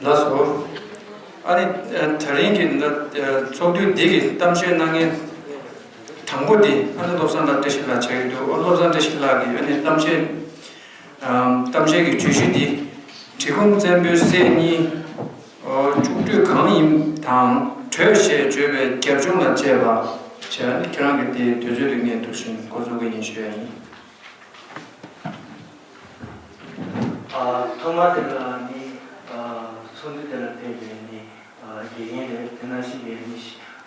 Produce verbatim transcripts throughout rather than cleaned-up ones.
ལགས་སོ། ཨ་ནི་ཨ་ད་རིང་གི་འདི་ཨ་ཚོགས་འདུ་འདི་གི་གཏམ་བཤད་གནང་མཁན་དང་པོ་དེ་ཨ་ནི་བློ་བཟང་ལགས་བཀྲ་ཤིས་ལགས་ཆགས་ཀྱི་འདུག་ཨ་བློ་བཟང་བཀྲ་ཤིས་ལགས་ཀྱིས་ཨ་ནི་གཏམ་བཤད་ཨ་གཏམ་བཤད་ཀྱི་བརྗོད་གཞི་འདི་གྲི་གུམ་བཙན་པོའི་སྲས་གཉིས་ཨ་བཅུ་སྤྲུལ་གང་ཡིན་དང་བྲོས་ཞེས་བརྗོད་པའི་རྒྱབ་ལྗོངས་ལ་དཔྱད་པ་བྱས། ཨ་ནི་ཁྱེད་རང་གིས་དེ་དུས་ཚོད་དུ་ངས་འདུག་བཞིན་འགོ་འཛུགས་ཀྱི་ཡིན་ཞུ་ཡ་ཡིན། ཨ་ཐོག་མ་དེ་ལ་ནི་ཨ་ཚོགས་འདུ་དེ་ལ་ཕེབས་པའི་ནི་ཨ་དགེ་རྒན་རེད། དེ་ནང་བཞིན་པའི་ནི་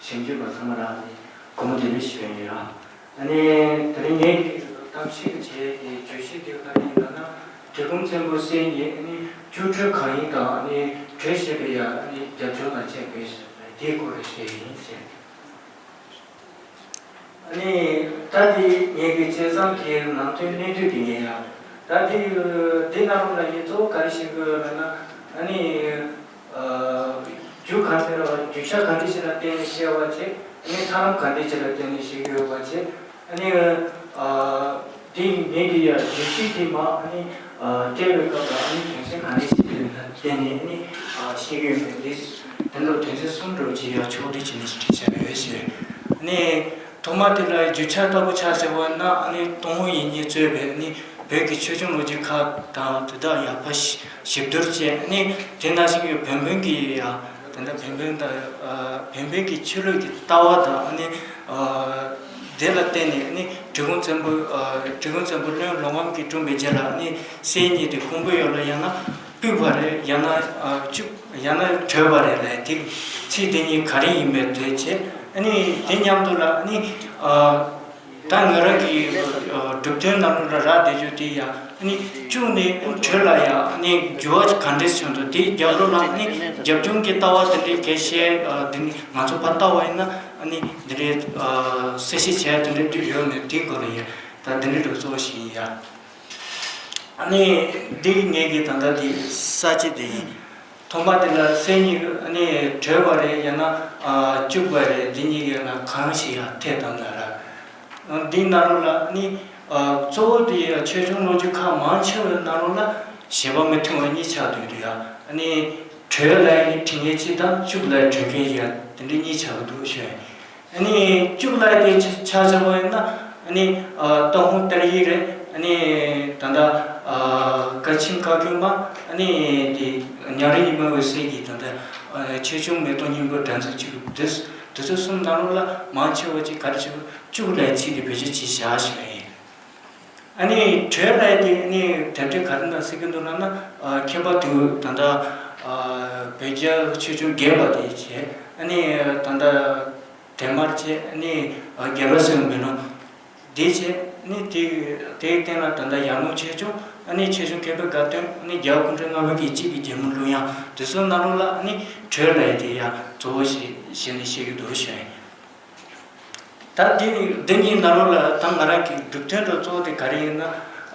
ཞིབ་འཇུག་པ་ཚང་མ་ལ་ནི་སྒོ་མོ་འདི་འདྲ་ཞིག་ཡོད་ཡིན་ར། ཨ་ནི་དེ་རིང་ངས་གཏམ་བཤད་ཀྱི་བྱས་ཏེ་བརྗོད་གཞི་དེ་ག་རེ་ཡིན་ལབ་ན། གྲི་གུམ་བཙན་པོ་སྲས་གཉིས་ཨ་ནི་བཅུ་སྤྲུལ་གང་ཡིན་དང་ཨ་ནི་བྲོས་ཞེས་པའི་ཡ་ཨ་ནི་རྒྱབ་ལྗོངས་དང་བཅས་པའི་དེའི་སྐོར་ལ་བཤད་ཡིན་ཟེར། ཨ་ནི་ད་དེ་ངེད་ཀྱི་བྱས་ཙང་གི་ནང་དོན་གནད་བསྡུས་དེ་ངེད་ཡང་ད་དེ་དེ་ནང་ལ་ངས་གཙོ་བོ་ག་རེ་བཤད་དགོས་ལབ་ན། ཨ་ནི་ཨ་རྒྱུ་གང་ཟེར་བ་རྒྱུ་ཆ་གང་འདྲ་ཞིག་ལ་བརྟེན་ནས་བཤད་པ་བྱས། ཨ་ནི་ཐབས་ལམ་གང་འདྲ་ཞིག་ལ་བརྟེན་ནས་བཤད་ཀྱི་ཡོད་པ་བྱས། ཨ་ནི་ཨ་དེ་ངེད་ཀྱི་ཡ་བརྗོད་གཞི་དེ་མ་ཨ་ནི་ཨ་སྤྲད་པའི་སྐབས་ལ་ཨ་ནི་དོན་ཚན་གང་འདྲ་ཞིག་ལ་བརྟེན་ནས་ཨ་ནི་ཨ་བཤད་ཀྱི་ཡོད་མེད་དེ་དེ་ལ་དོན་ཚན་གསུམ་འདྲ་བོ་ཅིག་ཡ་ཕྱོགས་སྒྲིག་བྱས་ནས་བྲིས་བཞག་ཡོད་ཞེས། ཨ་ནི། ཐོག་མ་དེ་ལ་རྒྱུ་ཆ་ལྟ་བུ་ཆ་བཞག་པ་ན་ཨ་ནི་ཏུན་ཧོང་ཡིག་རྙིང་གཙོས་པའི་ཨ་ནི་བོད་ཀྱི་ཆོས་འབྱུང་ལོ་རྒྱུས་ཁག་དང་དེ་དག་ཡག་པོ་ཞིབ་བསྡུར་བྱས། ཨ་ནི་དེ་ནང་བཞིན་གྱི་བན་བོན་གྱི་ཡང་དེ་འདྲ་བན་བོན་དང་བན་བོན་གྱི་ཆོས་ལུགས་ཀྱི་ལྟ་བ་དང་ཨ་ནི་དེ་ལ་བརྟེན་ནས་ཨ་ནི་གྲི་གུམ་བཙན་པོ་གྲི་གུམ་བཙན་པོ་བློན་ལོང་བམ་གྱིས་བཀྲོངས་པའི་རྗེས་ལ་ཨ་ནི་སྲས་གཉིས་དེ་ཀོང་པོ་ཡུལ་ལ་ཡང་ན། སྤུད་པ་རེད་ཡང་ན་ཨ་སྤྱུགས་ཡང་ན་བྲོས་པ་རེད་ལབ་དེ་ཚིག་དེ་གཉིས་ག་རེ་ཡིན་པའི་དོན་བྱས། ཨ་ནི་དེ་མཉམ་དུ་ལ་ཨ་ནི་ཨ་ད་ང་རང་གི་ཨ་གྲུབ་དོན་ནང་ལ་རག་བསྡད་རྒྱུ་དེ་ཡང་ཨ་ནི་སྤྱུགས་ནས་བྲོས་ལ་ཡང་ཨ་ནི་འགྱུར་བ་ག་འདྲས་བྱུང་འདུག་དེའི་རྒྱབ་ལོགས་ལ་ཨ་ནི་རྒྱབ་ལྗོངས་ཀྱི་ལྟ་བ་དེ་འདྲའི་གལ་ཆེ་ཨ་དེ་ནི་ང་ཚོ་ཕར་ལྟ་བ་ཡིན་ན་ཨ་ནི་འདི་འདྲའི་ཨ་གསལ་བཤད་བྱས་དེ་འདྲའི་དུས་ཡོད་མེད་དེའི་སྐོར་ལ་ཡང་ད་འདི་འདྲའི་འགྲོ་ཚོགས་ཤིག་ཡིན་ཡ། ཨ་ནི་འདི་ངེད་ཀྱི་ད་ལྟ་འདི་ས་བཅད་དེ་ཡིན། ཐོག་མ་དེ་ལ་སྲས་གཉིས་ཨ་ནི་བྲོས་པ་རེད་ཡང་ན་ཨ་སྤྱུགས་པ་རེད། འདི་གཉིས་ཀྱི་ལ་གང་ཞིག་ཡང་འཐད་དམ་ལ་ར། འདིའི་ནང་ལོགས་ལ་ཨ་ནི་ཨ་གཙོ་བོ་དེ་ཡང་ཆོས་འབྱུང་ལོ་རྒྱུས་ཁག་མང་ཆེ་བའི་ནང་ལོགས་ལ་བཞེད་པ་མི་མཐུན་པ་གཉིས་ཆགས་འདུག་དུས་ཡ། ཨ་ནི་བྲོས་ལ་ཡི་ཁྲིད་མཁན་གཅིག་དང་སྤྱུགས་ལ་བྲོས་མཁན་ཡ་དེ་འདྲའི་གཉིས་ཆགས་འདུག་ཞུ། ཨ་ནི་སྤྱུགས་ལ་དེ་ཆ་ཆ་བཞག་པ་ཡིན་ན་ཨ་ནི་ཨ་ཏུན་ཧོང་ཏར་ཡིག་རེད། ཨ་ནི་ད་ལྟ་ཨ་ཀ་ཆེན་བཀའ་བརྒྱུད་མ་ཨ་ནི་དེ་ཉང་རལ་ཉི་མའི་འོད་ཟེར་གྱི་ད་ལྟ་ཨ་ཆོས་འབྱུང་མེ་ཏོག་སྙིང་པོའི་སྒྲ་འཛིན་བཅུ་དེ་དེ་ཚོ་གསུམ་ནང་ལོགས་ལ་མང་ཆེ་བ་ཅིག་ག་རེ་བྱེད་དགོས་སྤྱུགས་ལ་ཚིག་དེ་བེད་སྤྱོད་བྱས་བཞག་ཞིག་ཡིན། ཨ་ནི་བྲོས་ལ་དེ་ཨ་ནི་དེབ་ཐེར་ག་རེ་ན་གཟིགས་ཀྱི་འདུག་ལབ་ན་ཨ་མཁས་པ་དུ་ད་ལྟ་ཨ་བོད་རྒྱ་ཆོས་འབྱུང་རྒྱས་པ་དེ་བྱས། ཨ་ནི་ད་ལྟ་དེབ་དམར་བྱས། ཨ་ནི་ཨ་རྒྱལ་བ་སྲས་མོའི་མེ་ལོང་དེ་བྱས། ཨ་ནི་དེ་དེའི་སྟེང་ལ་ད་ལྟ་ཡར་ངོའི་ཆོས་འབྱུང་། ཨ་ནི་ཆོས་འབྱུང་མཁས་པའི་དགའ་སྟོན། ཨ་ནི་རྒྱལ་བ་སྐུ་ཕྲེང་ལྔ་པའི་གི་གཅིག་གི་རྒྱལ་མོ་གླུ་དབྱངས། དེ་ཚོའི་ནང་ལོགས་ལ་ཨ་ནི་བྲོས་ལ་དེ་ཡང་གཙོ་བོ་ཞིག་བྱས་ནས་བཤད་ཀྱི་འདུག་ཞུ་ཡིན། ད་འདི་འདི་གཉིས་ནང་ལོགས་ལ་ད་ང་རང་གི་གྲུབ་དོན་དང་གཙོ་བོ་དེ་ག་རེ་ཡིན་ན།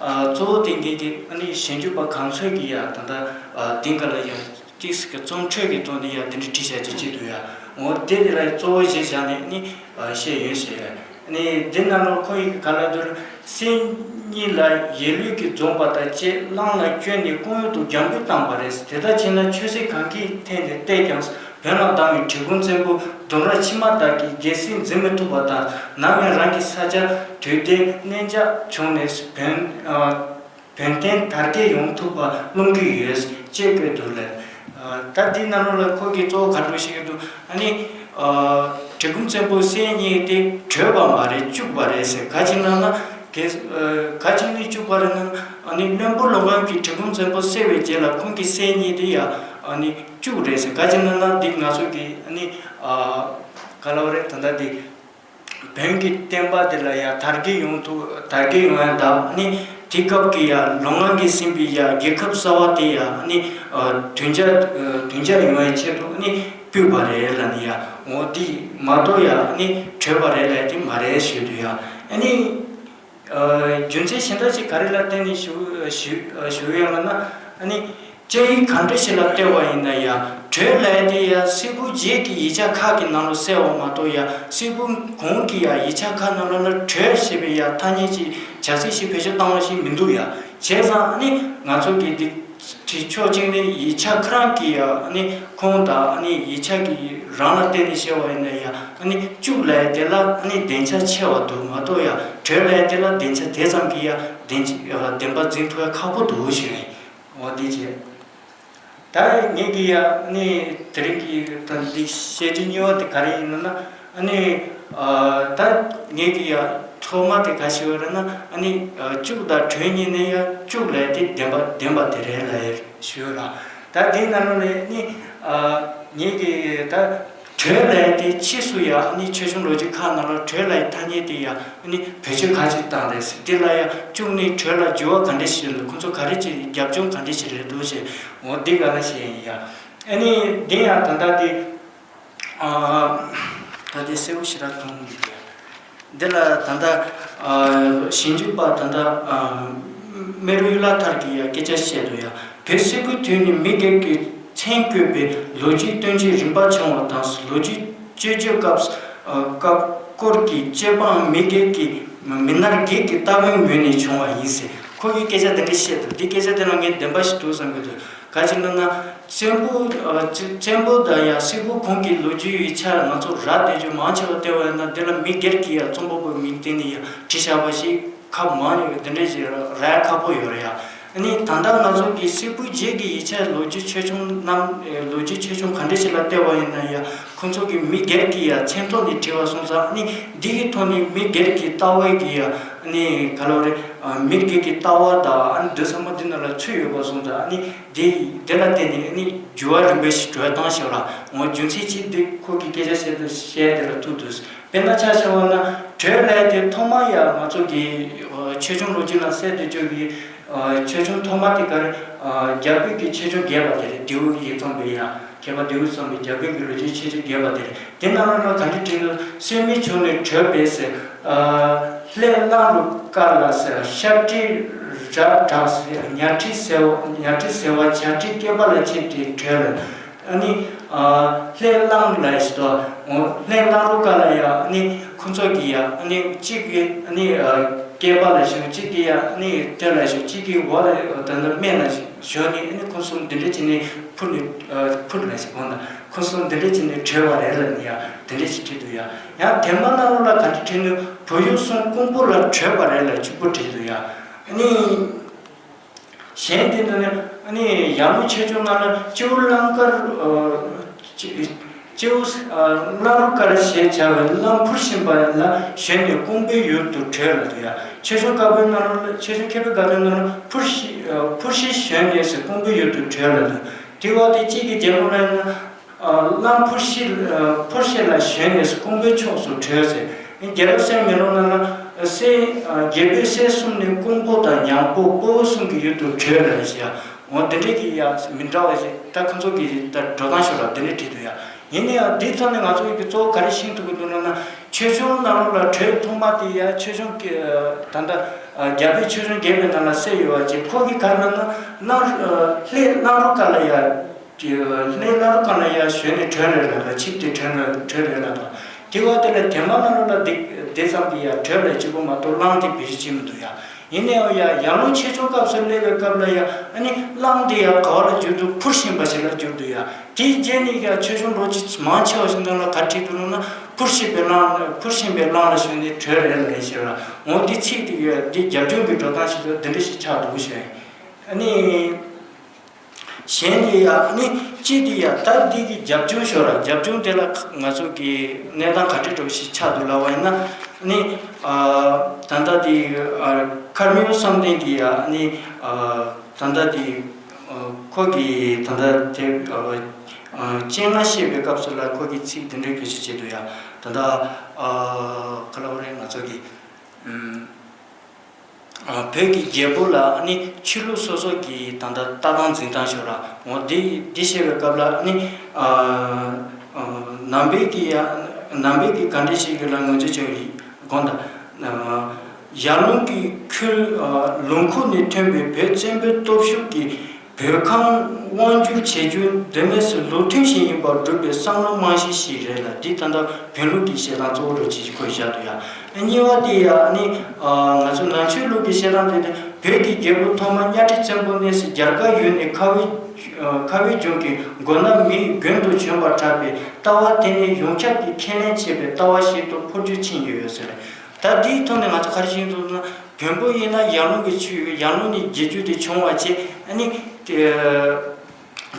ཨ་གཙོ་བོ་དེ་ངེད་ཀྱི་ཨ་ནི་ཞིབ་འཇུག་པ་གང་ཚོད་ཀྱིས་ཡང་ད་ལྟ་ཨ་འདི་འགའ་ལ་ཡང་ཏིག་ཙམ་གྱི་རྩོམ་འཕྲོས་ཀྱི་ཐོག་ནས་ཡང་འདི་འདྲ་བྲིས་བཞག་རྒྱུ་ཅིག་འདུག་ཡ། འོ་དེ་དེ་ལ་གཙོ་བོ་གཞི་བཞག་ནས་ཨ་ནི་ཨ་བཤད་ཡོད་ཟེར་ཡ། ཨ་ནི་འདི་ནང་ལོགས་ཁོ་ཡིས་ག་ལ་འདུག་སྲས་གཉིས་ལ་ཡིད་ལུས་ཀྱིས་འཛོམས་པ་དང་བཅས་གླང་ལ་བསྐྱོན་ནས་ཀོང་ཡུལ་དུ་རྒྱང་འབུད་བཏང་བ་རེད། དེ་ལྟར་བྱས་ན་ཆོས་སྲིད་གང་གི་ཐད་ནས་བལྟས་ཀྱང་། བོན་ལ་སྡང་བའི་གྲི་གུམ་བཙན་པོ་ལྡུམ་ར་ཕྱི་མ་དག་གིས་རྒྱལ་སྲིད་འཛིན་མི་ཐུབ་པ་དང་། ནམ་ཡང་རང་གི་ས་ཆ་དུས་བདེ་གནས་འཇགས་བྱུང་ནས་བོན་ཨ་བོན་བསྟན་དར་རྒྱས་ཡོང་ཐུབ་པ་རློམ་གྱི་ཡོད་ཅེས་བཀོད་འདུག་ལ། ཨ་ད་འདི་ནང་ལོགས་ལ་ཁོ་གིས་གཙོ་བོ་ག་རེ་བཤད་ཀྱི་འདུག་ཨ་ནི་ཨ་གྲི་གུམ་བཙན་པོ་སྲས་གཉིས་དེ་བྲོས་པ་མ་རེད། སྤྱུགས་པ་རེད་ཟེར། ག་ཅི་ལབ་ན་དེ་ཨ་ག་ཅི་ནས་སྤྱུགས་པ་རེད་ན། ཨ་ནི་བློན་པོ་ལོང་བམ་གྱིས་གྲི་གུམ་བཙན་པོ་བསད་པའི་རྗེས་ལ་ཁོང་གི་སྲས་གཉིས་དེ་ཡང་ཨ་ནི་སྤྱུགས་རེད་ཟེར། ག་ཅི་ལབ་ན་འདི་ང་ཚོ་གི་ཨ་ནི་ཨ་ག་ལབ་རེད། ད་ལྟ་འདི་བོན་གྱི་བསྟན་པ་དེ་ལ་ཡང་དར་རྒྱས་ཡོང་ཐུབ། དར་རྒྱས་ཡོང་ཡ་དང་ཨ་ནི་དེ་སྐབས་ཀྱི་ཡང་ལོང་བམ་གྱིས་ཟིན་པའི་ཡང་རྒྱལ་ཁབ་གསར་བ་དེ་ཡང་ཨ་ནི་ཨ་གདུལ་བྱ་ཨ་གདུལ་བྱ་ཡོང་བའི་ཆེད་དུ་ཨ་ནི་སྤུད་པ་རེད་ལབ་ནས་ཡང་འོ་དེ་མ་གཏོགས་ཡང་ཨ་ནི་བྲོས་པ་རེད་ལབ་དེ་མ་རེད་ཞུས་འདུག་ཡ། ཨ་ནི། ཨ་རྒྱུ་མཚན་གཞན་དག་ཅིག་ག་རེ་ལ་བརྟེན་ནས་ཞུ་ཞུ་ཞུ་ཡོད་ལབ་ན། ཨ་ནི་སྐད་ཡིག་གང་འདྲ་ཞིག་ལ་བལྟས་པ་ཡིན་ན་ཡང་བྲོས་ལབ་དེ་ཡང་གསེར་ཕུར་རྗེས་ཀྱི་ཡིག་ཆ་ཁག་གི་ནང་ལ་གསལ་བ་མ་གཏོགས་ཡང་གསེར་ཕུར་གོང་གི་ཡང་ཡིག་ཆ་ཁག་ནང་ལ་ལ་བྲོས་ཞེས་པའི་ཡང་ཐ་སྙད་ཅིག་བྱ་ཚིག་ཞིག་བེད་སྤྱོད་བཏང་བ་ཞིག་མི་འདུག་ཡ། བྱས་ཙང་ཨ་ནི་ང་ཚོ་གི་འདི་ དེ་ཕྱོགས་གཅིག་ནས་ཡིག་ཆ་ཁོ་རང་གི་ཡ་ཨ་ནི་ཁུངས་དང་ཨ་ནི་ཡིག་ཆ་གི་རང་ལ་བརྟེན་ནས་བཤད་པ་ཡིན་ན་ཡ་ཨ་ནི་བཅུག་ལབ་ཡ་དེ་ལ་ཨ་ནི་བདེན་ཆ་ཆེ་བ་འདུག་མ་གཏོགས་ཡ་བྲོས་ལབ་ཡ་དེ་ལ་བདེན་ཆ་དེ་ཙམ་གྱི་ཡ་བདེན་བདེན་པ་འཛིན་ཐུབ་ཡ་ཁག་པོ་འདུག་ཞུ་ཡིན། འོ་དེ་བྱས། ད་ངེད་ཀྱི་ཡ་ནི་དེ་རིང་གི་ད་འདི་བཤད་རྒྱུ་གཉིས་པ་དེ་ག་རེ་ཡིན་ན་ཨ་ནི་ད་ངེད་ཀྱི་ཡ་ཐོག་མ་དེ་ག་ཞིག་རེད་ན་ཨ་ནི་བཅུག་དང་བྲོས་གཉིས་ནས་ཡ་བཅུག་ལབ་དེ་བདེན་པ་བདེན་པ་དེ་རེད་ལབ་ཡ་ཞུ་ཡོད་ར། ད་དེའི་ནང་ལོགས་ནས་ནི་ངེད་ཀྱི་ད་བྲོས་ལབ་དེ་ཕྱིས་སུ་ཡ་ཨ་ནི་ཆོས་སྐྱོང་ལོ་རྒྱུས་ཁག་ནང་ལ་བྲོས་ལབ་ཐ་སྙད་དེ་ཡ། ཨ་ནི་བེད་སྤྱོད་ག་ཅིག་བཏང་རེད་ཟེར་དེ་ལ་ཡང་བཅུག་ནས་བྲོས་ལ་འགྱུར་བ་ག་འདྲ་ཞིག་འདུག་ཁོ་ཚོ་ག་རེ་ཅིག་རྒྱབ་ལྗོངས་ག་འདྲ་ཞིག་རེད་འདུག་ཞེས་འོ་འདི་ག་ལ་བཤད་ཡིན་ཡ། ཨ་ནི་འདི་ཡང་ད་ལྟ་དེ་ཨ་ད་དེ་གསལ་པོ་ཞེ་དྲག་མཐོང་མི་འདུག་ཡ། འདི་ལ་ད་ལྟ་ཨ་ཞིབ་འཇུག་པ་ད་ལྟ་ཨ་རྨེ་རུ་གཡུ་ལ་ཐར་གྱིས་ཡ་སྐད་ཆ་བཤད་འདུག་ཡ། བོད་སིལ་བུའི་དུས་ནས་མི་སྒེར་གྱི་མཚན་བཀོད་པའི་ལོ་རྒྱུས་སྟོན་བྱེད་རིམ་པ་བྱུང་བ་དང་ལོ་རྒྱུས་དཔྱོད་བརྗོད་སྐབས་སྐབས་སྐོར་གྱི་དཔྱད་དཔང་མི་སྒེར་གྱི་མི་སྣ་སྒེར་གྱི་ལྟ་བའི་ངོས་ནས་བྱུང་བ་ཡིན་ཟེར་ཁོ་གིས་སྐད་ཆ་དེ་འདྲ་བཤད་འདུག་འདི་སྐད་ཆ་དེ་ལ་ངས་བདེན་པ་ཞིག་འདུག་བསམ་གྱི་འདུག་ག་ཅི་ལབ་ན་བཙན་པོ་བཙན་པོ་དང་ཡང་སིལ་བུ་གོང་གི་ལོ་རྒྱུས་ཡི་ཆར་ང་ཚོ་ར་བསྡད་རྒྱུ་མང་ཆེ་བ་བལྟས་པ་ཡིན་ན་འདི་ལ་མི་སྒེར་གྱི་ཡང་རྩོམ་པ་པོའི་མིང་བཏོན་ནས་ཡང་བྲིས་བཞག་པ་ཞིག་ཁ་མང་ཡོད་འདི་འདྲ་ཞིག་རག་ཁག་པོ་ཡོད་རེད་ཡ། ཨ་ནི་ད་ལྟ་ང་ཚོ་གི་སིལ་བུའི་རྗེས་ཀྱི་ཡིག་ཆ་ལོ་རྒྱུས་ཆོས་འབྱུང་རྣམས་ལོ་རྒྱུས་ཆོས་འབྱུང་ག་འདྲ་ཞིག་ལ་བལྟས་པ་ཡིན་ན་ཡ་ཁོ་ཚོ་གི་མི་སྒེར་གྱི་ཡ་མཚན་ཐོག་ནས་བྲིས་པ་སོང་ཙང་ཨ་ནི་འདི་གི་ཐོག་ནས་མི་སྒེར་གྱི་ལྟ་བའི་གི་ཡ་ཨ་ནི་ག་ལབ་རེད། མི་སྒེར་གྱི་ལྟ་བ་དང་ཨ་ནི་འདི་ཚང་མ་འདི་ནང་ལ་ཚུད་ཡོད་པ་སོང་ཙང་ཨ་ནི་འདི་འདི་ལ་བརྟེན་ནས་ཨ་ནི་འགྱུར་བ་རིམ་པས་ཤིག་འགྲོ་སྟངས་ཤིག་ལ་ངོ་རྒྱུ་མཚན་གཅིག་འདི་ཁོ་གི་སྐད་ཆ་བཤད་དུས་བཤད་དེ་ལ་ཐུག་འདུག་དཔེར་ན་ཆ་བཞག་པ་ན་བྲོས་ལབ་དེ་ཐོག་མ་ཡང་ང་ཚོ་གི་ཆོས་འབྱུང་ལོ་རྒྱུས་ལ་གསལ་དུ་བཅུག་གི་ཆོས་འབྱུང་ཐོག་མ་དེ་ག་རེ་རྒྱ་བོད་ཀྱི་ཆོས་འབྱུང་རྒྱས་པ་དེ་རེད། ལྡེའུ་ཡིག་རྩོམ་པའི་ཡང་མཁས་པ་ལྡེའུ་རྩོམ་པའི་རྒྱ་བོད་ཀྱི་ལོ་རྒྱུས་ཆོས་འབྱུང་རྒྱས་པ་དེ་རེད། དེ་ནང་ལ་ག་འདྲ་བྲིས་འདུག་སྲེད་མེད་བྱུང་ནས་བྲོས་པས་ཟེར། ལྷས་གླང་རུ་དཀར་ལ་ཟེར། ཤ་ཁྲི་རབ་དྲག་ཟེར། ཉ་ཁྲི་ཟེར་བ་ཉ་ཁྲི་ཟེར་བ་བྱ་ཁྲི་སྐེད་པ་ལ་ཆིབས་ཏེ་བྲོས་ལ། ཨ་ནི། ལྷས་གླང་ལ་ཞིག་ཏུ། ལྷས་གླང་རུ་ཀ་ལ་ཡ་ཨ་ནི་ཁོ་ཚོ་གི་ཡ་ཨ་ནི་གཅིག་གི་ཨ་ནི། སྐེད་པ་ལ་ཞིག་གཅིག་གི་ཡ་ཨ་ནི་སྟོད་ལ་ཞིག་གཅིག་གི་འོག་ལ་ད་ལྟ་སྨད་ལ་ཞིག་ཞོན་ནས་ཨ་ནི་ཁོ་གསུམ་འདི་འདྲ་བྱས་ནས་འཕུར་ནས་འཕུར་ལ་ཞིག་འོང་ད་ཁོ་གསུམ་འདི་འདྲ་བྱས་ནས་བྲོས་པ་རེད་ལ་ནི་ཡ་དེ་འདྲ་ཞིག་བྲིས་འདུག་ཡ། ཡང་དེ་མ་ནང་ལོགས་ལ་ག་འདྲ་བྲིས་འདུག་བོད་ཡུལ་གསུམ་ཀོང་པོ་ལ་བྲོས་པ་རེད་ལ་གཅིག་པོ་བྲིས་འདུག་ཡ། ཨ་ནི། གཞན་དེ་འདྲ་ནི་ཨ་ནི་ཡར་ཀླུང་ཆོས་འབྱུང་ནང་ལ་སྤྱི་བོ་གླང་དཀར། སྤྱི་བོ་གླང་རུ་དཀར་ཞེས་བྱ་བའི་གླང་འཕུར་བཞིན་པ་ལ་ཞོན་ནས་ཀོང་པོའི་ཡུལ་དུ་བྲོས་ལ་འདུག་ཡ། ཆོས་འབྱུང་བཀའ་པོད་ནང་ལ་ཆོས་འབྱུང་མཁས་པའི་བཀའ་པོད་ནང་ལ་འཕུར་ཤིང་འཕུར་ཤིང་ཞོན་ནས་ཟེར་ཀོང་པོའི་ཡུལ་དུ་བྲོས་ལ་འདུག་དེ་བ་དེ་གཅིག་གི་རྒྱལ་པོ་ལ་ཡིན་ན། གླང་འཕུར་ཤིང་འཕུར་ཤིང་ལ་ཞོན་ནས་ཀོང་པོའི་ཕྱོགས་སུ་བྲོས་ཟེར། རྒྱལ་པོ་སྲས་མེ་ལོང་ནང་ལ་སྲས་རྒྱལ་པོའི་སྲས་གསུམ་ནི་ཀོང་པོ་དང་ཉང་པོ་སྤོ་བོ་གསུམ་གྱི་ཡུལ་དུ་བྲོས་ལ་ཞེས། འོ་འདི་འདྲའི་གི་ཡ་མི་འདྲ་བ་ཞིག་ད་ཁོ་ཚོ་གི་ད་འགྲོ་སྟངས་ཤོར་བ་འདི་འདྲའི་བྲིས་འདུག་ཡ། ཡིན་ན་ཡང་འདིའི་ཐོག་ནས་ང་ཚོ་གི་གཙོ་བོ་ག་རེ་ཤེས་ཐུབ་ཀྱི་འདུག་ལབ་ན་ཆོས་འབྱུང་ནང་ལོགས་ལ་བྲོས་ཐོག་མ་དེ་ཡ་ཆོས་འབྱུང་གི་ད་ལྟ་རྒྱ་བོད་ཆོས་འབྱུང་རྒྱས་པའི་ནང་ལ་གསལ་ཡོད་པ་ཅིག་ཁོ་གི་ག་རེ་ལབ་ན་གླང་ལྷས་གླང་རུ་ཀ་ལ་ཡ། ལྷས་གླང་རུ་ཀ་ལ་ཡ་ཞོན་ནས་བྲོས་རེད་ལ་ཆིབས་ཏེ་བྲོས་རེད་བྲོས་རེད་ལ་དང་། དེ་བ་དེ་ལ་དེ་མ་ལ་ལོ་ལ་དེ་དེ་ཙམ་གྱི་ཡ་བྲོས་ལ་གཅིག་པོ་མ་གཏོགས་གླང་དེ་བེད་སྤྱོད་བྱེད་མི་འདུག་ཡ། ཡིན་ན་ཡང་ཡ་ཡར་ཀླུང་ཆོས་འབྱུང་སྐབས་སུ་སླེབས་པའི་སྐབས་ལ་ཡ་ཨ་ནི་གླང་དེ་ཡ་ག་བ་ལ་འགྱུར་འདུག་འཕུར་བཞིན་པ་ཞིག་ལ་འགྱུར་འདུག་ཡ། དེའི་རྗེས་ནས་ཡ་ཆོས་འབྱུང་ལོ་རྒྱུས་མང་ཆེ་བ་ཞིག་ནང་ལ་ག་བྲིས་འདུག་ལབ་ན་འཕུར་བཞིན་པའི་གླང་འཕུར་བཞིན་པའི་གླང་ལ་ཞོན་ནས་བྲོས་རེད་ལ་ཡ་ཞེས་ར་འོ་འདི་ཚིག་དེ་ཡ་འདི་རྒྱབ་ལྗོངས་ཀྱི་འགྲོ་སྟངས་ཤིག་ཏུ་འདི་འདྲ་ཞིག་ཆགས་འདུག་ཞེས་ཨ་ནི། གཞན་དེ་ཡང་ནི་གཅིག་དེ་ཡང་ད་འདི་གི་རྒྱབ་ལྗོངས་ཤོར་ར་རྒྱབ་ལྗོངས་དེ་ལ་ང་ཚོ་གི་གནས་སྟངས་ག་འདྲ་འདྲ་བོ་ཞིག་ཆགས་འདུག་ལབ་པ་ཡིན་ན་ནི་ད་ལྟ་དེ་མཁར་རྨེའུ་བསམ་གཏན་གྱི་ཡང་ནི་ད་ལྟ་དེ་ཁོ་གི་ད་ལྟ་དེ་སྤྱན་སྔ་བཤད་པའི་སྐབས་སུ་ལ་ཁོ་གི་ཚིག་དེ་འདྲའི་བེད་སྤྱོད་བྱས་འདུག་ཡ། ད་ལྟ་ག་ལབ་རེད་ང་ཚོ་གི་བོད་ཀྱི་རྒྱལ་པོ་ལ་ནི་ཆོས་ལུགས་སོ་སོ་གི་ད་ལྟ་ལྟ་སྟངས་འཛིན་སྟངས་ཤོར་ར་འོ་འདི་འདི་བཤད་པའི་སྐབས་ལ་ནི་ནང་པའི་གི་ཡ་ནང་པའི་གི་ག་འདྲ་ཞིག་གི་ལ་ངོས་འཛིན་བྱས་ཡོད་དགོངས་དག་ཡར་ཀླུང་གི་ཁུལ་ལུང་ཁུག་ནས་ཐོན་པའི་བོད་བཙན་པོའི་སྟོབས་ཤུགས་ཀྱིས། བོད་ཁམས་དབང་བསྒྱུར་བྱེད་རྒྱུ་འདི་མེད་སུ་ལུགས་མཐུན་ཞིག་ཡིན་པར་སྒྲུབ་པའི་བསམ་བློ་རྨང་གཞི་ཞིག་རེད་ལ་འདི་ད་ལྟ་བོན་ལུགས་ཀྱི་བཤད་སྟངས་གཙོ་བོ་རུ་ཅིག་ཁོས་བཞག་འདུག་ཡ། གཉིས་པ་དེ་ཡ་ནི་ང་ཚོ་ནང་ཆོས་ལུགས་ཀྱི་བཤད་སྟངས་དེ་དེ་ བོད་ཀྱི་རྒྱལ་པོ་ཐོག་མ་གཉའ་ཁྲི་བཙན་པོ་གནས་སའི་རྒྱ་གར་ཡུལ་ནས་ཁ་བའི་ཁ་བའི་ལྗོངས་ཀྱི་མགོ་ནག་མིའི་དགོན་དུ་བྱོན་པར་གྲགས་པའི་ལྟ་བ་དེ་ནི་ཡོངས་ཁྱབ་ཀྱིས་ཁས་ལེན་བྱས་པའི་ལྟ་བ་ཞིག་ཏུ་འཕོ་འགྱུར་ཕྱིན་ཡོད་ཟེར། ད་འདིའི་ཐོག་ནས་ང་ཚོ་ག་རེ་ཤེས་ཐུབ་ན། བོན་པོ་ཡིན་ན་ཡར་ཀླུང་གི་ཆོས་ཡོད། ཡར་ཀླུང་ནས་རྒྱལ་རྒྱུད་དེ་བྱུང་བ་བྱས། ཨ་ནི་དེ་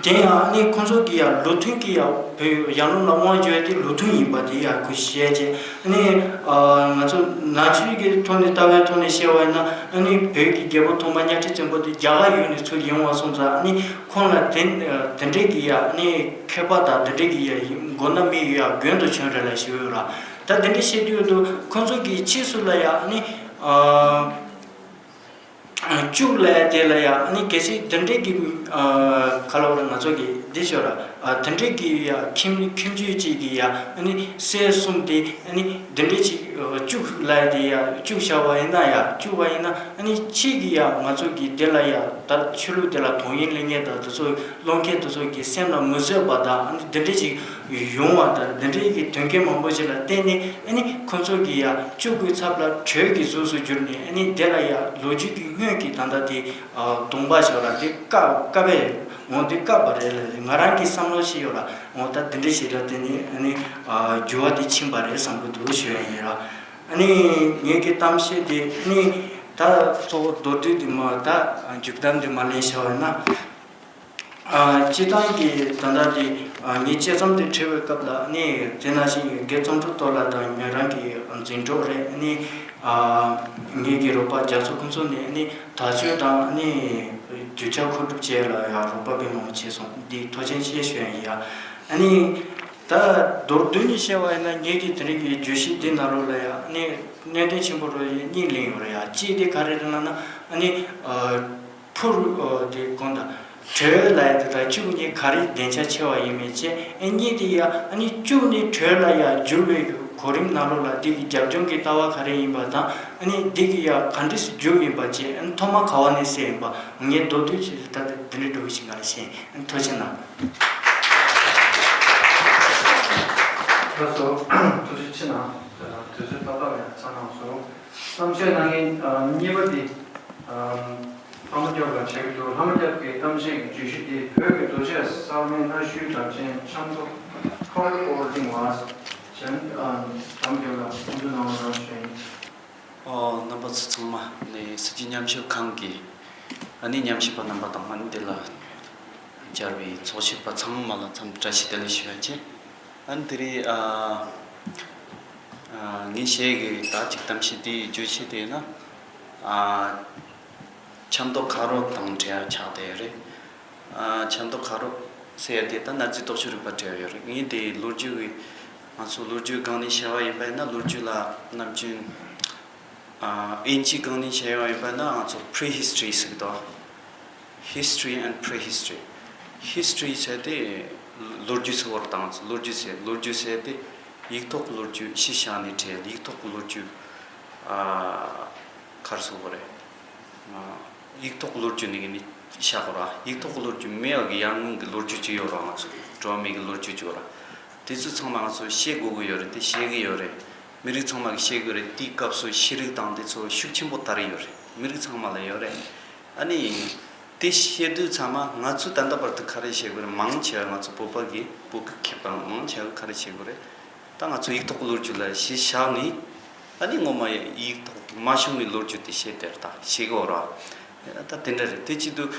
དེ་ཡང་ཨ་ནི་ཁོང་ཚོ་གི་ཡང་ལུགས་མཐུན་གྱི་ཡང་བོད་ཡར་ཀླུང་ལ་དབང་བསྒྱུར་ཡ་དེ་ལུགས་མཐུན་ཡིན་པ་དེ་ཡང་ཁོས་བཤད་བྱས། ཨ་ནི་ང་ཚོ་ནང་ཆོས་ཀྱི་ཐོག་ནས་ལྟ་བའི་ཐོག་ནས་བཤད་པ་ཡིན་ན། ཨ་ནི་བོད་ཀྱི་རྒྱལ་པོ་ཐོག་མ་གཉའ་ཁྲི་བཙན་པོ་དེ་རྒྱ་གར་ཡུལ་ནས་ཚུར་ཡོང་བ་སོང་ཙང་། ཨ་ནི་ཁོང་ལ་དེ་དེ་འདྲས་ཀྱི་ཡང་ཨ་ནི་མཁས་པ་དང་དེ་འདྲས་ཀྱི་ཡང་མགོ་ནག་མི་ཡོད་ཡང་དགོན་དུ་བྱོན་རེད་ལ་ཞུ་ཡོད་ར། ད་དེ་འདྲས་བཤད་དུས་དུ་ཁོང་ཚོ་གི་ཕྱིས་སུ་ལ་ཡང་ཨ་ནི་ཨ། བཅུག་ལབ་ཡ་དེ་ལ་ཡང་ཨ་ནི་གལ་སྲིད་དེ་འདྲས་ཀྱི་ཨ་ག་ལབ་ར། ང་ཚོ་གི་འདི་ཤོད་ར། ཨ་དེ་འདྲས་ཀྱི་ཡང་ཁྱིམ་ཁྱིམ་རྒྱུད་ཅིག་གི་ཡང་ཨ་ནི་སྲས་གསུམ་དེ་ཨ་ནི་དེ་འདྲས་ཅིག་ཨ་བཅུག་ལབ་ཡ་དེ་ཡང་བཅུག་བཞག་པ་ཡིན་ན། ཡང་བཅུག་པ་ཡིན་ན་ཨ་ནི་ཕྱིས་ཀྱི་ཡང་ང་ཚོ་གི་དེ་ལ་ཡང་ད་ཆོས་ལུགས་དེ་ལ་དོན་སྙིང་ལེན་མཁན་དང་དེ་ཚོ་སློབ་མཁན་དེ་ཚོ་གི་སེམས་ལ་མི་བཟོད་པ་དང་། ཨ་ནི་དེ་འདྲས་ཅིག་ཡོང་བ་དང་། དེ་འདྲའི་གི་དོན་རྐྱེན་མང་པོ་ཞིག་ལ་བརྟེན་ནས། ཨ་ནི་ཁོ་ཚོ་གི་ཡ་བཅུག་དགོས་ཚབ་ལ་དྲོད་ཀྱི་གཟུགས་སུ་གྱུར་ནས། ཨ་ནི་དེ་ལ་ཡ་ལོ་རྒྱུས་ཀྱི་སྔོན་གྱི་ད་ལྟ་དེ་ཨ་གདོང་པ་ཞིག་ལ་དེ་བཀག་བཀག་པས། འོ་དེ་བཀག་པ་རེད་ལ། ང་རང་གི་བསམ་བློ་ཞིག་ཡོད་ལ། འོ་ད་དེ་འདྲ་ཞིག་ལ་བརྟེན་ནས་ཨ་ནི་ཨ་འགྱུར་བ་དེ་ཕྱིན་པ་རེད་བསམ་གྱི་འདུག་ཞུ་ཡ་ཡིན་ར། ཨ་ནི་ངེད་ཀྱི་གཏམ་བཤད་དེ་ཨ་ནི་ད་གཙོ་བོ་མདོར་བསྡུས་དེ་མ། ད་མཇུག་གཏམ་དེ་མ་ལེན་བྱ་བ་ན། ཨ་སྤྱིར་བཏང་གི་ད་ལྟ་དེ་ཨ་ངའི་དཔྱད་རྩོམ་དེ་བྲིས་པའི་སྐབས་ལ་ནི། དེ་ནང་བཞིན་དགེ་རྩོམ་སྒྲུབ་རྡོར་ལགས་དང་ཉོན་རང་གི་འཛིན་གྲོགས་རེད། ནི་ཨ་ངེད་ཀྱི་རོགས་པ་རྒྱ་མཚོ་ཁོང་ཚོ་ནས་ནི་དག་བཅོས་དང་ནི་རྒྱུ་ཆ་མཁོ་སྒྲུབ་བཅས་ལ་ཡང་རོགས་པ་དཔེ་མང་པོ་བྱས་སོང་། འདི་ཐུགས་རྗེ་ཆེ་ཞུ་ཡ་ཡིན་ཡ། ཨ་ནི་ད་མདོར་བསྡུས་ནས་བཤད་པ་ཡིན་ན། ངེད་ཀྱི་དེ་རིང་གི་བརྗོད་གཞི་འདི་ནང་ལོགས་ལ་ཡང་ནི་གནད་དོན་ཆེན་པོ་རུ་གཉིས་ལེན་ཡོད་རེད་ཡ། གཅིག་དེ་ག་རེ་རེད་ལབ་ན། ཨ་ནི་ཨ། ཕུར། ཨོ་དེ་གོང་དང་དྲོད་ལ་ཡ་དེ་དང་བཅུག་ནི་ག་རེ་སྡིངས་ཆ་ཆེ་བ་ཡིན་མིན་བཅས། ཨ་གཉིས་དེ་ཡ་ཨ་ནི་བཅུག་ནི་དྲོད་ལ་ཡ་འགྱུར་བའི་གོ་རིམ་ནང་ལོགས་ལ་དེ་གི་རྒྱབ་ལྗོངས་ཀྱི་ལྟ་བ་ག་རེ་ཡིན་པ་དང་། ཨ་ནི་དེ་གི་ཡ་ག་འདྲས་སུ་འགྱུར་ཡིན་པ་བཅས། ཨ་ནི་ཐོག་མ་ག་བ་ནས་སད་ཡིན་པ། ངས་མདོར་བསྡུས་ཅིག་ད་དེ་འདྲའི་འགྲོ་གི་ཞིག་ང་ལ་ཤེས། ཨ་ནི་ཐུགས་རྗེ་གནང་། ལགས་སོ། ཐུགས་རྗེ་ཆེ་གནང་། དུས་ཚོད་ཏག་ཏག་ལ་ཡ་ཚང་གནང་སོང་། གཏམ་བཤད་གནང་མཁན་གཉིས་པ་དེ། ལྷ་མོ་སྐྱབས་ལ་བྱེད་ཀྱི་འདུག་ལྷ་མོ་སྐྱབས་ཀྱི་གཏམ་བཤད་ཀྱི་བརྗོད་གཞི་དེ། བོད་ཀྱི་རྡོ་གཅལ་གསར་མའི་གནའ་ཤུལ་གྲགས་ཅན་ཆབ་མདོ་ཁ་རོ་ཨོ་ལྡིང་བ། གཞན། ལྷ་མོ་སྐྱབས་ལ་སྐུ་མདུན་ནང་ལ་རང་ཞུ་ཡིན། ཨོ། རྣམ་པ་ཚོ་ཚང་མ་ནས་སྲིད་སྤྱི་ཉམས་ཞིབ་ཁང་གི་ཨ་ནི་ཉམས་ཞིབ་པ་རྣམ་པ་དང་། ཨ་ནི་དེ་ལ་བཅར་བའི་ཚོགས་ཞུགས་པ་ཚང་མ་ལ་འཚམས་བཀྲ་ཤིས་བདེ་ལེགས་ཞུ་ཡ་བྱས། ཨ་ནི་དེ་རིང་ཨ་ཨ་ངས་བཤད་གི་ད་ཅིག་གཏམ་བཤད་དེའི་བརྗོད་གཞི་དེ་ཡིན་ན། ཨ་ཆབ་མདོ་ཁ་རོ་དང་འབྲེལ་བ་ཆགས་བསྡད་ཡོད་རེད། ཨ་ཆབ་མདོ་ཁ་རོ་ཟེར་ཡ་དེ་ད་གནའ་རྫས་རྟོག་ཞིབ་རིག་པ་འབྲེལ་བ་ཡོད་རེད། ངས་དེ་ལོ་རྒྱུས་ཀྱི། ང་ཚོ་ལོ་རྒྱུས་སྒང་ནས་བཤད་པ་ཡིན་པ་ཡིན་ན། ལོ་རྒྱུས་ལ་ནམ་རྒྱུན་ཨ་དབྱིན་ཇིའི་སྒང་ནས་བཤད་པ་ཡིན་པ་ན། ང་ཚོ་prehistory ཟེར་གི་འདུག History and prehistory. History ཟེར་དེ་ལོ་རྒྱུས་ཟེར་བ་དང་། ལོ་རྒྱུས་ཟེར། ལོ་རྒྱུས་ཟེར་དེ་ཡིག་ཐོག་གི་ལོ་རྒྱུས། གཞི་བཞག་ནས་བྲིས་ཡིག་ཐོག་གི་ལོ་རྒྱུས། ཨ་ག་རེ་ཟེར་དགོས་རེད། ཨ་ཡིག་ཐོག་གི་ལོ་རྒྱུས་ནས་ནི་བཞག་གོ་ར། ཡིག་ཐོག་གི་ལོ་རྒྱུས་མེད་པ་གི་ཡར་སྔོན་གྱི་ལོ་རྒྱུས་ཅིག་ཡོད་ར། ང་ཚོ་འགྲོ་བ་མི་གི་ལོ་རྒྱུས་ཅིག་ཡོད་ར། དེ་ཚོ་ཚང་མ་ང་ཚོ་ཤེས་དགོས་ཀྱི་ཡོད་རེད། དེ་ཤེས་ཀྱི་ཡོད་རེད། མི་རིགས་ཚང་མ་གིས་ཤེས་ཀྱི་ཡོད་རེད། དེའི་སྐབས་སུ་ཤེས་རིག་དང་དེ་ཚོ་ཤུགས་ཆེན་པོ་དར་ཡོད་རེད། མི་རིགས་ཚང་མ་ལ་ཡོད་རེད། ཨ་ནི་དེ་བཤད་དུས་ཚང་མ་ང་ཚོས་ད་ལྟ་བར་དུ་ག་རེ་བཤད་དགོས་རེད། མང་ཆེ་བ་ང་ཚོ་བོད་པ་གི། བོད་ཀྱི་མཁས་པ་མང་ཆེ་བ་ག་རེ་བཤད་དགོས་རེད། ད་ང་ཚོ་ཡིག་ཐོག་གི་ལོ་རྒྱུས་ལ་གཞི་བཞག་ནས། ཨ་ནི་ངོ་མ་ཡིག་ཐོག་མ་བྱུང་བའི་ལོ་རྒྱུས་དེ་བཤད་དེར་ད་བཤད་གི་ཡོད་ར། ད་དེ་འདྲ་རེད། དེ་བྱེད་དུས་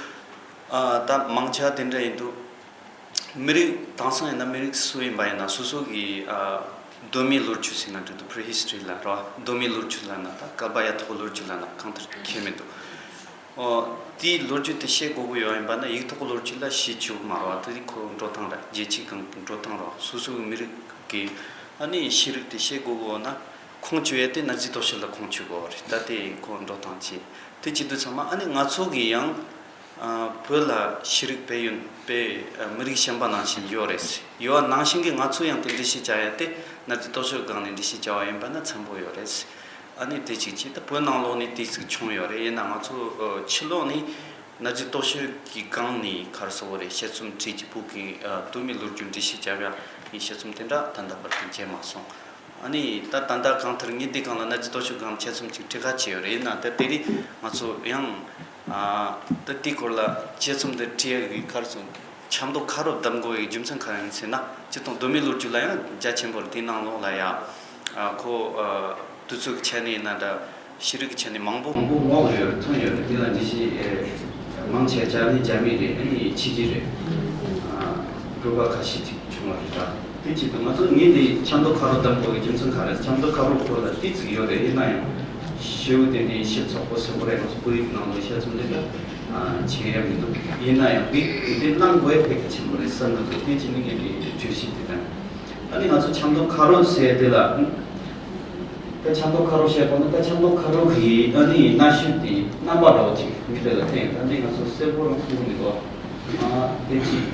ཨ་ད་མང་ཆེ་བ་དེ་འདྲ་ཡིན་དུས། མི་རིགས་དེང་སང་ཡིན་ན་མི་རིགས་སུ་ཡིན་པ་ཡིན་ན་སོ་སོ་གི་ཨ་གདོད་མའི་ལོ་རྒྱུས་ཟེར་ན་འགྲིག་འདུག prehistory ལབ་ར། གདོད་མའི་ལོ་རྒྱུས་ལབ་ན། ད་བསྐལ་པ་ཡ་ཐོག་ལོ་རྒྱུས་ལབ་ན་གང་ལྟར་ཁྱད་མི་འདུག་ཨོ། དེའི་ལོ་རྒྱུས་དེ་བཤད་དགོས་ཀྱི་ཡོད་ཡིན་པ་ན། ཡིག་ཐོག་ལོ་རྒྱུས་ལ་གཞི་བཅུག་མ་རེད་བ། དེ་ཁོ་འགྲོ་སྟངས་རེད། རྒྱལ་སྤྱིའི་སྒང་གི་འགྲོ་སྟངས་རེད། སོ་སོ་གི་མི་རིགས་ཀྱི་ཨ་ནི་ཤེས་རིག་དེ་བཤད་དགོས་ཀྱི་ཡོད་ན། ཁུངས་བཅོལ་ཡ་དེ་གནའ་རྫས་རྟོག་ཞིབ་ལ་ཁུངས་བཅོལ་དགོས་པ་རེད། ད་དེ་ཁོ་འགྲོ་སྟངས་བྱས། དེ་བྱེད་དུས་ཚང་མ་ཨ་ནི་ང་ཚོ་གི་ཡང་ཨ་བོད་ལ་ཤེས་རིག་དཔལ་ཡོན་དཔེ་ཨ་མི་རིགས་གཞན་པ་ནང་བཞིན་ཡོད་རེད། ཡོད་པ་ནང་བཞིན་གྱི་ང་ཚོ་ཡང་དེ་འགྲེལ་བཤད་རྒྱག་ཡ་དེ། གནའ་རྫས་རྟོག་ཞིབ་སྒང་ནས་འགྲེལ་བཤད་རྒྱག་པ་ཡིན་པ་ན་འཚམ་པོ་ཡོད་རེད། ཨ་ནི་དེ་གཅིག་བྱས། ད་བོད་ནང་ལོགས་ནས་དེ་ཟིག་བྱུང་ཡོད་རེད། ཡིན་ན་ང་ཚོ་ཨ་ཕྱི་ལོགས་ནས་གནའ་རྫས་རྟོག་ཞིབ་ཀྱི་སྒང་ནས་ག་རེ་ཟེར་དགོས་རེད། དཔྱད་རྩོམ་བྲིས་ཀྱི། བོད་ཀྱི་ཨ་གདོད་མའི་ལོ་རྒྱུས་འགྲེལ་བཤད་རྒྱབ་ཡ་ཡི་དཔྱད་རྩོམ་དེ་འདྲ་ད་ལྟ་བར་དུ་མཇལ་མ་སོང་། ཨ་ནི་ད་ད་ལྟ་གང་ལྟར་ངས་འདི་སྒང་ལ་གནའ་རྫས་རྟོག་ཞིབ་སྒང་ཆེད་རྩོམ་ཅིག་འབྲི་ག་བྱས་ཡོད་རེད། ཡིན་ན་ད་དེ་རིང་ང་ཚོ་ཡང་ད་དེའི་སྐོར་ལ་ཆེད་རྩོམ་འདི་འབྲི་ཡག་གི་ག་རེ་ཟེར། ཆབ་མདོ་ཁ་རོ་བདམས་དགོས་ཡག་རྒྱུ་མཚན་ག་རེ་ཡིན་ཟེར་ན། སྤྱིར་བཏང་གདོད་མའི་ལོ་རྒྱུས་ལ་ཡང་རྒྱ་ཆེན་པོ་རེད། དེའི་ནང་ལོགས་ལ་ཡང་ཁོ་དུས་ཚོད་ཀྱི་ཆ་ནས་ཡིན་ན་འདྲ། ཤེས་རིག་གི་ཆ་ནས་མང་པོ་མང་པོ་ངོ་ཡོད་རེད། ཐོན་ཡོད་རེད། དེ་ལ་འགྲེལ་བཤད་མང་ཆེ་བ་ལྕགས་ནི་རྒྱ་མི་རེད། ཨ་ནི་ཕྱི་རྒྱལ་རེད། བོད་པ་ཁ་ཤས་ཅིག་བྱུང་བ་རེད་ད། དེ་གཅིག་ཏུ་ང་ཚོ་ངས་འདི་ཆབ་མདོ་ཁ་རོ་བདམས་དགོས་ཀྱི་རྒྱུ་མཚན་ག་རེ། ཆབ་མདོ་ཁ་རོ་སྐོར་ལ་ཏོག་ཙམ་ཡོད་རེད། ཡིན་ན་ཡང་ཞེ་པོ་དེ་འདྲའི་ཞིབ་ཚགས་པོ་ཟེར་བ་རེད། ང་ཚོ་བོད་ཡིག་ནང་ལ་དཔྱད་རྩོམ་འདི་འདྲ་བྱེད་ཡ་མི་འདུག་ཡིན་ན་ཡང་འདི་འདི་གནང་དགོས་གལ་ཆེན་པོ་རེད་བསམ་གྱི་འདུག་དེ་གཅིག་ནི་ངས་འདི་བརྗོད་གཞི་དེ་དང་། ཨ་ནི་ང་ཚོ་ཆབ་མདོ་ཁ་རོ་ཟེར་དེ་ལ། ད་ཆབ་མདོ་ཁ་རོ་བཤད་པ་ན་ད་ཆབ་མདོ་ཁ་རོ་གི་ཨ་ནི་གནའ་ཤུལ་དེ་རྣམ་པ་འདྲ་བོ་ཅིག་མི་དེ་ལ་བསྟན། ད་འདི་ང་ཚོ་གསལ་པོ་རང་མཐོང་མི་འདུག་ཨ་དེ་ཅིག་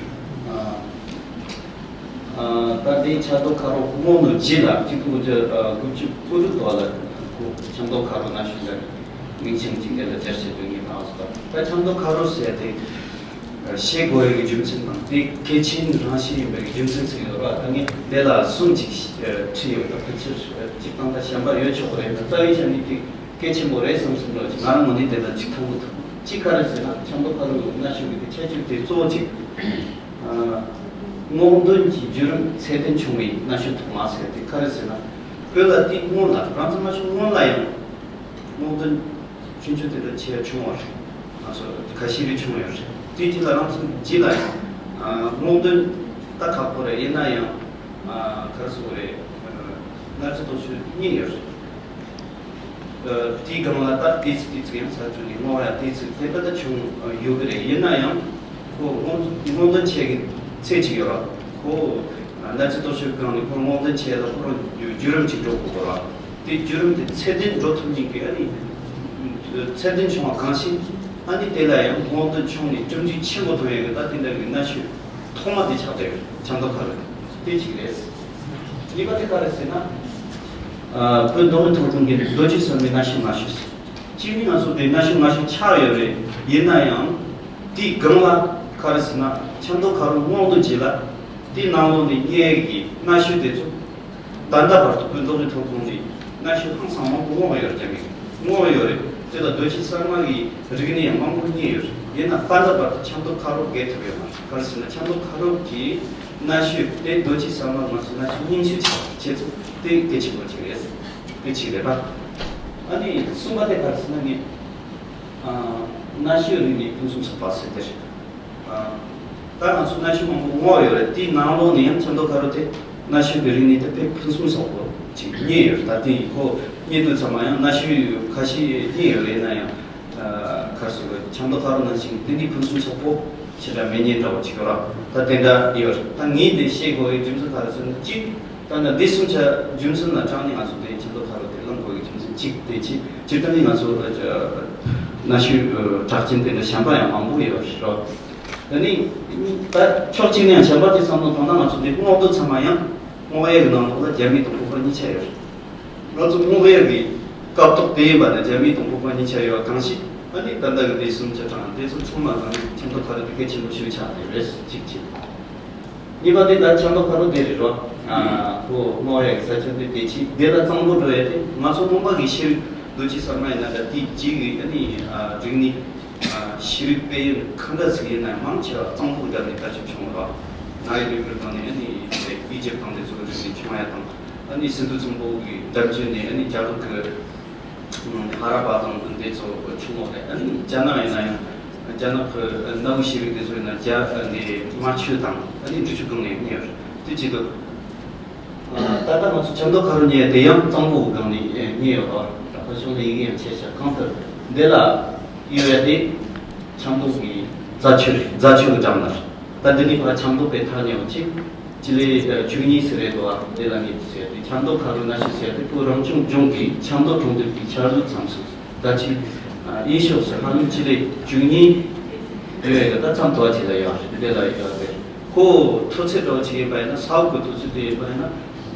ཨ་ད་འདི་ཆབ་མདོ་ཁ་རོ་སྔོན་དུ་རྗེས་ལ་ཆིག་སྟོང་དགུ་བརྒྱ་དགུ་བཅུ་གོ་དྲུག་ཐོག་ལ་ཁོ་ཆབ་མདོ་ཁ་རོ་གནའ་ཤུལ་ལ་མིང་ཆེན་ཅིག་དེ་ལ་སྦྱར་བྱས་དོན་ངེས་དང་སོ། ད་ཆབ་མདོ་ཁ་རོ་ཟེར་དེ། ཞེས་དགོས་ཡག་གི་རྒྱུ་མཚན་དང་དེ་གལ་ཆེན་རང་བཞིན་ཡིན་པའི་རྒྱུ་མཚན་ཚིག་ཡོད་པ། ད་ངས་དེ་ལ་གསུམ་ཅིག་བྲིས་ཡོད། ད་ཕལ་ཆེར་གཅིག་དང་ད་གཞན་པ་ཡོད་ཆོག་གི་རེད། ད་རྩ་བའི་ཆ་ནས་དེ་གལ་ཆེན་པོ་རེད་བསམ་བསམ་འདྲ་ཅིག་ང་རང་ངོས་ནས་དེ་ལ་གཅིག་མཐོང་གི་འདུག་གཅིག་ག་རེ་ཟེར་ན་ཆབ་མདོ་ཁ་རོ་གི་གནའ་ཤུལ་གྱི་དེ་ཁྱད་ཆོས་དེ་གཙོ་བོ་གཅིག་སྔོག་འདོན་གྱི་བརྒྱུད་རིམ་ཚད་ལྡན་བྱུང་བའི་གནའ་ཤུལ་ཐོག་མ་ཟེར་དེ་ག་རེ་ཟེར་ན། བོད་ལ་དེ་སྔོན་ལ་རང་ཚོ་མ་བྱུང་སྔོན་ལ་ཡང་། སྔོག་འདོན་ཆུང་ཆུང་དེ་འདྲ་བྱས་བྱུང་བ་རེད། ང་ཚོ་ཁ་ཤས་རེ་བྱུང་ཡོད་རེད། དེ་རྗེས་ལ་རང་ཚོ་རྗེས་ལ་ཡང་སྔོག་འདོན་ད་ཁག་པོ་རེད། ཡིན་ན་ཡང་ག་རེ་ཟེར་དགོས་རེད། གནའ་རྫས་རྟོག་ཞིབ་གཉིས་ཡོད་རེད། དེའི་སྒང་ལ་ད་ཏོག་ཙམ་ཏོག་ཙམ་ཡང་ས་ཁུལ་ནས་སྔོག་ཡ་ཏོག་ཙམ་དེ་འདྲ་ད་བྱུང་ཡོད་ཀྱི་རེད། ཡིན་ན་ཡང་ཁོ་སྔོག་སྔོག་འདོན་བྱེད་ཀྱི་ཚད་ཅིག་ཡོད་ར། ཁོ་གནའ་རྫས་རྟོག་ཞིབ་སྒང་ནས་ཁོ་སྔོག་འདོན་བྱེད་ཡ་ལ་ཁོ་རང་བརྒྱུད་རིམ་ཅིག་འགྲོ་དགོས་ར། དེ་བརྒྱུད་རིམ་དེ་ཚད་ལྡན་འགྲོ་ཐུབ་མཁན་གྱི་ཨ་ནི་ཚད་ལྡན་བྱུང་བ་གང་ཞིག་ཨ་ནི་དེ་ལ་ཡང་སྔོག་འདོན་བྱུང་ནས་གྲུབ་འབྲས་ཆེན་པོ་ཐོན་ཡག་གི་ད་དེ་འདྲ་གི་གནའ་ཤུལ་ཐོག་མ་དེ་ཆགས་བསྡད་ཡོད། ཆབ་མདོ་ཁ་རོ་དེ་གཅིག་རེད། གཉིས་པ་དེ་ག་རེ་ཟེར་ན། བོད་མདོ་དབུས་མཐོ་སྒང་གི་རྡོ་རྗེ་གསར་མའི་གནའ་ཤུལ་ལྔ་ཤོས་ཟེར། གཅིག་ནི་ང་ཚོ་དེ་གནའ་ཤུལ་ལྔ་ཤོས་ཆགས་ཡོད་རེད། ཡིན་ན་ཡང་དེའི་སྒང་ལ་ག་རེ་ཟེར་ན་ཆབ་མདོ་ཁ་རོ་སྔོག་འདོན་བྱས་ལ་དེའི་ནང་ལོགས་ནས་རྙེད་ཡག་གི་གནའ་ཤུལ་དེ་ཚོ། ད་ལྟ་བར་དུ་བོད་མདོ་དབུས་མཐོ་སྒང་ནས་གནའ་ཤུལ་ཧང་སང་མང་པོ་སྔོག་ཡོད་རེད། རྒྱ་མིས་སྔོག་ཡོད་རེད། དེ་ལ་རྡོ་རྗེ་གསར་མ་གི་རིག་གནས་ཡང་མང་པོ་རྙེད་ཡོད་རེད། ཡིན་ན་ད་ལྟ་བར་དུ་ཆབ་མདོ་ཁ་རོ་བརྒལ་ཐུབ་ཡོད་མ་རེད། ག་རེ་ཟེར་ན་ཆབ་མདོ་ཁ་རོ་གི་གནའ་ཤུལ་དེ་རྡོ་རྗེ་གསར་མ་ང་ཚོ་གནའ་ཤུལ་རྙིང་ཤོས་ཆགས་བྱས་ཚུལ་དེ་གལ་ཆེན་པོ་ཅིག་རེད། དེ་གཅིག་རེད་པ། ཨ་ནི་གསུམ་པ་དེ་ག་རེ་ཟེར་ན་ངས་གནའ་ཤུལ་རིག་གནས་ཕུན་སུམ་ཚོགས་པ་ཟེར་དེ་རེད། ད་ང་ཚོ་གནའ་ཤུལ་མང་པོ་སྔོག་ཡོད་རེད། དེའི་ནང་ལོགས་ནས་ཡང་ཆབ་མདོ་ཁ་རོ་དེ་གནའ་ཤུལ་གྱི་རིག་གནས་དེ་དཔེ་ཕུན་སུམ་ཚོགས་པོ་ཅིག་རྙེད་ཡོད་རེད། ད་དེ་ཁོ་རྙེད་དུས་ཚང་མ་ཡང་གནའ་ཤུལ་ཁ་ཤས་རྙེད་ཡོད་རེད། ན་ཡང་ག་རེ་ཟེར་དགོས། ཆབ་མདོ་ཁ་རོ་ནང་བཞིན་དེ་འདྲའི་ཕུན་སུམ་ཚོགས་པོ་ཞེ་དྲག་མེད་མཁན་འདྲ་བོ་ཅིག་ཡོད་རེད། ད་དེ་འདྲ་ཡོད་རེད། ད་ངས་དེ་བཤད་དགོས་པའི་རྒྱུ་མཚན་ག་རེ་ཟེར་ན་གཅིག་ད་ནི་འདི་གསུམ་ཆ་རྒྱུ་མཚན་ལ་དྲངས་ནས་ང་ཚོ་དེ་ཆབ་མདོ་ཁ་རོ་དེ་བླང་དགོས་ཀྱི་རྒྱུ་མཚན་གཅིག་དེ་ཅི་སྤྱིར་བཏང་ནི་ང་ཚོ་གནའ་ཤུལ་གྲགས་ཅན་དེ་འདྲ་གཞན་པ་ཡང་མང་པོ་ཡོད་རེད། ད་ནི་ད་ཕྱོགས་གཅིག་ནས་ཡང་གཞན་པ་དེ་བསམ་བློ་བཏང་ན་ང་ཚོ་འདི་སྔོག་འདོན་ཚང་མ་ཡང་སྔོག་ཡས་ཀྱི་ནང་ལོགས་ལ་རྒྱ་མི་དང་བོད་པ་གཉིས་ཆ་ཡོད་རེད། ང་ཚོ་སྔོག་ཡས་ཀྱི་སྐབས་ཐོག་དེ་ཡིན་པ་ནི་རྒྱ་མི་དང་བོད་པ་གཉིས་ཆ་ཡོད་པ་གང་ཞིག་ཨ་ནི་ད་ལྟ་གི་འདི་གསུམ་ཆ་དྲངས་དེ་ཚོ་ཚང་མ་ལ་ནི་ཆབ་མདོ་ཁ་རོ་དེ་གལ་ཆེན་པོ་ཞིག་ཆགས་ཡོད་རེད། གཅིག་བྱས། གཉིས་པ་དེ་ད་ཆབ་མདོ་ཁ་རོ་དེ་རེད་རོ། ཨ་ཁོ་སྔོག་ཡག་གི་ས་ཆ་དེ་དེ་ཅི་དེ་ལ་གཙང་པོ་འགྲོ་ཡ་དེ་ང་ཚོ་སྔོན་མ་གི་ཤེས་རིག་རྡོ་རྗེ་གསར་མ་ཡིན་ན་འདྲ་དེ་རྗེས་གི་ཨ་ནི་རིག་གནས་ཤེས་རིག་དཔལ་ཡོན་གང་འདྲ་ཟིག་ཡིན་ན་མང་ཆེ་བ་གཙང་པོ་གི་སྒང་ནས་ལྟ་ཞིབ་བྱུང་བ་རོ། ང་ཡི་རིག་པའི་སྒང་ནས་ཨ་ནི་ཨི་ཇིབ་དང་དེ་ཚོ་གི་རིག་གནས་བྱུང་ཡ་དང་ཨ་ནི་སིན་དྷུ་གཙང་པོ་གི་འགྲམ་རྒྱུད་ནས་ཨ་ནི་རྒྱ་གར་གི་ཧ་ར་པ་དང་འདི་ཚོ་ཆུང་ངུ་རེད། ཨ་ནི་རྒྱ་ནག་ཡིན་ན་ཡང་རྒྱ་ནག་གི་གནའ་བོའི་ཤེས་རིག་དེ་ཚོ་ཡིན་ན་རྒྱ་འདི་རྨ་ཆུ་དང་ཨ་ནི་འབྲི་ཆུ་སྒང་ནས་རྙེད་ཡོད་རེད། དེ་བྱེད་དུས་ད་ལྟ་ང་ཚོ་ཆབ་མདོ་ཁ་རོ་རྙེད་དེ་ཡང་གཙང་པོ་གི་སྒང་ནས་རྙེད་ཡོད་པ་ད་ཕ་ཤོང་ལ་ཡི་གེ་ཡང་ཆེ་ཤ་གང་ལྟར་འདི་ལ་ཡོད་རེད་དེ་ཆབ་མདོ་གི་རྫ་ཆུ་རེད། རྫ་ཆུ་གི་འགྲམ་ན་རེད། ད་འདི་ནི་ཕ་ཆབ་མདོ་དཔེ་ཐག་ཉེ་བ་ཅིག་སྤྱི་ལེ་བཅུ་གཉིས་ཟེར་རེད་དོ། དེ་ལ་ངེས་ཀྱི་ཟེར་དེ་ཆབ་མདོ་ཁ་རོ་གནའ་ཤུལ་ཟེར་དེ་བོད་རང་སྐྱོང་ལྗོངས་ཀྱི་ཆབ་མདོ་གྲོང་རྡལ་གྱི་ཆར་ཟུར་མཚམས་སུ་ད་ཅི་ཨིན་ཤོག་ཟེར་ཧ་ལམ་སྤྱི་ལེ་བཅུ་གཉིས་ཡོད་ཡོད་ད་མཚམས་དོ་ཅི་ལ་ཡོད་རེད། དེ་ལ་ཡོད་རེད། ཁོ་མཐོ་ཚད་འདྲ་བ་ཅིག་ཡིན་པ་ཡིན་ན་ས་འོག་གི་མཐོ་ཚད་དེ་ཡིན་པ་ཡིན་ན་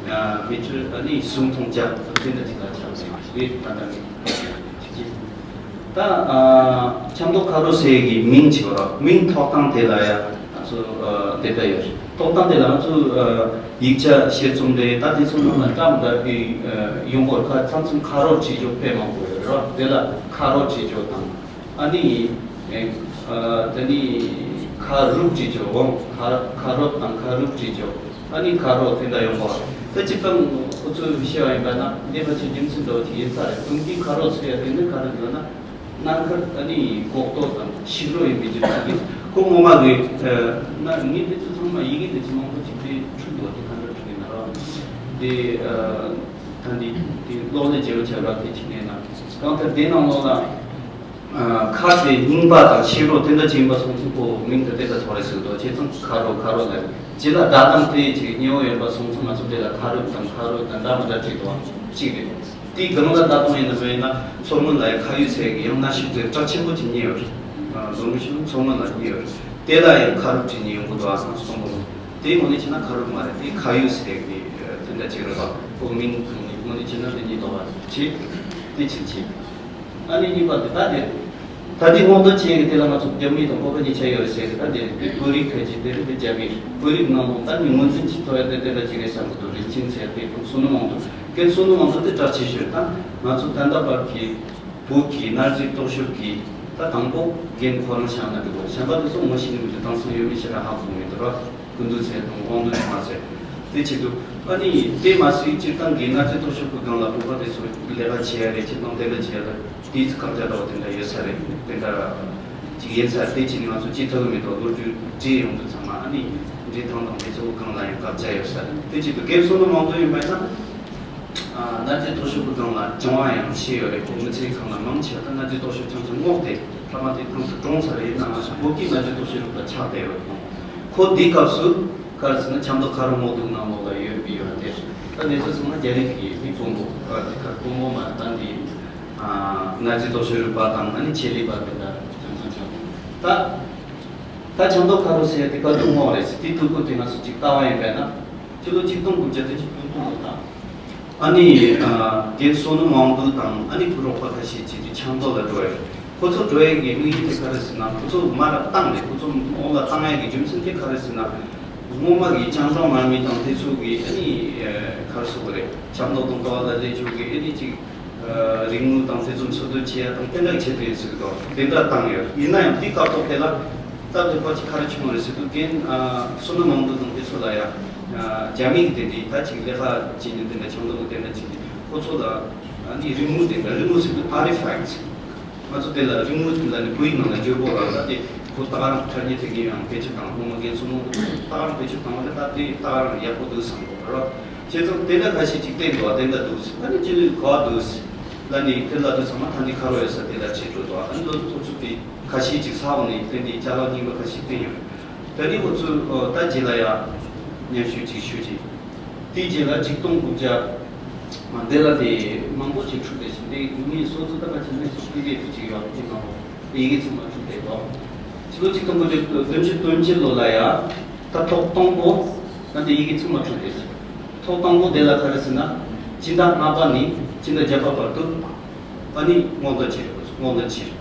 མི་ཊར་ཨ་ནི་སུམ་སྟོང་བརྒྱ་དེ་འདྲ་ཅིག་ལ་ཆགས་ཟེར་རེད། ད་ལྟ་ངས་ཅིག་ཅིག་ད་ཨ་ཆབ་མདོ་ཁ་རོ་ཟེར་གི་མིང་ཅིག་ཡོད་ར། མིང་ཐོགས་སྟངས་དེ་ལ་ཡ་ང་ཚོ་ཨ་དེ་ལྟ་ཡོད་རེད། ཐོབ་ཐང་དེ་ལ་ང་ཚོ་ཡིག་ཆ་ཤེས་ཚོམ་རེད། ད་དེ་ཚོ་ནང་ལ་བཀྲམ་འདྲ་གི་ཡོང་གོ་ཁ་མཚམས་མཚམས་ཁ་རོག་བྲིས་ཆོག་དཔེ་མང་པོ་ཡོད་རེད་བ། དེ་ལ་ཁ་རོག་བྲིས་ཆོག་དང་། ཨ་ནི་དེ་ནི་ཁ་རུབ་བྲིས་ཆོག་འོང་། ཁ་ཁ་རོག་དང་ཁ་རུབ་བྲིས་ཆོག་ཨ་ནི་ཁ་རོག་དེ་འདྲ་ཡོང་གོ། ད་སྤྱིར་བཏང་ཁོ་ཚོས་བཤད་པ་ཡིན་པ་ན་འདས་པ་ཆེ་རྒྱུ་མཚན་འདྲ་བོ་ཅིག་ཡིན་ས་རེད། དུང་གི་ཁ་རོག་ཟེར་ཡ་དེ་ནི་ག་རེ་འདོད་ན། སྣ་ཁར་ཨ་ནི་གོག་ཏོ་དང་ཤིག་རོ་ཡིན་པའི་རྒྱུ་མཚན་གྱིས་ཁོ་ངོ་མ་གི་ན་ངས་དེ་ཚོ་ཚང་མ་ཡི་གེ་དེ་ཚོ་མང་པོ་ཅིག་དེ་འཁྲུག་འདུག་དེ་ག་འདྲ་འཁྲུག་ཡིན་ན་ར། དེ་ད་འདི་དེ་གློག་ཀླད་བརྗེ་པོ་བྱས་པ་དེ་ཅིག་ནས་ན་གང་ལྟར་དེ་ནང་ལོགས་ལ་ཁ་དེ་རྙིང་པ་དང་ཤེས་རོགས་དེ་འདྲ་ཅིག་ཡིན་པ་སོང་ཙང་ཁོ་མིང་དེ་དེ་ལ་ཐོགས་རེད་ཟེར་འདུག་བྱས་ཙང་ཁ་རོག་ཁ་རོག་ལ་རྗེས་ལ་སྒྲ་གདངས་དེ་ཅིག་སྙན་བོ་ཡོད་པ་སོང་ཙང་ང་ཚོ་དེ་ལ་ཁ་རུབ་དང་ཁ་རོག་དང་འདྲ་མི་འདྲ་བྲིས་འདུག་ཅིག་རེད། དེའི་སྒང་ལ་ད་དུང་ཡིན་ན་མེད་ན་མཚོ་སྔོན་ལ་ཡང་ཁ་ཡོད་ཟེར་གི་ཡང་ན་ཤུགས་ཚད་གྲགས་ཆེན་པོ་ཅིག་རྙེད་ཡོད་རེད། ལོ་ངོ་ཤུགས་མཚོ་སྔོན་ལ་རྙེད་ཡོད་རེད། དེ་ལ་ཡང་ཁ་རུབ་བྲིས་ནས་ཡོང་གི་འདུག་ཨ་སང་སོང་གི་རེད། དེའི་ངོས་ནས་བྱས་ན་ཁ་རུབ་མ་རེད། དེ་ཁ་ཡོད་ཟེར་གི་དེ་འདྲ་ཅིག་རེད་པ། ཁོ་མིང་ངོས་ནས་བྱས་ན་དེ་གཉིས་ལྡོག་པ་བྱེད། དེ་ཕྱིར་བྱེད། ཨ་ནི་གཉིས་པ་དེ་ད་དེ། ད་དེ་སྔོག་འདོན་བྱེད་ཡས་དེ་ལ་ང་ཚོ་རྒྱ་མི་དང་བོད་པ་གཉིས་ཆ་ཡོད་རེད་ཟེར་གི། ད་དེ་དེ་བོད་རིགས་ཁ་ཅིག་དེ་རེད། དེ་རྒྱ་མི་རེད། བོད་རིགས་ནང་ལོགས་ད་ནི་ངོས་འཛིན་བྱེད་ཐུབ་ཡ་དེ་དེ་འདྲ་ཅིག་རེད་བསམ་གི་འདུག་རིན་ཆེན་ཟེར་དེ་དང་བསོད་ནམས་དབང་འདུས། གན་བསོད་ནམས་དབང་འདུས་དེ་གྲགས་ཆེ་ཤོས་རེད། ད་ང་ཚོ་ད་ལྟ་བར་གྱི་བོད་ཀྱི་གནའ་རྫས་རྟོག་ཞིབ་ཀྱི་ད་དང་པོ་རྒན་ཁོ་རང་བཞག་ན་འགྲིག་གོ། གཞན་པ་དེ་ཚོ་ངོ་ཤེས་ནི་མི་འདུག་དེང་སང་ཡོད་མེད་ཞེ་དྲག་ཧ་གོ་མི་འདུག་ར། སྐུ་མདུན་ཟེར་དང་དབང་འདུས་ཆེན་མ་ཟེར། དེ་བྱེད་དུས་ཨ་ནི་དེ་མ་ཟད་སྤྱིར་བཏང་གི་གནའ་རྫས་རྟོག་ཞིབ་ཀྱི་སྒང་ལ་བོད་པ་དེ་ཚོ་ལས་ཀ་བྱེད་ཡ་རེད། སྤྱིར་བཏང་དེ་འདྲ་བྱེད་ཡ་ལ་དེའི་ཁ་བརྡ་འདྲ་བོ་དེ་འདྲ་ཡོད་ས་རེད། དེ་འདྲ་ཅིག་ཡིན་ས་རེད། དེ་བྱས་ནས་ང་ཚོ་ཅི་ཐུབ་ཀྱི་མེད་དོ། ལོ་རྒྱུས་བྲིས་ཡོང་དུས་ཚང་མ་ཨ་ནི་འབྲི་སྟངས་དང་དེ་ཚོ་སྒང་ལ་ཡང་བཀག་ཆ་ཡོད་ས་རེད། དེ་བྱེད་དུས་གན་བསོད་ནམས་དབང་འདུས་ཡིན་པ་ཡིན་ན། གནའ་རྫས་རྟོག་ཞིབ་ཀྱི་སྒང་ལ་སྦྱང་བ་ཡང་ཤེས་ཡོད་རེད། ཁོ་མི་ཚེའི་སྒང་ལ་མང་ཆེ་བ་ད་གནའ་རྫས་རྟོག་ཞིབ་རྐྱང་རྐྱང་སྔོག་སྟེ་ཐ་མ་དེ་ཐང་དུ་གྲོངས་ཚར་རེད། ཡིན་ནའང་བོད་ཀྱི་གནའ་རྫས་རྟོག་ཞིབ་རུ་ཁག་ཆགས་བསྡད་ཡོད། ཁོ་འདི་སྐབས་སུ་ག་རེ་ཟེར་ན་ཆབ་མདོ་ཁ་རོག་སྔོག་འདོན་ནང་ལོགས་ལ་ཡོད་པའི་ཡོད་དེ། ད་གནས་ཚུལ་སོང་ན་རྒྱ་རིགས་ཀྱི་མི་དཔོན་པོ་ཨ་དེ་ག་དཔོན་པོ་མ་ད་འདི་གནའ་རྫས་རྟོག་ཞིབ་རུ་པ་དང་ཨ་ནི་ཆེད་ལས་པ་དེ་འདྲ་རྐྱང་རྐྱང་བྱུང་། ད་ད་ཆབ་མདོ་ཁ་རོག་ཟེར་དེ་ག་དུས་སྔོག་རེད་ཟེར་དེ་དུས་སྐབས་དེ་ང་ཚོ་ཅིག་ལྟ་བ་ཡིན་པས་ན། ཕྱི་ལོ་ཆིག་སྟོང་དགུ་བརྒྱ་བདུན་ཅུ་དོན་དྲུག་ལོ་དང་། ཨ་ནི་རྒན་བསོད་ནམས་དབང་འདུས་དང་ཨ་ནི་བུ་རོགས་པ་ཁ་ཤས་ཅིག་དེ་ཆབ་མདོ་ལ་འགྲོ་ཡ། ཁོ་ཚོ་འགྲོ་ཡ་གི་དམིགས་ཡུལ་དེ་ག་རེ་ཟེར་ན། ཁོ་ཚོ་མར་བཏང་ནས་ཁོ་ཚོ་འོག་ལ་བཏང་ཡ་གི་རྒྱུ་མཚན་དེ་ག་རེ་ཟེར་ན། སྔོན་མ་གི་རྒྱང་སྒྲོག་མ་མི་དང་དེ་ཚོ་གི་ཨ་ནི་ག་རེ་ཟེར་དགོས་རེད། ཆབ་མདོ་དང་འབྲེལ་བ་ལ་སླེབས་ཆོག་གི་ཨ་ནི་ཅིག་རིག་དངོས་དང་དེ་ཚོ་འཚོལ་སྡུད་བྱེད་ཡ་དང་དེ་འདྲ་བྱེད་དུ་ཡིན་ཟེར་གི་འདུག་དེ་འདྲ་བཏང་ཡོད། ཡིན་ན་ཡང་དེ་སྐབས་ཐོག་དེ་ལ་སྟབས་བདེ་པོ་ཅིག་ག་རེ་བྱུང་བ་རེད་ཟེར་དུས་རྒན་བསོད་ནམས་དབང་འདུས་དང་དེ་ཚོ་ལ་ཡ་རྒྱ་མི་གི་དེ་འདྲའི་ད་ཅིག་ལས་ཀ་བྱེད་མཁན་དེ་འདྲ་ཆབ་མདོ་གི་དེ་འདྲ་ཅིག་གིས་ཁོ་ཚོ་ལ་ཨ་ནི་རིག་དངོས་དེ་འདྲ་རིག་དངོས་ཟེར་དུས་artifacts ང་ཚོ་དེ་ལ་རིག་དངོས་ལ་ནི་བོད་ཡིག་ནང་ལ་བརྗོད་དགོས་ལ། ད་དེ་ཁོ་ད་ག་རང་ཐ་སྙད་དེ་གི་ཡང་བེད་སྤྱོད་བཏང་། སྔོན་མ་རྒན་བསོད་ནམས་དབང་འདུས་ད་ག་རང་བེད་སྤྱོད་བཏང་བ་ལས་ད་དེ་ད་ག་རང་ཡག་པོ་འདུག་བསམ་གི་རེད། བྱས་ཙང་དེ་འདྲ་ཁ་ཤས་ཅིག་བསྟན་འདུག་དེ་འདྲ་འདུག་ད་ནི་སྤྱི་ལོའི་ག་བ་འདུག་ལ་ནི་དེ་ལ་དུས་ཚང་མ་ད་ནི་ཁ་རོག་ཡོད་ས་དེ་ལ་ཁྲིད་འགྲོ་འདུག་ཨ་ནི་ལོ་ཚོ་ཚོ་དེ་ཁ་ཤས་ཅིག་ས་འོག་ནས་བསྟན་དེ་ཅ་ལག་རྙིང་པ་ཁ་ཤས་བསྟན་ཡོད། ད་ནི་ཁོ་ཚོས་ད་རྗེས་ལ་ཡ་མཉམ་ཞུགས་ཅིག་ཞུས་ཅིག་དེའི་རྗེས་ལ་ཆིག་སྟོང་དགུ་བརྒྱ་མ་འདི་ལ་དེ་མང་པོ་ཞིག་འཁྲུག་བསྡད་ཤིང་། དེ་ངས་སོ་སོ་ལྟ་བ་ཅིག་ནས་སོ་པི་ཌི་ཨེཕ་ཅིག་ཡོད། དེ་ནང་ཡི་གེ་ཚང་མ་འཁྲུག་བསྡད་དོ། ཕྱི་ལོ་ཆིག་སྟོང་དགུ་བརྒྱ་བདུན་ཅུ་དོན་གཅིག་ལོ་ལ་ཡ་ད་ཐོག་དང་པོ་ད་དེ་ཡི་གེ་ཚང་མ་འཁྲུག་བསྡད་ཤིང་། ཐོག་དང་པོ་དེ་ལ་ག་རེ་ཟེར་ན་སྤྱི་ཟླ་ལྔ་པ་ནས་སྤྱི་ཟླ་བརྒྱད་པ་བར་དུ་ཨ་ནི་སྔོག་འདོན་བྱས། སྔོག་འདོན་བྱས།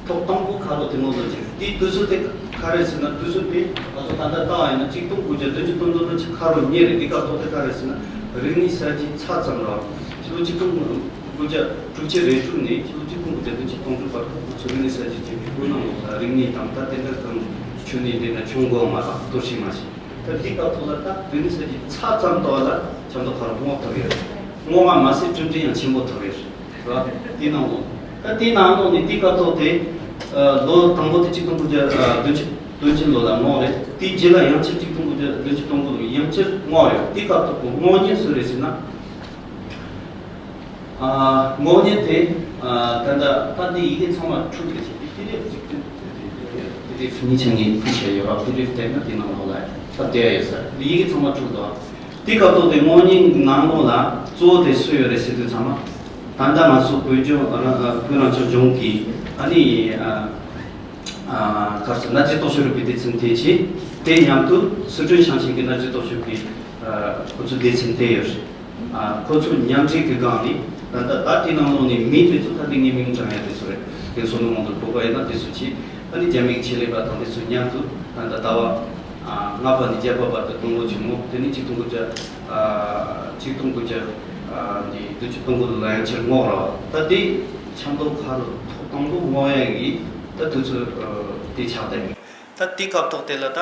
ཐོག་དང་པོ་ཁ་རོག་དེ་སྔོག་འདོན་བྱས། དེའི་དུས་ཚོད་དེ་ག་རེ་ཟེར་ན། དུས་ཚོད་དེ་ང་ཚོ་ད་ལྟ་ལྟ་བ་ཡིན་ན་ཆིག་སྟོང་དགུ་བརྒྱ་བདུན་ཅུ་དོན་དྲུག་ལོ་ཆིག་ཁ་རོག་གཉིས་རེད། དེ་སྐབས་ཐོག་དེ་ག་རེ་ཟེར་ན་རིག་གནས་གསར་བརྗེ་ཚར་ཙམ་རེད། ཕྱི་ལོ་ཆིག་སྟོང་དགུ་བརྒྱ་དྲུག་ཅུ་རེ་དྲུག་ནས་ཕྱི་ལོ་ཆིག་སྟོང་དགུ་བརྒྱ་བདུན་ཅུ་དོན་དྲུག་བར་དུ་ཁོ་ཚོ་རིག་གནས་གསར་བརྗེ་བྱས་པའི་སྐོར་ནང་ལོགས་ལ་རིག་གནས་དང་ད་དེ་འདྲ་དང་ཆོས་ནས་དེ་འདྲ་བྱུང་དགོས་མ་རེད། གཏོར་བཤིག་མ་བྱས། ད་འདི་སྐབས་ཐོག་ལ་ད་རིག་གནས་གསར་བརྗེ་ཚར་ཙམ་ཐོག་ལ་ཆབ་མདོ་ཁ་རོག་སྔོག་ཐུབ་ཡོད། སྔོག་པ་མ་ཟད་གྲུབ་འབྲས་ཡང་ཆེན་པོ་ཐོབ་ཡོད་རེད། དེ་ནང་ལོགས་ད་དེ་ནང་ལོགས་ནས་དེ་སྐབས་ཐོག་དེ་ལོ་དང་པོ་དེ་ཆིག་སྟོང་དགུ་བརྒྱ་བདུན་ཅུ་དོན་གཅིག་ལོ་ལ་སྔོག་རེད། དེའི་རྗེས་ལ་ཡང་ཕྱིར་ཆིག་སྟོང་དགུ་བརྒྱ་བདུན་ཅུ་དོན་དགུ་ལོ་ཡང་ཕྱིར་སྔོག་ཡོད། དེ་སྐབས་ཐོག་གི་སྔོག་མཁན་སུ་རེད་ཟེར་ན། ཨ་སྔོག་མཁན་དེ་ཨ་ད་ལྟ་ད་འདི་ཡི་གེ་ཚང་མ་འཁྲུག་བསྡད་ཤག་དེ་པི་ཌི་ཨེཕ་ཅིག་དེ་པི་ཌི་ཨེཕ་གཉིས་ཆ་ངས་ཕུལ་བྱས་ཡོད་ར། པི་ཌི་ཨེཕ་བལྟས་ན་དེ་ནང་ལོགས་ལ་ད་བསྡད་ཡོད་ས་རེད། ཡི་གེ་ཚང་མ་འཁྲུག་འདུག་དེ་སྐབས་ཐོག་དེ་སྔོག་མཁན་ནང་ལོགས་ལ་གཙོ་བོ་དེ་སུ་ཡོད་རེད་ཟེར་དུས་ཚང་མ་ད་ལྟ་ང་ཚོ་བོད་ལྗོངས་རང་བོད་རང་སྐྱོང་ལྗོངས་ཀྱི་ཨ་ནི་ཨ་ཨ་ག་རེ་ཟེར། གནའ་རྫས་རྟོག་ཞིབ་རུ་པའི་སྡེ་ཚན་དེ་བྱས། དེ་མཉམ་དུ་སི་ཁྲོན་ཞིང་ཆེན་གྱི་གནའ་རྫས་རྟོག་ཞིབ་ཀྱི་ཨ་ཁོ་ཚོའི་སྡེ་ཚན་དེ་ཡོད་རེད། ཨ་ཁོ་ཚོ་མཉམ་འབྲེལ་གྱི་སྒང་ནས་ད་ལྟ་ད་དེ་ནང་ལོགས་ནས་མི་དེ་ཚོ་ད་དེ་ངའི་མིང་བགྲང་ཡ་དེ་ཚོ་རེད། དེ་ཚོ་ནི་མང་དུ་བོད་པ་ཡིན་ན་དེ་ཚོ་བྱས། ཨ་ནི་རྒྱ་མི་གི་ཆེད་ལས་པ་དང་དེ་ཚོ་མཉམ་དུ་ད་ལྟ་ཟླ་བ་ ལྔ་པ་ནས་བརྒྱད་པ་བར་དུ་སྟོང་ལོ་གཅིག་སྔོག་དེ་ནས་ཆིག་སྟོང་དགུ་བརྒྱ་ཆིག་སྟོང་དགུ་བརྒྱ་དགུ་བཅུ་དོན་དགུ་ལོ་ལ་ཡང་ཕྱིར་སྔོག་ར། ད་དེ་ཆབ་མདོ་ཁ་རུ་ཐོག་དང་པོ་སྔོག་ཡག་གི་ད་དུས་ཚོད་དེ་ཆགས་བསྡད་ཡོད། ད་དེ་སྐབས་ཐོག་དེ་ལ་ད་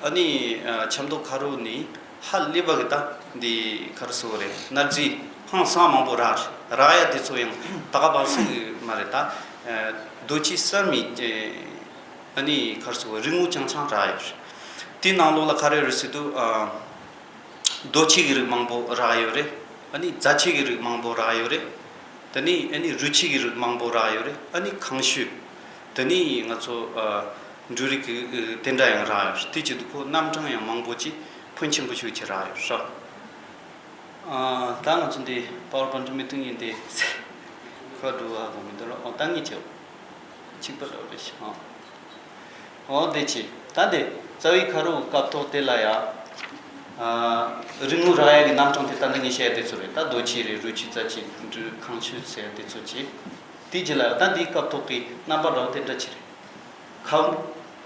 ཨ་ནི་ཆབ་མདོ་ཁ་རུ་ནས་ཧ་ལས་པ་གི་ད་འདི་ག་རེ་ཟེར་དགོས་རེད། གནའ་རྫས་ཧང་སང་མང་པོ་རག་རེད། རག་ཡ་དེ་ཚོ་ཡང་ད་ག་བ་སུ་མ་རེད། ད་རྡོ་ཆས་གསར་མའི་ཨ་ནི་ག་རེ་ཟེར་དགོས་རིག་དངོས་རྐྱང་རྐྱང་རག་ཡོད་རེད། དེའི་ནང་ལོགས་ལ་ག་རེ་རེད་ཟེར་དུས། རྡོ་ཆས་ཀྱི་རིགས་མང་པོ་རག་ཡོད་རེད། ཨ་ནི་རྫ་ཆས་ཀྱི་རིགས་མང་པོ་རག་ཡོད་རེད། དེ་ནས་ཨ་ནི་རུས་ཆས་ཀྱི་རིགས་མང་པོ་རག་ཡོད་རེད། ཨ་ནི་ཁང་ཤུལ། དེ་ནས་ང་ཚོ་ཨ་འབྲུ་རིགས་ཀྱི་ཨ་དེ་འདྲ་ཡང་རག་ཡོད་རེད། དེ་བྱེད་དུས་ཁོ་རྣམ་གྲངས་ཡང་མང་པོ་ཅིག་ཕོན་ཆེན་པོ་ཞིག་ཅིག་རག་ཡོད་རེད། ཨ་ད་ང་ཚོ་འདི་པ་ཝར་པོའིན་ཊི་མི་ཏིང་ཡིན་ཏེ་ཁ་འགྲོ་བ་གོ་མི་འདུག་རོགས། ཨོ་ད་ངས་བྱེད། གཅིག་པ་འདྲ་བོ་རེད་ཤག་ཨོ་དེ་ཅི། ད་དེ་རྩ་བའི་ཁ་རོག་སྐབས་ཐོག་དེ་ལ་ཡ། ཨ་རིག་དངོས་རག་ཡ་གི་རྣམ་གྲངས་དེ་ད་ནི་ངས་བཤད་ཡ་དེ་ཚོ་རེད། ད་རྡོ་ཆས་རེད། རུས་ཆས། རྫ་ཆས། འབྲུ། ཁང་ཤུལ་ཟེར་ཡ་དེ་ཚོ་ཅི། དེ་ཅི་ལ་ཡ་ད་འདིའི་སྐབས་ཐོག་གི་རྣམ་པ་འདྲ་བོ་དེ་འདྲ་ཅི་རེད། ཁ་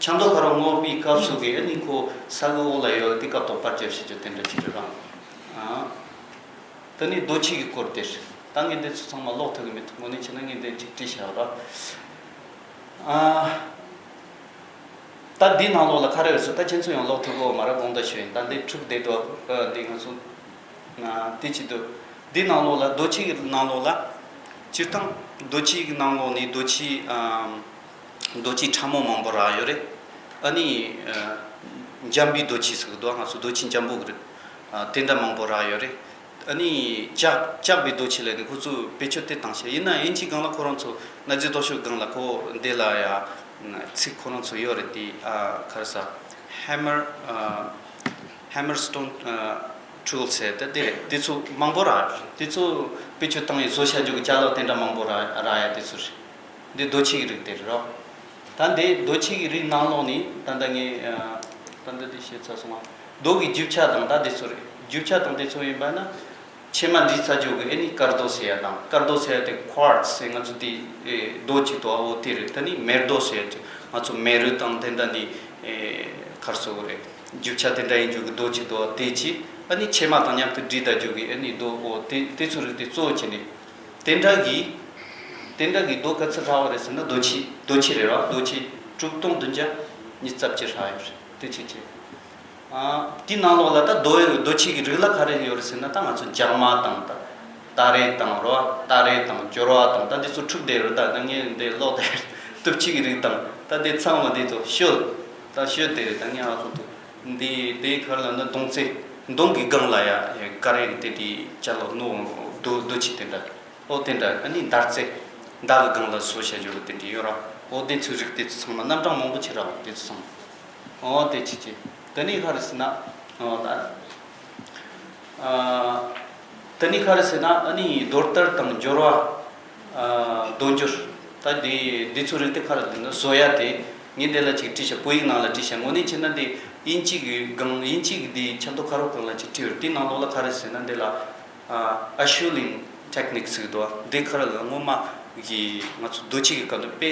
ཆབ་མདོ་ཁ་རོག་སྔོག་པའི་སྐབས་སུ་གི་ཨ་ནི་ཁོ་ས་གི་འོག་ལ་ཡོད་དེ་སྐབས་ཐོག་པར་རྒྱབ་བྱེད་རྒྱུ་དེ་འདྲ་ཅི་རེད་རང་། ཨ། ད་ནི་རྡོ་ཆས་ཀྱི་སྐོར་དེ་རེད། ད་ངས་འདི་ཚོ་ཚང་མ་ཀློག་ཐུབ་ཀྱི་མི་འདུག་དངོས་གནས་བྱས་ན་ངས་འདི་གཅིག་བྲིས་བཞག་ར། ཨ། ད་འདི་ནང་ལོགས་ལ་ག་རེ་ཡོད་ཟེར། ད་ཁྱེད་ཚོ་ཡང་ཀློག་ཐུབ་ཀྱི་ཡོད་མ་རེད། དགོངས་དག་ཞུ་ཡིན། ད་འདི་འཁྲུག་བསྡད་འདུག་ཨ་འདི་ང་ཚོ་ཨ་དེ་བྱེད་དུས་འདི་ནང་ལོགས་ལ་རྡོ་ཆས་ཀྱི་ནང་ལོགས་ལ། སྤྱིར་བཏང་རྡོ་ཆས་ཀྱི་ནང་ལོགས་ནས་རྡོ་ཆས་ཨ། རྡོ་ཆས་ཕྲ་མོ་མང་པོ་རག་ཡོད་རེད། ཨ་ནི་ཨ་འཇམ་པའི་རྡོ་ཆས་ཟེར་གི་འདུག་ང་ཚོ་རྡོ་ཆས་འཇམ་པོ་གི་རིགས་ཨ་དེ་འདྲ་མང་པོ་རག་ཡོད་རེད། ཨ་ནི་ལྕགས་ལྕགས་པའི་རྡོ་ཆས་ལ་ནི་ཁོ་ཚོས་བེད་སྤྱོད་དེ་བཏང་ཤག་ཡིན་ན་དབྱིན་ཇིའི་སྒང་ལ་ཁོ་རང་ཚོ་གནའ་རྫས་རྟོག་ཞིབ་སྒང་ལ་ཁོ་འདི་ལ་ཡ་ཚིག་ཁོ་རང་ཚོ་ཡོད་རེད། དེ་ཨ་ག་རེ་ཟ། ཧེ་མར་ཨ་ཧེ་མར་སི་ཊོན་ཨ་ཊུལ་ཟེར་ཏེ་དེ་རེད། དེ་ཚོ་མང་པོ་རག་དེ་ཚོ་བེད་སྤྱོད་བཏང་ཡས་བཟོ་བྱ་རྒྱུ་གི་ཅ་ལག་དེ་འདྲ་མང་པོ་རག་རག་ཡ་དེ་ཚོ་རེད། འདི་རྡོ་ཆས་ཀྱི་རིགས་དེ་རེད་རོ། ད་འདི་རྡོ་ཆས་ཀྱི་རིགས་ནང་ལོགས་ནས་ད་ལྟ་ངས་ཨ་ད་ལྟ་འདི་བཤད་ཚར་སོང་ང་། རྡོ་གི་རྒྱུ་ཆ་དང་ད་འདི་ཚོ་རེད། རྒྱུ་ཆ་དང་འདི་ཚོ་ཡིན་པ་ན། ཕྱེ་མ་འདྲེས་ཚར་རྒྱུ་གི་ཨ་ནི་དཀར་རྡོ་ཟེར་ཡ་དང་། དཀར་རྡོ་ཟེར་ཡ་དེ་ཁུ་ཨར་ཊི་སི་ཟེར་ང་ཚོ་དེ་ཨེ་རྡོ་གཅིག་འདུག་ཨ། འོ་དེ་རེད། ད་ནི་མེ་རྡོ་ཟེར་ཡ་དེ་ང་ཚོ་མེ་རུ་དང་དེ་འདྲ་ནི་ཨེ་ག་རེ་ཟེར་དགོས་རེད། རྒྱུ་ཆ་དེ་འདྲ་ཡིན་རྒྱུ་གི་རྡོ་གཅིག་འདུག་ཨ། དེ་གཅིག་ཨ་ནི་ཕྱེ་མ་དང་མཉམ་དུ་འདྲེས་ད་རྒྱུ་གི་ཨ་ནི་རྡོ། འོ་དེ་དེ་ཚོ་རིགས་དེ་གཙོ་བོ་བྱས་ནས། དེ་འདྲ་གི་དེ་འདྲ་གི་རྡོ་ག་ཚོད་རག་པ་རེད་ཟེར་ན། རྡོ་ཆས་རྡོ་ཆས་རེད་བ། རྡོ་ཆས་དྲུག་སྟོང་བདུན་བརྒྱ་ཉི་ཤུ་རྩ་བརྒྱད་རག་ཡོད་རེད། དེ་ཆེ་ཆེ། ཨ་དེའི་ནང་ལོགས་ལ་ད་རྡོ་རྡོ་ཆས་ཀྱི་རིགས་ལ་ག་རེ་ཡོད་རེད་ཟེར་ན། ད་ང་ཚོ་རྒྱག་མ་དང་། ད་སྟ་རེ་དང་རོ། སྟ་རེ་དང་སྦྱོར་བ་དང་། ད་འདི་ཚོ་འཁྲུག་བསྡད་རེད། ད་ད་ངས་འདི་ཀློག་བསྡད་རེད། གཏུབ་ཆས་ཀྱི་རིགས་དང་། ད་འདི་ཚང་མ་འདི་ཚོ་ཤོད། ད་ཤོད་བསྡད་རེད། ད་ངས་ཨ་ཁུ་ཐུག་འདི་དེ་ག་རེ་ལབ་ན་མདུང་རྩེ། མདུང་གི་སྒང་ལ་ཡ་ཡ་ག་རེ་དེ་འདྲའི་ཅ་ལག་རྣོ་རྡོ་རྡོ་ཆས་དེ་འདྲ། ཨོ་དེ་འདྲ། ཨ་ནི་མདའ་རྩེ། མདའ་གི་སྒང་ལ་བཟོ་བྱ་རྒྱུ་གི་དེ་འདྲ་ཡོད་ར། ཨོ་དེ་ཚོའི་རིགས་དེ་ཚོ་ཚང་མ་རྣམ་གྲངས་མང་པོ་ཅིག་རག་དེ་ཚོ་ཚང་མ། ཨོ་དེ་ཅི་ཅི། དེ་ནས་ག་རེ་ཟེར་ན། ཨོ་ད། ཨ་དེ་ནས་ག་རེ་ཟེར་ན། ཨ་ནི་རྡོ་ལྟར་དང་སྦྱོར་བ། ཨ་རྡོ་སྦྱོར། ད་དེ་དེ་ཚོའི་རིགས་དེ་ག་རེ་ཟེར་ན་བཟོ་ཡ་དེ། ངས་འདི་ལ་ཅིག་བྲིས་ཤག་བོད་ཡིག་ནང་ལ་བྲིས་ཤག་དངོས་གནས་བྱས་ན་འདི་དབྱིན་ཇི་གི་སྒང་། དབྱིན་ཇི་གི་འདི་ཆབ་མདོ་ཁ་རོག་སྒང་ལ་ཅིག་བྲིས་ཡོད། དེའི་ནང་ལོགས་ལ་ག་རེ་ཟེར་ན། འདི་ལ་ཨ་ཨ་ཤུ་ལིང་ཊེག་ནིག་ཟེར་གི་འདུག་འདི་ག་རེ་ལ་སྔོན་མ་གི་ང་ཚོ་རྡོ་ཆས་ཀྱི་སྐབས་ནས་དཔེ་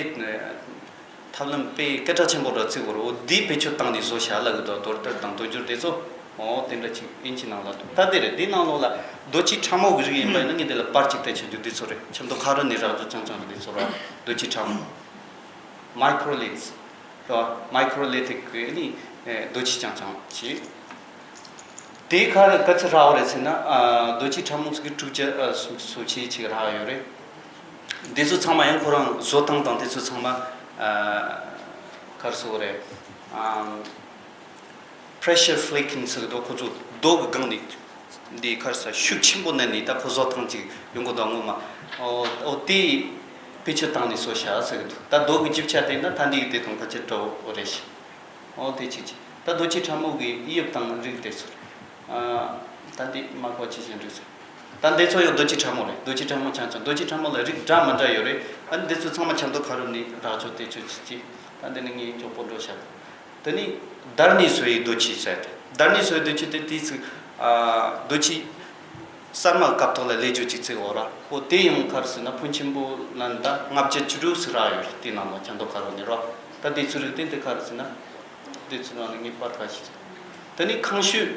ཐབས་ལམ་དཔེ་སྐད་གྲགས་ཆེན་པོ་འདྲ་བརྩི་དགོས་རེད། འོ་འདི་བེད་སྤྱོད་བཏང་ནས་བཟོ་བྱ་ལབ་གི་འདུག་རྡོ་ལྟར་དང་རྡོ་སྦྱོར་དེ་ཚོ། འོ་དེ་འདྲ་ཅིག་དབྱིན་ཇི་ནང་ལ་འདུག་ད་དེ་རེད། འདི་ནང་ལོགས་ལ་རྡོ་ཆས་ཕྲ་མོ་གི་རིགས་ཡིན་པ་ཡིན་ན་ངས་འདི་ལ་པར་ཅིག་བལྟས་ཆོག་རྒྱུ་འདི་ཚོ་རེད། ཆབ་མདོ་ཁ་རོག་ནས་རག་རྒྱུ་རྐྱང་རྐྱང་རེད། འདི་ཚོ་ར་རྡོ་ཆས་ཕྲ་མོ། མའི་ཁོ་རོ་ལི་ཐིག་རེད་བ། མའི་ཁོ་རོ་ལི་ཐིག་གི་ནི་རྡོ་ཆས་རྐྱང་རྐྱང་ཅིག་དེའི་ཁར་ག་ཚོད་རག་པ་རེད་ཟེར་ན། ཨ་རྡོ་ཆས་ཕྲ་མོ་ཚོ་གི་དྲུག་བརྒྱ་ཨ་སུམ་སུམ་ཅུ་ཅིག་རག་ཡོད་རེད། འདི་ཚོ་ཚང་མ་ཡང་ཁོ་རང་བཟོ་སྟངས་དང་དེ་ཚོ་ཚང་མ་ཨ་ག་རེ་ཟེར་དགོས་རེད། ཨ་པི་རེ་ཤར་ཕི་ལི་ཀིང་ཟེར་གི་འདུག་ཁོ་ཚོ་རྡོ་གི་སྒང་ནས་འདི་ག་རེ་ཟ། ཤུགས་ཆེན་པོ་བསྣན་ནས་ད་ཁོ་བཟོ་སྟངས་ཅིག་ཡོང་གི་འདུག་སྔོན་མ། ཨོ་ཨོ་དེ་བེད་སྤྱོད་བཏང་ནས་བཟོ་བྱ་ཟེར་གི་འདུག་ད་རྡོ་གི་རྒྱུ་ཆ་དེ་ན་ད་འདི་གི་དེ་དང་ཁ་ཆེ་འདྲ་བོ་རེད་ཤག་ཨོ་དེ་ཅིག་ཅིག་ད་རྡོ་ཆས་ཕྲ་མོ་གི་དབྱིབས་དང་རིགས་དེ་ཚོ་རེད། ཨ་ད་འདི་མ་གོ་ཆེ་ཞན་རིགས་ཚོ། ད་འདི་ཚོ་ཡང་རྡོ་ཆས་ཕྲ་མོ་རེད། རྡོ་ཆས་ཕྲ་མོ་རྐྱང་རྐྱང་། རྡོ་ཆས་ཕྲ་མོ་ལ་རིགས་འདྲ་མི་འདྲ་ཡོད་རེད། ཨ་ནི་འདི་ཚོ་ཚང་མ་ཆབ་མདོ་ཁ་རོག་ནས་རག་ཆོག་དེ་ཆོག་ཅིག་ཅིག་ད་འདི་ནི་ངའི་གྲོགས་པོ་འགྲོ་བྱ། དེ་ནི་རྡར་ནས་བཟོ་ཡི་རྡོ་ཆས་ཟེར་ཏེ། རྡར་ནས་བཟོ་ཡི་རྡོ་ཆས་དེ་དུས་ཚིགས་ཨ་རྡོ་ཆས་གསར་མ་སྐབས་ཐོག་ལ་ལས་རྒྱུ་ཅིག་ཚིག་འོ་ར། འོ་དེ་ཡང་ག་རེ་ཟེར་ན་ཕོན་ཆེན་པོ་ལ་ད་ལྔ་བརྒྱ་བཅུ་དྲུག་ཟེར་ར་ཡོད་རེད། དེ་ནང་ལ་ཆབ་མདོ་ཁ་རོག་ནས་ར། ད་དེ་ཚོའི་རིགས་དེ་དེ་ག་རེ་ཟེར་ན། དེ་ཚོའི་ནང་ནས་ངས་པར་ཁ་ཤས་ཚོ། དེ་ནི་ཁང་ཤུལ་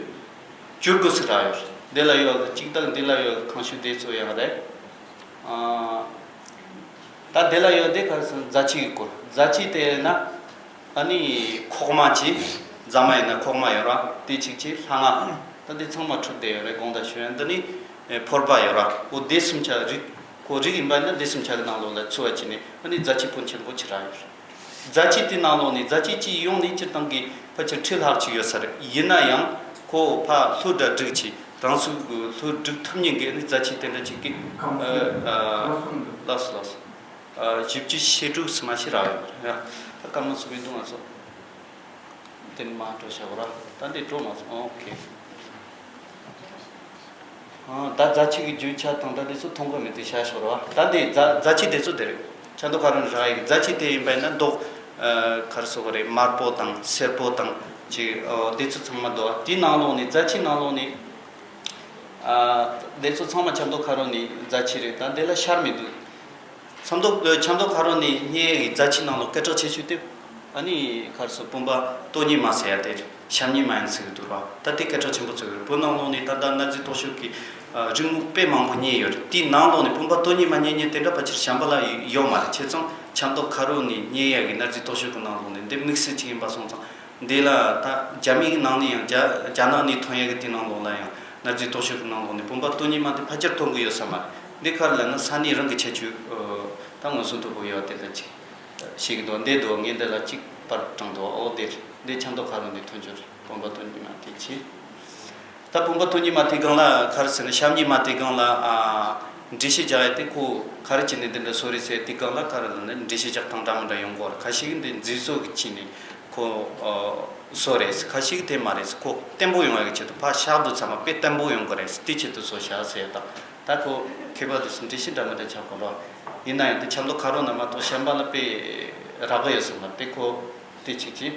བསྒྱུར་དགོས་ཟེར་ར་ཡོད། འདི་ལ་ཡོད་གཅིག་དང་འདི་ལ་ཡོད་ཁང་ཤུལ་དེ་ཚོ་ཡང་རེད། ཨ། ད་དེ་ལ་ཡོད་དེ་ག་རེ་ཟེར་ན་རྫ་ཆས་ཀྱི་སྐོར། རྫ་ཆས་དེ་ན་ཨ་ནི་ཁོག་མ་ཆེ། རྫ་མ་ཡིན་ན་ཁོག་མ་ཡོད་ར། དེ་གཅིག་ཆེ་ལྷ་ང་། ད་དེ་ཚང་མ་འཁྲུག་བསྡད་ཡོད་རེད། དགོང་དག་ཞོན་འདི་ནི་ཕོར་པ་ཡོད་ར། འོ་དེ་གསུམ་ཆ་རིགས། ཁོ་རིགས་ཡིན་པ་ན་དེ་གསུམ་ཆ་གི་ནང་ལོགས་ལ་ཚུད་པ་བྱས་ནས་ཨ་ནི་རྫ་ཆས་ཕོན་ཆེན་པོ་ཆེ་ར་ཡོད་རེད། རྫ་ཆས་དེ་ནང་ལོགས་ནས་རྫ་ཆས་གཅིག་ཡོང་ནས་སྤྱིར་བཏང་གི་ཕལ་ཆེར་ཁྲི་ལྷག་ཅིག་ཡོད་ས་རེད། ཡིན་ན་ཡང་ཁོ་ཕ་ལྷོ་སྒྲ་སྒྲིག་ཆེ་རང་སུ་ལྷོ་སྒྲིག་ཐུབ་མཁན་གྱི་ནི་རྫ་ཆས་དེ་འདྲ་ཅིག་གི་ཨ། ཨ། ལགས་སོ་ལགས་སོ། ཨ། བཞི་བཅུ་ཞེ་དྲུག་སུ་མ་ཤི་ར་ཡོད་རེད། ད་སྐར་མ་སུ་མི་འདུག་ང་ཚོ་དེ་ནི་མ་འགྲོ་བྱ་བ་ར། ད་འདི་འགྲོ་མ་སོང་། ཨོ་ཁེ། ཨ། ད་རྫ་ཆས་ཀྱི་རྒྱུ་ཆ་དང་ད་དེ་ཚོ་མཐོང་གི་མེད་དེ་བྱ་ཤོར་བ། ད་དེ་རྫ་རྫ་ཆས་དེ་ཚོ་དེ་རེད། ཆབ་མདོ་ཁ་རོན་ར་ཡིག་རྫ་ཆས་དེ་ཡིན་པ་ཡིན་ན་མདོག་ཨ། ག་རེ་ཟེར་དགོས་རེད། དམར་པོ་དང་སེར་པོ་དང་ཅིག་ཨོ་དེ་ཚོ་ཚང་མ་འདུག་བ། དེའི་ནང་ལོགས་ནས་རྫ་ཆས་ནང་ལོགས་ནས་ཨ། དེ་ཚོ་ཚང་མ་ཆབ་མདོ་ཁ་རོན་ནས་རྫ་ཆས་རེད། ད་དེ་ལ་ཤར་མི་འདུག་ཆབ་མདོ་ཆབ་མདོ་ཁ་རོན་ནས་རྙེད་ཡས་ཀྱི་རྫ་ཆས་ནང་ལོགས་སྐད་གྲགས་ཆེ་ཤོས་དེ་ཨ་ནི་ག་རེ་ཟེར་བུམ་པ་སྟོད་ཉི་མ་ཟེར་ཡ་དེ་རེད། ཞབས་ཉི་མ་ཡིན་ཟེར་གི་འདུག་ར། ད་དེ་སྐད་གྲགས་ཆེན་པོ་ཚོ་ཡོད་རེད། བོད་ནང་ལོགས་ནས་ད་ལྟ་གནའ་རྫས་རྟོག་ཞིབ་ཀྱི་ཨ། རིག་དངོས་དཔེ་མང་པོ་རྙེད་ཡོད་རེད། དེའི་ནང་ལོགས་ནས་བུམ་པ་སྟོད་ཉི་མ་རྙེད་མཁན་དེ་འདྲ་ཕལ་ཆེར་གཞན་པ་ལ་ཡོད་མ་རེད། བྱས་ཙང་ཆབ་མདོ་ཁ་རོན་ནས་རྙེད་ཡ་གི་གནའ་རྫས་རྟོག་ཞིབ་ཀྱི་ནང་ལོགས་ནས་འདི་དམིགས་བསལ་ཅིག་ཡིན་པ་སོང་ཙང་། འདི་ལ་ད་རྒྱ་མི་གི་ནང་ནས་ཡང་རྒྱ་རྒྱ་ནག་ནས་ཐོན་ཡ་གི་དེའི་ནང་ལོགས་ལ་ཡང་གནའ་རྫས་རྟོག་ཞིབ་ཀྱི་ནང་ལོགས་ནས་བུམ་པ་སྟོད་ཉི་མ་དེ་ཕལ་ཆེར་ཐོན་གི་ཡོད་ས་མ་རེད། འདི་ག་རེ་ལབ་ན་ས་གནས་རང་གི་ཁྱད་ཆོས་ད་མངོན་སུམ་དོད་པོ་ཡོད་པ་དེ་འདྲ་ཅིག་ཤེས་ཀྱི་འདུག་འདི་འདུག་ངས་འདི་ལ་གཅིག་པར་དྲངས་འདུག་ཨོ་དེ་རེད། འདི་ཆབ་མདོ་ཁ་རོན་ནས་ཐོན་རྒྱུ་རེད། བུམ་པ་སྟོད་ཉི་མ་དེ་ཆེ། ད་བུམ་པ་སྟོད་ཉི་མ་དེ་སྒང་ལ་ག་རེ་ཟེར་ན་ཞབས་ཉི་མ་དེ་སྒང་ལ་ཨ། འགྲེལ་བཤད་རྒྱག་ཡ་དེ་ཁོ་ག་རེ་བྱས་ནས་འདི་འདྲ་བཟོས་རེད་ཟེར་དེ་སྒང་ལ་ག་རེ་ལབ་ན་འགྲེལ་བཤད་རྒྱག་སྟངས་འདྲ་མི་འདྲ་ཡོང་གི་ཡོད་རེད། ཁ་ཤས་ཀྱིས་འདི་མཛེས་བཟོ་གི་བྱས་ནས་ཁོ་ཨ། བཟོས་རེད། ཁ་ཤས་ཀྱིས་དེ་མ་རེད། ཁོ་བརྟན་པོ་ཡོང་ཡ་གི་ཆེད་དུ་ཕར་བཞག་དུས་ཚང་མ་དཔེ་བརྟན་པོ་ཡོང་གི་རེད། དེ་ཆེད་དུ་བཟོས་བཞག་ཟེར། ད་ད་ཁོ་མཁས་པ་དེ་ཚོས་འགྲེལ་བཤད་འདྲ་མི་འདྲ་རྒྱག་གི་རེད། ཡིན་ན་ཡང་དེ་ཆབ་མདོ་ཁ་རོན་ན་མ་གཏོགས་གཞན་པ་ལ་དཔེ་རག་གི་ཡོད་ས་མ་རེད། དེ་ཁོ་དེ་གཅིག་བྱས།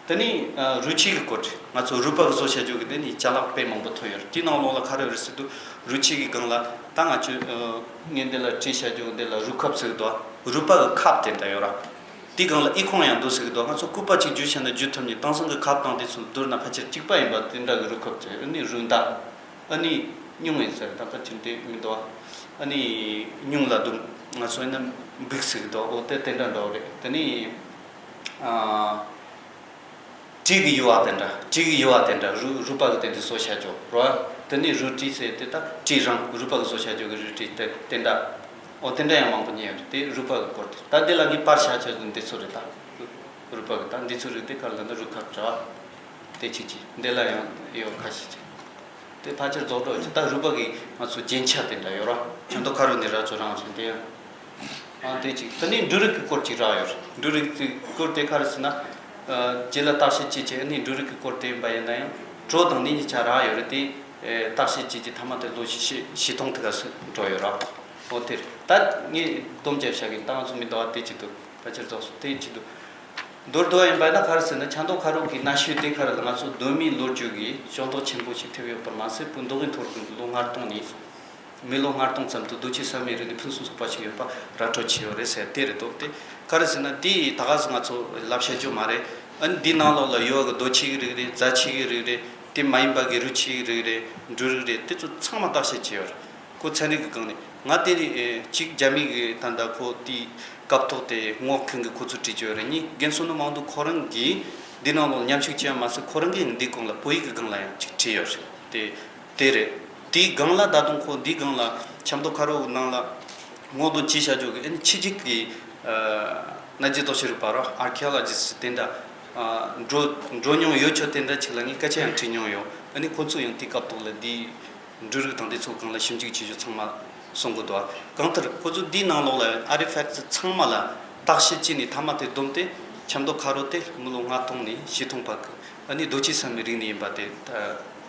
དེ་ནས་ཨ། རུས་ཆས་ཀྱི་སྐོར་དེ་ང་ཚོ་རུས་པ་གི་བཟོ་བྱ་རྒྱུ་གི་དེ་ནས་ཅ་ལག་དཔེ་མང་པོ་ཐོན་ཡོད་རེད། དེའི་ནང་ལོགས་ལ་ག་རེ་ཡོད་རེད་ཟེར་དུས་རུས་ཆས་ཀྱི་སྒང་ལ་ད་ང་ཚོས་ཨ། ངས་འདི་ལ་བྲིས་བྱ་རྒྱུ་འདི་ལ་རུས་ཁབ་ཟེར་གི་འདུག་རུས་པ་གི་ཁབ་དེ་འདྲ་ཡོད་ར། དེའི་སྒང་ལ་ཨི་ཁུང་ཡང་འདུག་ཟེར་གི་འདུག་ང་ཚོ་སྐུད་པ་གཅིག་འཇུ་བྱས་ན་འཇུ་ཐུབ་མཁན། དེང་སང་གི་ཁབ་དང་དེ་ཚོ་བསྡུར་ན་ཕལ་ཆེར་གཅིག་པ་ཡིན་པ་དེ་འདྲ་གི་རུས་ཁབ་ཅིག་ཨ་ནི་རུས་མདའ། ཨ་ནི་སྙུང་ཡིན་ཟེར། ད་ཁ་ཅིག་དེ་མི་འདུག་ཨ་ནི་སྙུང་ལ་འདུག་ང་ཚོ་ཡིན་ན་འབིག་ཟེར་གི་འདུག་འོ་དེ་དེ་འདྲ་འདྲ་བོ་རེད། དེ་ནས་ཨ། གྲི་གི་ཡུ་བ་དེ་འདྲ། གྲི་གི་ཡུ་བ་དེ་འདྲ། རུས་རུས་པ་གི་དེ་འདྲ་བཟོ་བྱ་རྒྱུ་རེད། དེ་ནས་རུས་གྲི་ཟེར་དེ་ད་གྲི་རིང་། རུས་པ་གི་བཟོ་བྱ་རྒྱུ་གི་རུས་གྲི་དེ་དེ་འདྲ། འོ་དེ་འདྲ་ཡང་མང་པོ་རྙེད་ཡོད་རེད། དེ་རུས་པ་གི་སྐོར་དེ། ད་དེ་ལ་ངས་པར་བཞག་བྱ་རྒྱུ་འདི་ཚོ་རེད། ད་རུས་པ་གི་ད་འདི་ཚོ་རིགས་དེ་ག་རེ་ལབ་ན་རུས་ཁབ་འདྲ་བ་དེ་གཅིག་བྱས། འདི་ལ་ཡང་ཡོད་ཁ་ཤས་ཅིག་དེ་ཕལ་ཆེར་རྫོགས་འགྲོ་ཅིག་ད་རུས་པ་གི་ང་ཚོ་རྒྱན་ཆ་དེ་འདྲ་ཡོད་ར། ཆབ་མདོ་ཁ་རོན་ནས་ར་ཚོ་རང་བཞིན་དེ་ཡང་། ཨ་དེ་གཅིག་དེ་ནས་འབྲུ་རིགས་ཀྱི་སྐོར་ཅིག་རག་ཡོད་རེད། འབྲུ་རིགས་ཀྱི་སྐོར་དེ་ག་རེ་ཟེར་ན། ཨ་རྗེས་ལ་བརྟག་དཔྱད་བྱས་བྱས་ཨ་ནི་འབྲུ་རིགས་ཀྱི་སྐོར་དེ་ཡིན་པ་ཡིན་ན་ཡང་གྲོ་དང་ནས་གཉིས་ཆ་རག་ཡོད་རེད། དེ་ཨེ་བརྟག་དཔྱད་བྱས་བྱས་མཐའ་མ་དེ་ལོ་བཞི་བཞི་བཞི་སྟོང་དེ་ག་སུ་འགྲོ་ཡོད་ར། འོ་དེ་རེད། ད་ངས་སྡོམ་བརྒྱབ་བཞག་གི་ད་ང་ཚོ་མི་འདུག་བ། དེ་གཅིག་འདུག་ཕལ་ཆེར་རྫོགས་སོང་། དེ་གཅིག་འདུག་མདོར་བསྡུ་བ་ཡིན་པ་ན་ག་རེ་ཟེར་ན་ཆབ་མདོ་ཁ་རོན་གྱི་གནའ་ཤུལ་དེ་ག་རེ་ལ་ང་ཚོ་གདོད་མའི་ལོ་རྒྱུས་ཀྱི་ཤོག་ཐོག་ཆེན་པོ་ཞིག་ཐེབས་ཡོད་པར་མ་ཟད། བོད་མདོ་དབུས་མཐོ་སྒང་གི་ལོ་ལྔ་སྟོང་ནས་མི་ལོ་ལྔ་སྟོང་ཙམ་དུ་རྡོ་ཆས་ཟམ་མི་རིགས་ནས་ཕུན་སུམ་ཚོགས་པ་ཞིག་ཡོད་པ་ར་སྤྲོད་བྱས་ཡོད་རེད་ཟེར་དེ་རེད་འདུག་དེ་ག་རེ་ཟེར་ན་དེ་ད་ག་ཟེ་ང་ཚོ་ལབ་བཤད་རྒྱུ་མ་རེད། ཨ་ནི་འདིའི་ནང་ལོགས་ལ་ཡོད་གི་རྡོ་ཆས་ཀྱི་རིགས་རེད། རྫ་ཆས་ཀྱི་རིགས་རེད། དེ་མ་ཡིན་པ་གི་རུས་ཆས་ཀྱི་རིགས་རེད། འབྲུ་རིགས་རེད། དེ་ཚོ་ཚང་མ་བརྟག་དཔྱད་བྱས་ཡོད་རེད། ཁོ་ཚན་རིག་གི་སྒང་ནས་ང་དེ་ནས་ཨེ་གཅིག་རྒྱ་མི་གི་ད་ལྟ་ཁོ་དེའི་སྐབས་ཐོག་དེ་སྔོག་མཁན་གྱི་ཁོ་ཚོ་བྲིས་ཀྱི་ཡོད་རེད། གཉིས་རྒན་བསོད་ནམས་དབང་འདུས་ཁོ་རང་གིས་འདི་ནང་ལོགས་མཉམ་ཞུགས་བྱས་པ་མ་ཟད་ཁོ་རང་གིས་འདི་སྒང་ལ་བོད་ཡིག་གི་སྒང་ལ་ཡང་གཅིག་བྲིས་ཡོད་རེད། དེ་དེ་རེད། དེའི་སྒང་ལ་ད་དུང་ཁོ་འདིའི་སྒང་ལ་ཆབ་མདོ་ཁ་རོན་ནང་ལ་སྔོག་འདོན་བྱས་བཞག་རྒྱུ་གི་ཨ་ནི་ཕྱི་རྒྱལ་གྱི་ཨ་གནའ་རྫས་རྟོག་ཞིབ་རུ་པ་ར་ཨར་ཁི་ཡོ་ལོ་ཇི་སི་ཊི་དེ་འདྲ་ཨ་འགྲོ་འགྲོ་མྱོང་ཡོད་ཆོག་དེ་འདྲ་ཅིག་ལ་ངས་སྐད་ཆ་ཡང་དྲིས་མྱོང་ཡོད། ཨ་ནི་ཁོ་ཚོ་ཡང་དེའི་སྐབས་ཐོག་ལ་འདིའི་འབྲུ་རིགས་དང་དེ་ཚོ་སྒང་ལ་ཞིབ་འཇུག་བྱེད་རྒྱུ་ཚང་མ་གསུང་གི་འདུག་གང་ལྟར་ཁོ་ཚོ་འདིའི་ནང་ལོགས་ལ་ཨར་ཊི་ཕེག་ཊི་ཚང་མ་ལ་བརྟག་དཔྱད་བྱས་ནས་མཐའ་མ་དེ་བསྡོམས་ཏེ་ཆབ་མདོ་ཁ་རོན་དེ་མི་ལོ་ལྔ་སྟོང་ནས་བཞི་སྟོང་བར་གྱི་ཨ་ནི་རྡོ་ཆས་ཟམ་མི་རིགས་ནས་ཡིན་པ་དེ་ད་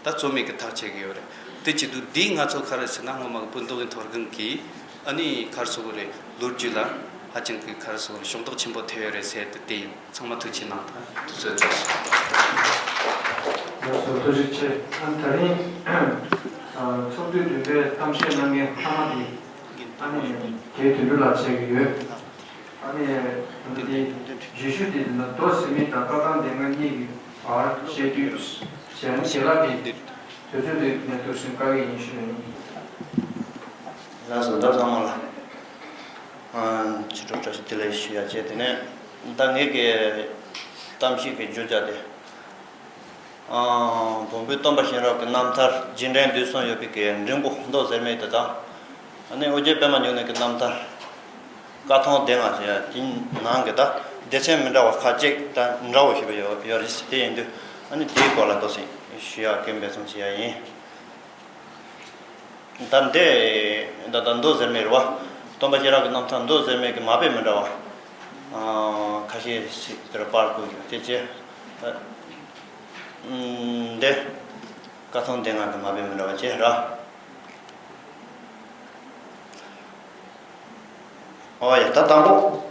ད་རྩོད་མེད་ཀྱི་ཐག་བཅད་ཀྱི་ཡོད་རེད། དེ་བྱེད་དུས་འདིས་ང་ཚོ་ག་རེ་ཟེར་ན་སྔོན་མ་གི་བོད་མདོ་དབུས་མཐོ་སྒང་གི་ཨ་ནི་ག་རེ་ཟེར་དགོས་རེད། ལོ་རྒྱུས་ལ་ཧ་ཅང་གི་ག་རེ་ཟེར་དགོས་རེད། ཕྱོགས་གཏོགས་ཆེན་པོ་ཐེབས་ཡོད་རེད་ཟེར་དེ་དེ་ཡིན། ཚང་མ་ཐུགས་རྗེ་གནང་། དུས་ཚོད་རྫོགས་སོང་། ལགས་སོ། ཐུགས་རྗེ་ཆེ། ཨ་ད་རིང་ཚོགས་དུས་བདུན་པའི་གཏམ་བཤད་གནང་མཁན་ཐ་མ་དེ་ཨ་ནི་རྒན་དོན་གྲུབ་ལགས་བྱེད་ཀྱི་ཡོད། ཨ་ནི་ད་ལྟ་དེ་བརྗོད་གཞི་དེ་ད་རྡོ་ཟེར་མི་དང་ཀ་ཁང་སྡེ་ལྔ་གཉིས་ཀྱི་བར་བཤད་དུས། ཞལ་ནི་ཞལ་ལག་གི་དུས་ཚོད་འདི་ནས་ཐུགས་སེམས་བཀའ་ཡིག་ཡིན་ཞུ་ནི། ལགས་སོ། ད་ཚང་མ་ལ་ཕྱི་དྲོ་བཀྲ་ཤིས་བདེ་ལེགས་ཞུ་ཡ་བྱས། དེ་ནས་ད་ངེད་ཀྱི་གཏམ་བཤད་ཀྱི་བརྗོད་བྱ་དེ། ཨ། བོན་པོའི་སྟོན་པ་གཤེན་རབ་ཀྱི་རྣམ་ཐར་རྗེས་དྲན་དུས་གསུམ་ཡོད་པའི་གི་འབྲི་མགོ་མདོ་ཟེར་མེད་དེ་དང་། ཨ་ནི་ཨོ་རྒྱན་པད་མ་འབྱུང་གནས་ཀྱི་རྣམ་ཐར་བཀའ་ཐང་སྡེ་ལྔ་ཟེར་ཡ་དེའི་ནང་གི་ད་སྡེ་ཚན་མི་འདྲ་བ་ཁ་ཅིག་ད་འདྲ་བོ་ཞིག་ཡོད་ཡོད་རེད་ཟེར། དེ་ཡིན་དུས་ཨ་ནི་དེའི་སྐོར་ལ་ཏོག་ཙམ་ཞུ་ཡ་གི་འབད་བརྩོན་བྱེད་ཡ་ཡིན། ད་འདི་ད་ད་མདོ་ཟེར་མེད་རེད་བ། སྟོན་པ་གཤེན་རབ་ཀྱི་རྣམ་ཐར་མདོ་ཟེར་མེད་ཀྱི་མ་དཔེ་མི་འདྲ་བ། ཨ། ཁ་ཤས་ཤིག་དེར་པར་བརྐོས་ཡོད་དེ་བྱས། ད་འདི་བཀའ་ཐང་སྡེ་ལྔ་གི་མ་དཔེ་མི་འདྲ་བ་བྱས་ར། ཨོ་ཡ། ད་དང་པོ་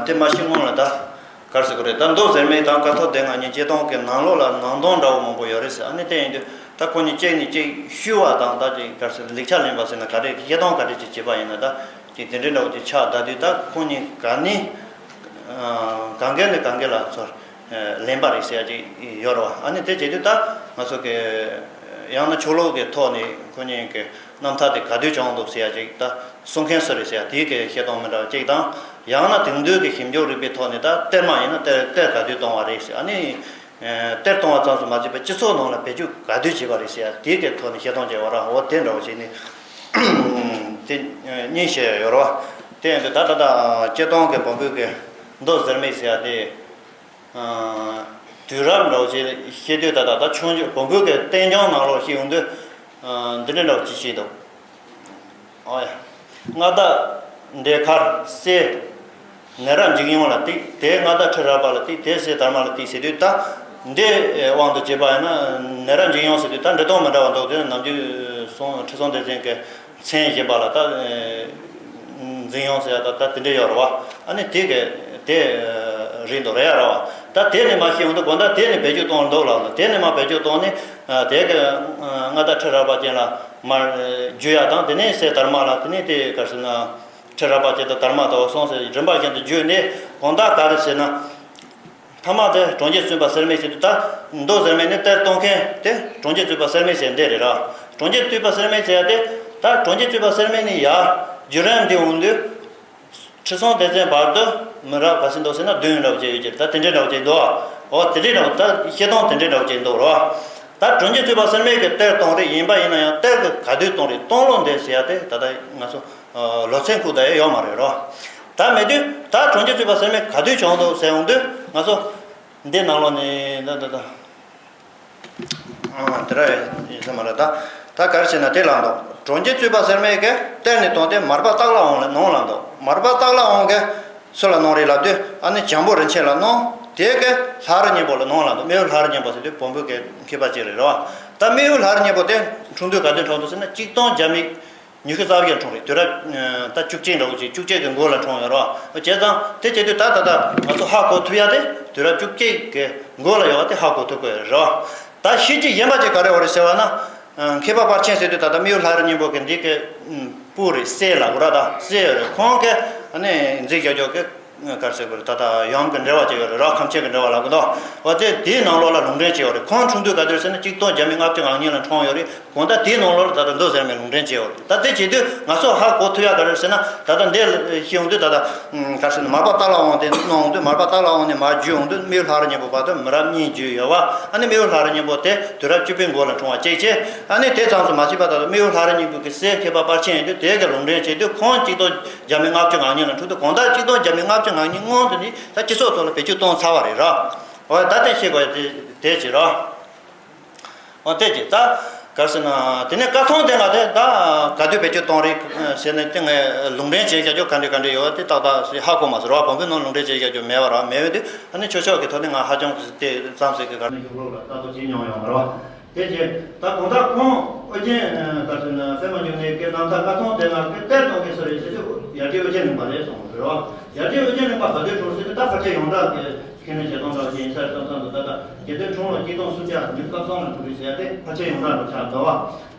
དེ་མ་ཤེས་སྔོན་ལ་ད་ག་རེ་ཟེར་དགོས་རེད། ད་མདོ་ཟེར་མེད་དང་བཀའ་ཐང་སྡེ་ལྔ་གཉིས་སྤྱིར་བཏང་གི་ནང་ལོགས་ལ་ནང་དོན་འདྲ་བོ་མང་པོ་ཡོད་རེད་ཟེར། ཨ་ནི་དེ་ཡིན་དུས་ད་ཁོ་གཉིས་གཅིག་ནས་གཅིག་བཤུ་བ་དང་། ད་ཅིག་ག་རེ་ཟེར། ལེགས་ཆ་ལེན་པ་ཟེར་ན་ག་རེ། བཤད་སྟངས་ག་རེ་ཅིག་བྱེད་པ་ཡིན་ན། ད་ཅིག་དེ་འདྲའི་འདྲ་བོ་ཅིག་ཆགས་བསྡད་དུས། ད་ཁོ་གཉིས་ག་ནས་གང་ག་ནས་གང་ག་ལ་ཚུར་ལེན་པ་རེད་ཟེར་ཡ་ཅིག་ཡོད་རེད་བ། ཨ་ནི་དེ་བྱེད་དུས་ད་ང་ཚོ་གི་ཡང་ན་ཆོས་ལུགས་ཀྱི་ཐོག་ནས་ཁོ་གཉིས་ཀྱི་རྣམ་ཐར་དེ་ག་དུས་བྱུང་འདུག་ཟེར་ཡ་ཅིག་ད་གསུང་མཁན་སུ་རེད་ཟེར་ཡ་དེའི་གི་བཤད་སྟངས་མི་འདྲ་བ་ཅིག་དང་། ཡང་ན་དེང་དུས་ཀྱི་ཞིབ་འཇུག་རིག་པའི་ཐོག་ནས་ད་གཏེར་མ་ཡིན་ན་གཏེར་གཏེར་ག་དུས་བཏོན་པ་རེད་ཟེར། ཨ་ནི་གཏེར་བཏོན་པ་ཙམ་དུ་མ་ཟད་པའི་སྤྱི་ཚོགས་ནང་ལ་བེད་སྤྱོད་ག་དུས་བྱས་པ་རེད་ཟེར་ཡ་དེའི་གི་ཐོག་ནས་བཤད་སྟངས་བྱས་པ་ར། འོ་དེ་འདྲ་བོ་བྱས་ནས་དེ་གཉིས་བཤད་ཡ་ཡོད་རེད་བ། དེ་ཡིན་དུས་ད་ད་ད་སྤྱིར་བཏང་གི་བོན་པོའི་གི་མདོ་ཟེར་མེད་ཟེར་ཡ་དེ། ཨ། དུས་རབས་འདྲ་བོ་ཅིག་བཤད་དུས་ད་ལྟ་ད་ཆུང་ཆུང་བོན་པོའི་གི་བསྟན་རྐྱང་ནང་ལོགས་བཤད་ཡོང་དུས། ཨ། འདི་འདྲ་འདྲ་བོ་ཅིག་བཤད་འདུག། ཨོ་ཡ། མངའ་བདག་འདྲེ་མཁར་སྲས་ནད་རབ་འཇིགས་ཡུམ་ལ་གཏུགས། དེའི་མངའ་བདག་ཁྲི་རལ་པ་ལ་གཏུགས། དེའི་སྲས་དར་མ་ལ་གཏུགས་ཟེར་དུས། ད་འདི་དབང་དུ་བྱས་པ་ཡིན་ན་ནད་རབ་འཇིགས་ཡུམ་ཟེར་དུས་ད་འབྲི་སྟངས་མི་འདྲ་བ་འདུག། དེ་ནམ་རྒྱུན་སོང་ཁྲི་སྲོང་ལྡེ་བཙན་གྱི་མཚན་བཞེས་པ་ལ་ད་འཇིགས་ཡུམ་ཟེར་ཡ་ད་ད་དེ་འདྲ་ཡོད་རེད་བ། ཨ་ནི་དེ་གི་དེ་རེད་འདུག་རེད་ཡ་རེད་བ། ད་དེ་ནས་མར་བཤད་ཡོང་དུས་དགོང་དག་དེ་ནས་བེད་སྤྱོད་གཏོང་འདུག་ལབ་ན། དེ་ནས་མར་བེད་སྤྱོད་གཏོང་ནས་དེ་གི་མངའ་བདག་ཁྲི་རལ་པ་ཅན་ལ་མར་བརྒྱུད་ཡ་དང་། དེ་ནས་སྲས་དར་མ་ལ། དེ་ནས་དེ་ག་རེ་ཟེར་ན་ཁྲི་རལ་པ་ཅན་དང་དར་མ་དང་། འོ་སོང་ཟེར་རིམ་པ་བཞིན་དུ་བརྒྱུད་ནས་དགོང་དག་ག་རེ་ཟེར་ན། ཐ་མ་དེ་གྲོང་ཁྱེར་བཙུན་པ་སེར་སྨད་ཟེར་དུས། ད་མདོ་ཟེར་མེད་ནི་གཏེར་གཏོང་མཁན་དེ་གྲོང་ཁྱེར་བཙུན་པ་སེར་སྨད་ཟེར་འདི་རེད་ར། གྲོང་ཁྱེར་བཙུན་པ་སེར་སྨད་ཟེར་ཡ་དེ། ད་གྲོང་ཁྱེར་བཙུན་པ་སེར་སྨད་ནས་ཡར་བརྒྱུད་རིམ་འདི་འོང་དུས། ཁྲི་སྲོང་ལྡེ་བཙན་བར་དུ་མི་རབས་ག་ཚོད་འདུག་ཟེར་ན་བདུན་འདྲ་བོ་ཅིག་ཡོད་ཀྱི། ད་དེ་འདྲའི་འདྲ་བོ་ཅིག་འདུག་ཨ། འོ་དེ་འདྲའི་འདྲ་བོ། ད་བཤད་སྟངས་དེ་འདྲའི་འདྲ་བོ་ཅིག་འདུག་ར། ད་གྲོང་ཁྱེར་བཙུན་པ་སེར་སྨད་ཀྱི་གཏེར་གཏོང་རིགས་ཡིན་པ་ཡིན་ན་ཡང་། གཏེར་གྱི་ག་དུས་གཏོང་རིགས། གཏོང་ལུགས་འདི་ཟེར་ཡ་དེ་ད་ལྟ་ང་ཚོ་ལོ་ཚད་ཁུག་ད་ཡ་ཡོད་མ་རེད་ར། ད་མེད་དུས་ད་གྲོང་ཁྱེར་བཙུན་པ་སེར་སྨད་ག་དུས་བྱུང་འདུག་ཟེར་འོང་དུས། ང་ཚོ་འདི་ནང་ལོགས་ནས་ད་ད་ད། ཨ། དེ་ར་ཡིན་ས་མ་རེད། ད་ད་ག་རེ་བྱས་ན་དེ་ལ་འདུག། གྲོང་ཁྱེར་བཙུན་པ་སེར་སྨད་ཀྱི་གཏེར་ནས་གཏོང་སྟེ་མར་པ་སྟག་ལྷ་དབང་ལ་གནང་ལ་འདུག། མར་པ་སྟག་ལྷ་དབང་གིས་སུ་ལ་གནང་རེད་ལབ་དུས། ཨ་ནི་བྱམས་པོ་རིན་ཆེན་ལ་གནང་། དེ་གིས་ལྷ་རི་སྙིང་པོ་ལ་གནང་ལ་འདུག། རྨེའུ་ལྷ་རི་སྙིང་པོ་ཟེར་དུས་བོན་པོའི་གི་མཁས་པ་ཅིག་རེད་ར། ད་རྨེའུ་ལྷ་རི་སྙིང་པོ་དེ་འཁྲུངས་དུས་ག་དུས་འཁྲུངས་འདུག་ཟེར་ན། ཆིག་སྟོང་བརྒྱ་མེད་ཉི་ཤུ་རྩ་བརྒྱད་འཁྲུངས་རེད། དུས་རབས་ད་བཅུ་གཅིག་འདྲ་བོ་ཅིག། བཅུ་གཅིག་གི་འགོ་ལ་འཁྲུངས་ཡོད་རེད་བ། བྱས་ཙང་དེ་བྱེད་དུས་ད་ད་ད་ང་ཚོ་ཧ་གོ་ཐུབ་ཡ་དེ། དུས་རབས་བཅུ་གཅིག་གི་འགོ་ལ་ཡོད་པ་དེ་ཧ་གོ་ཐུབ་དགོས་རེད་བ། ད་ཤེས་བྱ་གཞན་པ་ཅིག་ག་རེ་ཡོད་རེད་ཟེར་བ་ན། མཁས་པ་དཔལ་ཆེན་ཟེར་དུས་ད་ལྟ་རྨེའུ་ལྷ་རི་སྙིང་པོ་གི་འདི་གི་སྤུ་རེད། སྲས་ལབ་དགོས་ར། ད་སྲས་ཡོད་རེད། ཁོང་གིས་ཨ་ནི་མཛད་བཞག་རྒྱུ་གི་ག་རེ་ཟེར་དགོས་རེད། ད་ལྟ་ཡུམ་གྱི་འགྲེལ་པ་ཅིག་ཡོད་རེད་ར། ཁམས་ཆེན་གྱི་འགྲེལ་པ་ལབ་གི་འདུག། འོ་དེ་དེའི་ནང་ལོགས་ལ་ལུང་འདྲེན་བྱས་ཡོད་རེད། ཁོང་འཁྲུངས་དུས་ག་དུས་ཟེར་ན་ཆིག་སྟོང་བརྒྱ་མེད་ལྔ་བཅུ་ང་གཉིས་ལ་འཁྲུངས་ཡོད་རེད། དགོང་དག་དེའི་ནང་ལོགས་ལ་ད་ལྟ་མདོ་ཟེར་མའི་ལུང་འདྲེན་བྱས་ཡོད་རེད། ད་དེ་བྱེད་དུས་ང་ཚོ་ཧ་གོ་ཐུབ་ཡ་ག་རེ་ཟེར་ན། ད་ལྟ་འདི་ཤེས་ཡོང་དུས་ད་ལྟ་ག་རེ་ཟེར་ན་མར་པ་སྟག་ལྷ་དབང་དེ་གནང་ཡོང་དུས། མར་པ་སྟག་ལྷ་དབང་ནས་མར་བརྒྱུད་ཡོང་དུས་རྨེའུ་ལྷ་རི་སྙིང་པོ་བར་དུ་མི་རབས་གཉིས་བརྒྱུད་ཡོད་པ། ཨ་ནི་རྨེའུ་ལྷ་རི་སྙིང་པོ་དེ་དུས་རབས་བཅུ་པའི་འགོ་ལ་འཁྲུངས་པ་གཅིག་བྱས། ཨ་ནི་དེ་ཙམ་དུ་མ་ཟད་པ་ད་ལྟ་རྨེའུ་ལྷ་རི་སྙིང་པོ་གི་སྲས་མཁས་པ་དཔལ་ཆེན་ཡིན་དུས། དེ་གི་ལུང་འདྲེན་བྱེད་དུས་ཁོང་ཆིག་སྟོང་བརྒྱ་མེད་ལྔ་བཅུ་ང་གཉིས་ལ་འཁྲུངས་དུས། དགོང་དག་ཆིག་སྟོང་བརྒྱ་མེད་ལྔ་བཅུ་ང་གཉིས་སྔོན་དུ་ནས་ད་སྤྱི་ཚོགས་ཐོག་ལ་བེད་སྤྱོད་གཏོང་ཚར་བ་རེད་ར། འོ་ད་དེ་ཤེས་དགོས་ཡ་དེ་དེ་བྱེད་ར། འོ་དེ་བྱེད། ད་ག་རེ་ཟེར་ན། དེ་ནས་བཀའ་ཐང་དེ་ལ་དེ་ད་ག་དུས་བེད་སྤྱོད་གཏོང་རེད་ཟེར་ན། དེ་ངས་ལུང་འདྲེན་བྱེད་བཞག་རྒྱུ་ག་འདྲ་ག་འདྲ་ཡོད་དེ་ཏག་ཏག་ཧ་གོ་མ་སོང་ར། བོན་པོའི་ནང་ལུང་འདྲེན་བྱེད་བཞག་རྒྱུ་མེད་པ་ར། མེད་པ་དེ་ཨ་ནི་ཆོས་ཕྱོགས་ཀྱི་ཐོག་ནས་ང་ཧ་ཅང་གི་དེ་ཙམ་ཟིག་གི་ག་ནས་གཞུང་ལུགས་ལ་ལྟ་རྟོག་བྱེད་མྱོང་ཡོད་མ་རེད་བ། དེ་བྱས་ད་དགོང་དག་ཁོང་ཨོ་རྒྱན་ད་ཟེར་ན་པད་མ་འབྱུང་གནས་ཀྱི་རྣམ་ཐར་བཀའ་ཐང་དེ་ལ་གི་གཏེར་གཏོང་མཁན་སུ་རེད་ཟེར་དུས། ཡབ་རྗེ་ཨོ་རྒྱན་གླིང་པ་རེད་གསུངས་པ་རེད་བ། ཡབ་རྗེ་ཨོ་རྒྱན་གླིང་པ་ག་དུས་འཁྲུངས་ཟེར་དུས། ད་ཕལ་ཆེར་ཡོངས་གྲགས་ཀྱི་ཁས་ལེན་བྱེད་སྟངས་འདྲ་བ་ཞིག་ཡིན་ས་རེད། བསམ་བསམ་དུ་ད་ལྟ་རྒྱལ་བསྟན་འཁྲུངས་ལོ་གཅིག་སྟོང་སུམ་བརྒྱ་ཉི་ཤུ་རྩ་གསུམ་ལ་འཁྲུངས་རེད་ཟེར་ཡ་དེ་ཕལ་ཆེར་ཡོངས་གྲགས་འདྲ་ཆགས་འདུག་བ།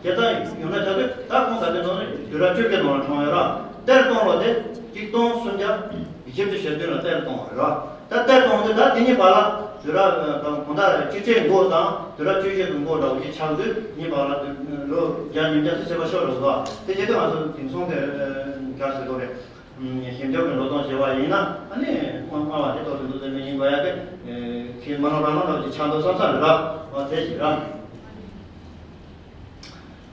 དེ་ལྟར་ཡོང་ན་ཆ་དུས་ད་ཁོང་ག་དུས་འཁྲུངས་ན་དུས་རབས་བཅོ་བརྒྱད་ནང་ལ་འཁྲུངས་ཡོད་ར། གཏེར་གཏོང་ལོ་དེ་གཅིག་སྟོང་སུམ་བརྒྱ་བཞི་བཅུ་ཞེ་བདུན་ལ་གཏེར་གཏོང་བ་རེད་ར། ད་གཏེར་གཏོང་དུས་ད་དེ་གཉིས་བར་ལ་ དུས་རབས་གང་ལྟར་གཅིག་ཚེས་མགོ་དང་དུས་རབས་བཅུ་བཞི་གི་མགོ་འདྲ་བོ་ཞིག་ཆགས་དུས་ཉིན་པ་ལ་ལོ་བརྒྱ་ཉིས་བརྒྱ་ཙམ་ཕྱིན་པ་ཤོར་འགྲོ་འདུག་དེ་བྱེད་དུས་ང་ཚོ་དེང་སང་གི་ག་རེ་ཟེར་དགོས་རེད། ཞིབ་འཇུག་གི་འགྲོ་སྟངས་བྱས་པ་ཡིན་ན་ཨ་ནི་སྔོན་མ་བ་དེ་ཏོག་ཙམ་འདུག་ཟེར་ནས་ཡིན་དགོས་ཡ་དེ་ཁྱེད་མ་ནོར་རང་ནོར་འདྲ་བོ་ཞིག་ཆགས་འདུག་བསམ་བསམ་རེད་ར། འོ་དེ་ཞིག་ར།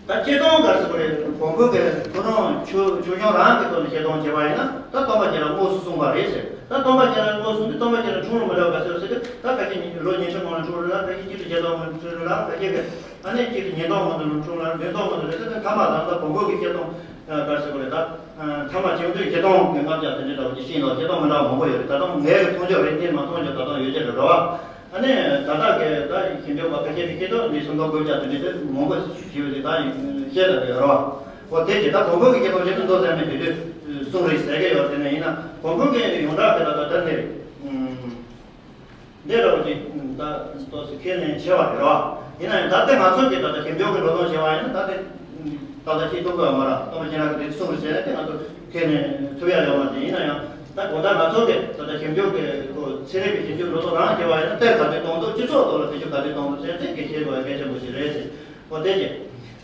ད་སྐྱེ་སྟངས་ག་རེ་ཟེར་དགོས་རེད། བོན་པོ་གི་ཁོ་རང་ཆོས་ཆོས་སྐྱོང་རང་གི་ཐོག་ནས་བཤད་སྟངས་བྱས་པ་ཡིན་ན་ད་སྟོན་པ་ཁྱེད་རང་དངོས་སུ་གསུངས་པ་རེད་ཟེར། ད་སྟོན་པ་ཁྱེད་རང་དངོས་སུ་འདི་སྟོན་པ་ཁྱེད་རང་འཁྲུངས་ལ་མི་འདྲ་བ་ག་ཟེར་ཟེར་དུས་ད་ཁ་ཤས་ལོ་ཉི་ཤུ་སྔོན་ལ་འཁྲུངས་རེད་ལ། ཁ་ཤས་གཅིག་ཏུ་བརྒྱད་སྟོང་སྔོན་ལ་འཁྲུངས་རེད་ལ། ཁ་ཤས་ཀྱི་ཨ་ནི་གཅིག་ཏུ་ཉིས་སྟོང་སྔོན་དུ་འཁྲུངས་ལ་བདུན་སྟོང་སྔོན་དུ་རེད་ཟེར་དུས་ཐ་མ་ད་ལྟ་བོན་པོ་གི་བཤད་སྟངས་ག་རེ་ཟེར་དགོས་རེད། ད་ཐ་མ་བྱུང་དུས་བཤད་སྟངས་ཀྱི་ལྔ་བརྒྱ་དེ་འདྲ་འདྲ་བོ་ཅིག་ཤེས་འདུག་བཤད་སྟངས་མི་འདྲ་བ་མང་པོ་ཡོད་རེད། ད་དུང་ངས་གི་མཐོང་ཆོས་རེད། འདི་མ་མཐོང་ཆོས་ད་དུང་ཡོད་ཀྱི་རེད་རེད་བ། ཨ་ནི་ད་ལྟ་གི་ད་ཞིབ་འཇུག་པ་ཁ་ཤས་ཀྱིས་བཤད་དོན་འདི་སུམ་སྟོང་དགུ་བརྒྱ་དེ་འདྲའི་དེ་མང་པོ་ཞིག་ཡོད་དེ་ད་བཤད་ད་གི་ཡོད་རེད་བ། འོ་དེ་ཅི་ད་བོན་པོ་གི་བཤད་སྟངས་བཤད་དུས་མདོ་ཟེར་མི་དེ་དུས་གསུང་རེད་ཟེར་གི་ཡོད། དེ་ནས་ཡིན་ན་བོན་པོ་གི་ཡོངས་གྲགས་དེ་ད་ད་ད་འདི་རེད། འདི་འདྲ་བོ་ཅིག་ད་ཏོག་ཙམ་ཁས་ལེན་བྱས་པ་རེད་བ། ཡིན་ན་ཡང་ད་ལྟ་ང་ཚོ་གི་ད་ལྟ་ཞིབ་འཇུག་གི་འགྲོ་སྟངས་བྱས་པ་ཡིན་ན་ད་ལྟ་ད་ལྟ་ཤེས་ཐུབ་ཀྱི་ཡོད་མ་རེད། སྟོན་པ་ཁྱེད་རང་གི་འདི་གསུང་རེད་ཟེར་ན་དེ་ང་ཚོ་ཁས་ལེན་ཐུབ་ཡ་ཡོད་མ་རེད། ཡིན་ན་ཡང་ད་གང་ལྟར་ང་ཚོ་གི་ད་ལྟ་ཞིབ་འཇུག་གི་ཁོ་ཚན་རིག་གི་ཞིབ་འཇུག་འགྲོ་སྟངས་རང་བྱས་པ་ཡིན་ན་གཏེར་ག་དུས་གཏོང་འདུག་སྤྱི་ཚོགས་ཐོག་ལ་བེད་སྤྱོད་ག་དུས་གཏོང་འདུག་ཟེར་ཚིག་གི་ཤེས་དགོས་གལ་ཆེན་པོ་ཞིག་རེད་ཟེར། འོ་དེ་ཅི།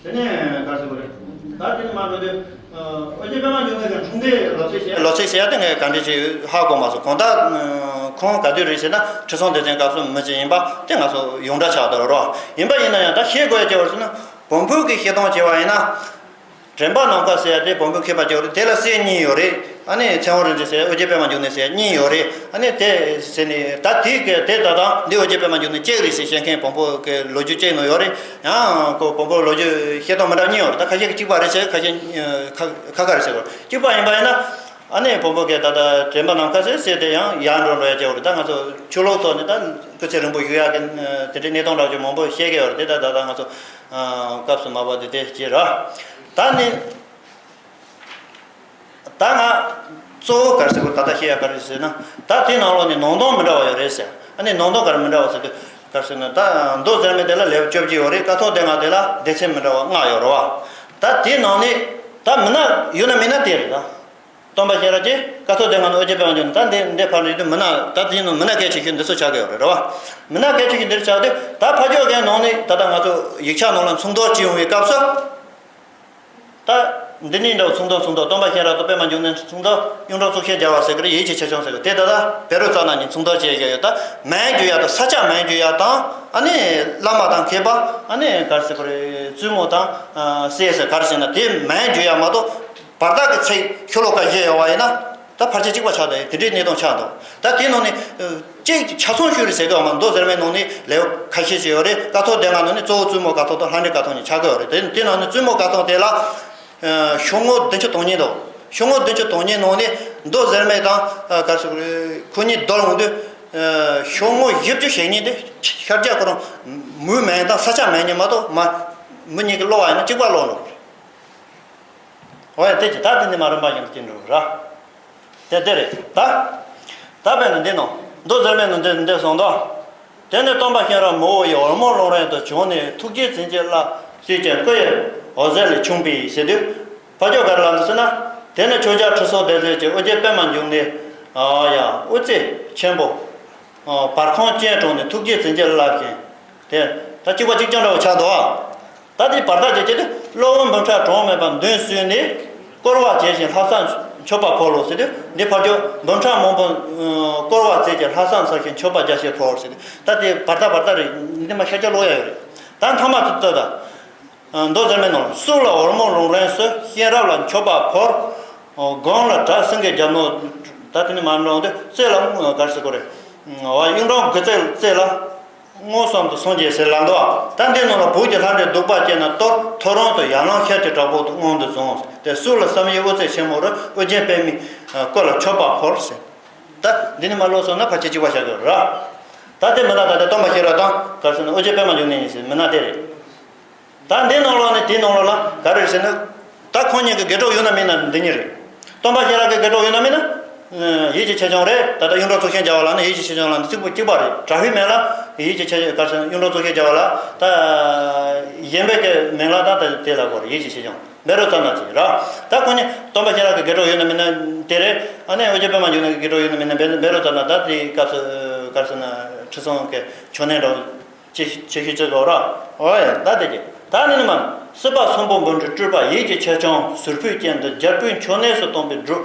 དེ་ནས་ག་རེ་ཟེར་དགོས་རེད། ད་དེ་ནས་མར་འགྲོ་དུས། ཨོ་རྒྱན་པད་མ་འབྱུང་གནས་ཀྱི་འཁྲུངས་འདས་ལོ་ཚིགས་བཤད། ལོ་ཚིགས་བཤད་ཡ་དེ་ངས་ག་འདྲ་ཅིག་ཧ་གོ་མ་སོང་། གང་ལྟར་ཁོང་ག་དུས་རེད་ཟེར་ན་ཁྲི་སྲོང་ལྡེ་བཙན་སྐབས་སུ་མི་ཅིག་ཡིན་པ་དེ་ང་ཚོ་ཡོངས་གྲགས་ཆགས་འདུག་རོ། ཡིན་པ་ཡིན་ན་ཡང་ད་ཤེས་དགོས་ཡ་ཅིག་ཡོད་རེད་ཟེར་ན་བོན་པོའི་གི་བཤད་སྟངས་བྱས་པ་ཡིན་ན། དྲན་པ་ནམ་མཁའ་ཟེར་ཡ་དེ་བོན་པོའི་མཁས་པ་ཅིག་ཡོད་རེད། དེ་ལ་སྲས་གཉིས་ཡོད་རེད། ཨ་ནི་ཚེ་དབང་རིན་ཆེན་ཟེར་ཨོ་རྒྱན་པད་མ་འབྱུང་གནས་ཟེར་གཉིས་ཡོད་རེད། ཨ་ནི་དེ་ཟེར་ནས་ད་དེ་གི་དེ་ད་དང་འདི་ཨོ་རྒྱན་པད་མ་འབྱུང་གནས་གཅིག་རེད་ཟེར་བཤད་མཁན་བོན་པོ་གི་ལོ་རྒྱུས་གཅིག་ནང་ཡོད་རེད། ཡང་ཁོ་བོན་པོ་ལོ་རྒྱུས་བཤད་སྟངས་མི་འདྲ་གཉིས་ཡོད་རེད། ད་ཁ་ཤས་ཀྱི་གཅིག་པ་རེད་ཟེར། ཁ་ཤས་ཁ་ཁ་ཁ་རེད་ཟེར་གོ། གཅིག་པ་ཡིན་པ་ཡིན་ན་ཨ་ནི་བོན་པོ་གི་ད་ལྟ་དྲན་པ་ནམ་མཁའ་ཟེར་ཟེར་དེ་ཡང་ཡར་འགྲོ་འགྲོ་ཡ་ཅིག་ཡོད་རེད། ད་ང་ཚོ་ཆོས་ལུགས་ཐོག་ནས་ད་སྐུ་ཚེ་རིང་པོ་བཞུགས་ཡ་གི་དེ་འདྲའི་གནས་སྟངས་འདྲ་ཅིག་མང་པོ་བཤད་གི་ཡོད་རེད། དེ་ད་ད་ད་ང་ཚོ་སྐབས་སུ་མ་བབས་དེ་དེ་བྱེད་ར། ད་ནི། ད་ང་གཙོ་བོ་ག་རེ་ཟེར་དགོས། ད་ལྟ་བཤད་ཡ་ག་རེ་ཟེར་ན་ད་དེའི་ནང་ལོགས་ནས་ནང་དོན་མི་འདྲ་བ་ཡོད་རེད་ཟེར། ཨ་ནི་ནང་དོན་ག་རེ་མི་འདྲ་བ་ཟེར་དུས་ག་རེ་ཟེར་ན་ད་མདོ་ཟེར་མི་དེ་ལ་ལེའུ་བཅོ་བརྒྱད་ཡོད་རེད། ཀཿཐོག་སྡེ་ལྔ་དེ་ལ་སྡེ་ཚན་མི་འདྲ་བ་ལྔ་ཡོད་རེད་བ། ད་དེའི་ནང་ནས་ད་མི་སྣ་ཡོད་ན་མེད་ན་དེ་རེད་ད། སྟོན་པ་གཤེན་རབ་ཀྱི་ཀཿཐོག་སྡེ་ལྔ་ནས་ཨོ་རྒྱན་པད་མ་འབྱུང་གནས་ད་འདི་འདི་ཕར་ཡོད་དུས་མི་སྣ་ད་དེའི་ནང་མི་སྣ་གལ་ཆེ་ཤོས་འདི་ཚོ་ཆགས་ཀྱི་ཡོད་རེད་རེད་བ། མི་སྣ་གལ་ཆེ་ཤོས་འདིར་ཆགས་དུས་ད་ཕ་ཇོ་གའི་ནང་ནས་ད་ལྟ་ང་ཚོ་ཡིག་ཆ་ནང་ལ་མཚུངས་ཐོག་ཅིག་ཡོང་བའི་སྐབས་སུ། ད་འདི་ནི་འདྲ་བོ་མཚུངས་ཐོག་མཚུངས་ཐོག་སྟོན་པ་གཤེན་རབ་དང་པད་མ་འབྱུང་གནས་མཚུངས་ཐོག་གཡུང་དྲུང་གཙུག་གཤེན་རྒྱལ་བ་ཟེར་གི་རེད། ཡིད་ཀྱི་ཆེ་ཆུང་ཟེར་གི་དེ་ད་ལྟ་བཻ་རོ་ཙ་ན་གཉིས་མཚུངས་ཐོག་བྱས་བཞག་ཡོད། ད་མན་རྒྱུ་ཡ་དང་ས་སྐྱ་མན་རྒྱུ་ཡ་དང་ཨ་ནི་བླ་མ་དང་མཁས་པ་ཨ་ནི་ག་རེ་ཟེར་གི་རེད། བཙུན་མོ་དང་སྲས་ཟེར་ག་རེ་ཟེར་ན་དེ་མན་རྒྱུ་ཡ་མ་གཏོགས་བར་ཐག་གི་ཚིག་ཤོ་ལོ་ཀ་བཞི་ཡོད་པ་ཡིན་ན་ད་ཕལ་ཆེར་གཅིག་པ་ཆགས་འདུག་དེ་འདྲའི་གནས་སྟངས་ཆགས་འདུག་ད་དེའི་ནང་ནས། གཅིག་ཆ་ཚང་ཤོས་རེད་ཟེར་གི་ཡོད་མ། མདོ་ཟེར་མའི་ནང་ནས་ལེའུ་ཁ་ཤས་ཤིག་ཡོད་རེད། ཀཿཐོག་སྡེ་ལྔ་ནང་ནས་གཙོ་བོ་བཙུན་མོ་ཀཿཐོག་དང་ལྷ་འདྲེ་ཀཿཐོག་གཉིས་ཆགས་ཀྱི་ཡོད་རེད། དེ་དེ་ནང་ནས་བཙུན་མོ་ཀཿཐོག་དེ་ལ་ཤོག་ངོས་བདུན་ཅུ་དོན་གཉིས་འདུག་ཤོག་ངོས་བདུན་ཅུ་དོན་གཉིས་ནང་ནས་མདོ་ཟེར་མའི་དང་ག་རེ་ཟེར་དགོས་རེད། ཁོ་གཉིས་བསྡུར་འོང་དུས་ཤོག་ངོས་བཞི་བཅུ་ཞེ་གཉིས་དེ་ཤར་རྒྱག་ཁོ་རང་མུ་མན་དང་ས་སྐྱ་མན་གཉིས་མ་གཏོགས་མ་མི་གཉིས་ཀྱིས་ཀློག་པ་ཡིན་ན་གཅིག་པ་ཀློག་འགྲོ་གི་རེད། འོ་ཡ་དེ་ཅི་ད་དེ་ནི་མ་རིམ་པ་བཞིན་དུ་སྐྱེ་འགྲོ་ར། དེ་དེ་རེད་ད། ད་དཔེར་ན་འདི་ནང་མདོ་ཟེར་མའི་ནང་འདི་འདི་གསུངས་འདུག་དེ་ནས་སྟོན་པ་གཤེན་རབ་མི་བོ་ཡི་འོལ་མོ་ལུང་རིང་དུ་བྱོན་ནས་ཐུགས་རྗེས་བྱིན་གྱིས་བརླབས་ཟེར་གྱིན་སྐུ་ཡི་འོད་ཟེར་ལས་ཕྱུང་པས་ཟེར་དུས། ཕ་ཇོ་ག་རེ་ལབ་འདུག་ཟེར་ན། དེ་ནས་ཁྱོད་ཅག་ཁྲི་སྲོང་ལྡེ་བཙན་གྱིས་ཨོ་རྒྱན་པད་མ་འབྱུང་གནས་ཨ་ཡ་དབུ་རྩེ་ཆེན་པོ། བར་ཁང་སྤྱན་དྲངས་ནས་ཐུགས་རྗེས་བྱིན་གྱིས་བརླབས་ཤིང་། དེ་ད་གཅིག་པ་གཅིག་རྐྱང་འདྲ་བོ་ཆགས་འདུག་ཨ། ད་དེ་བར་ཐག་ཅིག་བྱས་ཏེ་གློ་བུར་འབུམ་ཕྲག་གྲངས་མེད་པ་མདུན་བསུས་ནས་བསྐོར་བ་བྱས་ཤིང་ལྷག་བསམ་མཆོད་པ་ཕུལ་ལོ་ཟེར་དུས་འདི་ཕར་ཕྱོགས་འབུམ་ཕྲག་མང་པོ་བསྐོར་བ་བྱས་ཀྱང་ལྷག་བསམ་ཚར་ཞིང་མཆོད་པ་རྒྱ་ཆེར་ཕུལ་ཟེར་དུས་ད་དེ་བར་ཐག་བར་ཐག་རེད། འདི་མ་ཤར་རྒྱག་ཀློག་ཡ་ཡོད་རེད། ད་མཐའ་མ་དེ་ལྟ་ད། མདོ་ཟེར་མའི་ནང་ལ་སྲོད་ལ་འོལ་མོ་ལུང་རིང་སུ་གཤེན་རབ་ལ་མཆོད་པ་ཕུལ། དགུང་ལ་གྲྭ་སེང་གེ་རྒྱབ་ནོར། ད་དེ་ནི་མ་འགྲོ་འདི་རྩེ་ལ་ག་རེ་ཟེར་དགོས་རེད། བ་གཡུང་དྲུང་དགུ་བརྩེགས་རྩེ་ལ་མངོན་སུམ་དུ་སངས་རྒྱས་ཟེར་ལབ་འདུག་ད་འདི་ནང་ལ་བོད་ཀྱི་ལྷ་འདྲེ་གདུག་པ་ཅན་རྣམས་གཏོར་ཐོ་རངས་དང་ཡར་ལངས་ཤར་གྱི་བྲག་ཕུག་ཏུ་མངོན་དུ་བྱུང་། དེ་སྲོད་ལ་བསམ་ཡས་དབུ་རྩེ་ཆེན་མོ་རུ་ཨོ་རྒྱན་པད་མའི་སྐུ་ལ་མཆོད་པ་ཕུལ་ཟེར། ད་འདི་ནི་མ་ཀློག་སོང་ན་ཕལ་ཆེར་གཅིག་པ་ཆགས་ཀྱི་རེད། ད་དེ་མི་སྣ་ད་ལྟ་སྟོན་པ་གཤེན་རབ་དང་ག་རེ་ཟེར་ན་ཨོ་རྒྱན་པད་མ་འབྱུང་གནས་གཉིས་ཟེར་མི་སྣ་དེ་རེད། ད་འདི་ནང་ལོགས་ནས་དེའི་ནང་ལོགས་ལ་ག་རེ་རེད་ཟེར་ན། ད་ཁོང་གཉིས་ཀྱི་དགེ་གྲོགས་ཡོད་ན་མེད་ན་འདི་གཉིས་རེད། སྟོན་པ་གཤེན་རབ་ཀྱི་དགེ་གྲོགས་ཡོད་ན་མེད་ན། ཡིད་ཀྱི་ཆེ་ཆུང་རེད། ད་ལྟ་གཡུང་དྲུང་གཙུག་གཤེན་རྒྱལ་བ་ལབ་ན་ཡིད་ཀྱི་ཆེ་ཆུང་ལབ་ན་གཅིག་པུ་གཅིག་པ་རེད། དྲག་ཤུལ་མིང་ལ་ཡིད་ཀྱི་ཆེ་ག་རེ་ཟེར་ན་གཡུང་དྲུང་གཙུག་གཤེན་རྒྱལ་བ་ལ་ད། གཞན་པའི་གི་མིང་ལ་ད་ད་དེ་ལ་གོ་རེད། ཡིད་ཀྱི་ཆེ་ཆུང་བཻ་རོ་ཙ་ན་ཅིག་ར། ད་ཁོང་གཉིས་སྟོན་པ་གཤེན་རབ་ཀྱི་དགེ་གྲོགས་ཡོད་ན་མེད་ན་དེ་རེད། ཨ་ནི་ཨོ་རྒྱན་པད་མ་འབྱུང་གནས་ཀྱི་དགེ་གྲོགས་ཡོད་ན་མེད་ན་བཻ་བཻ་རོ་ཙ་ན་ད་དེའི་སྐབས་སུ་ག་རེ་ཟེར་ན་ ཁྲི་སྲོང་གི་མཆོད་གནས་འདྲ་བོ་ཅི་ཅི་ཞིག་བྱེད་དགོས་ར། ཨོ་ཡ་ད་དེ་གི་ད་ནི་ནི་མ་སྲིད་པ་གསུམ་པོ་འབུམ་ཁྲི་སྤྲུལ་པ་ཡིད་ཀྱི་ཆེ་ཆུང་ཟུར་ཕུད་ཅན་དུ་རྒྱལ་པོའི་མཆོད་གནས་སུ་སྟོན་པའི་སྒྲོན་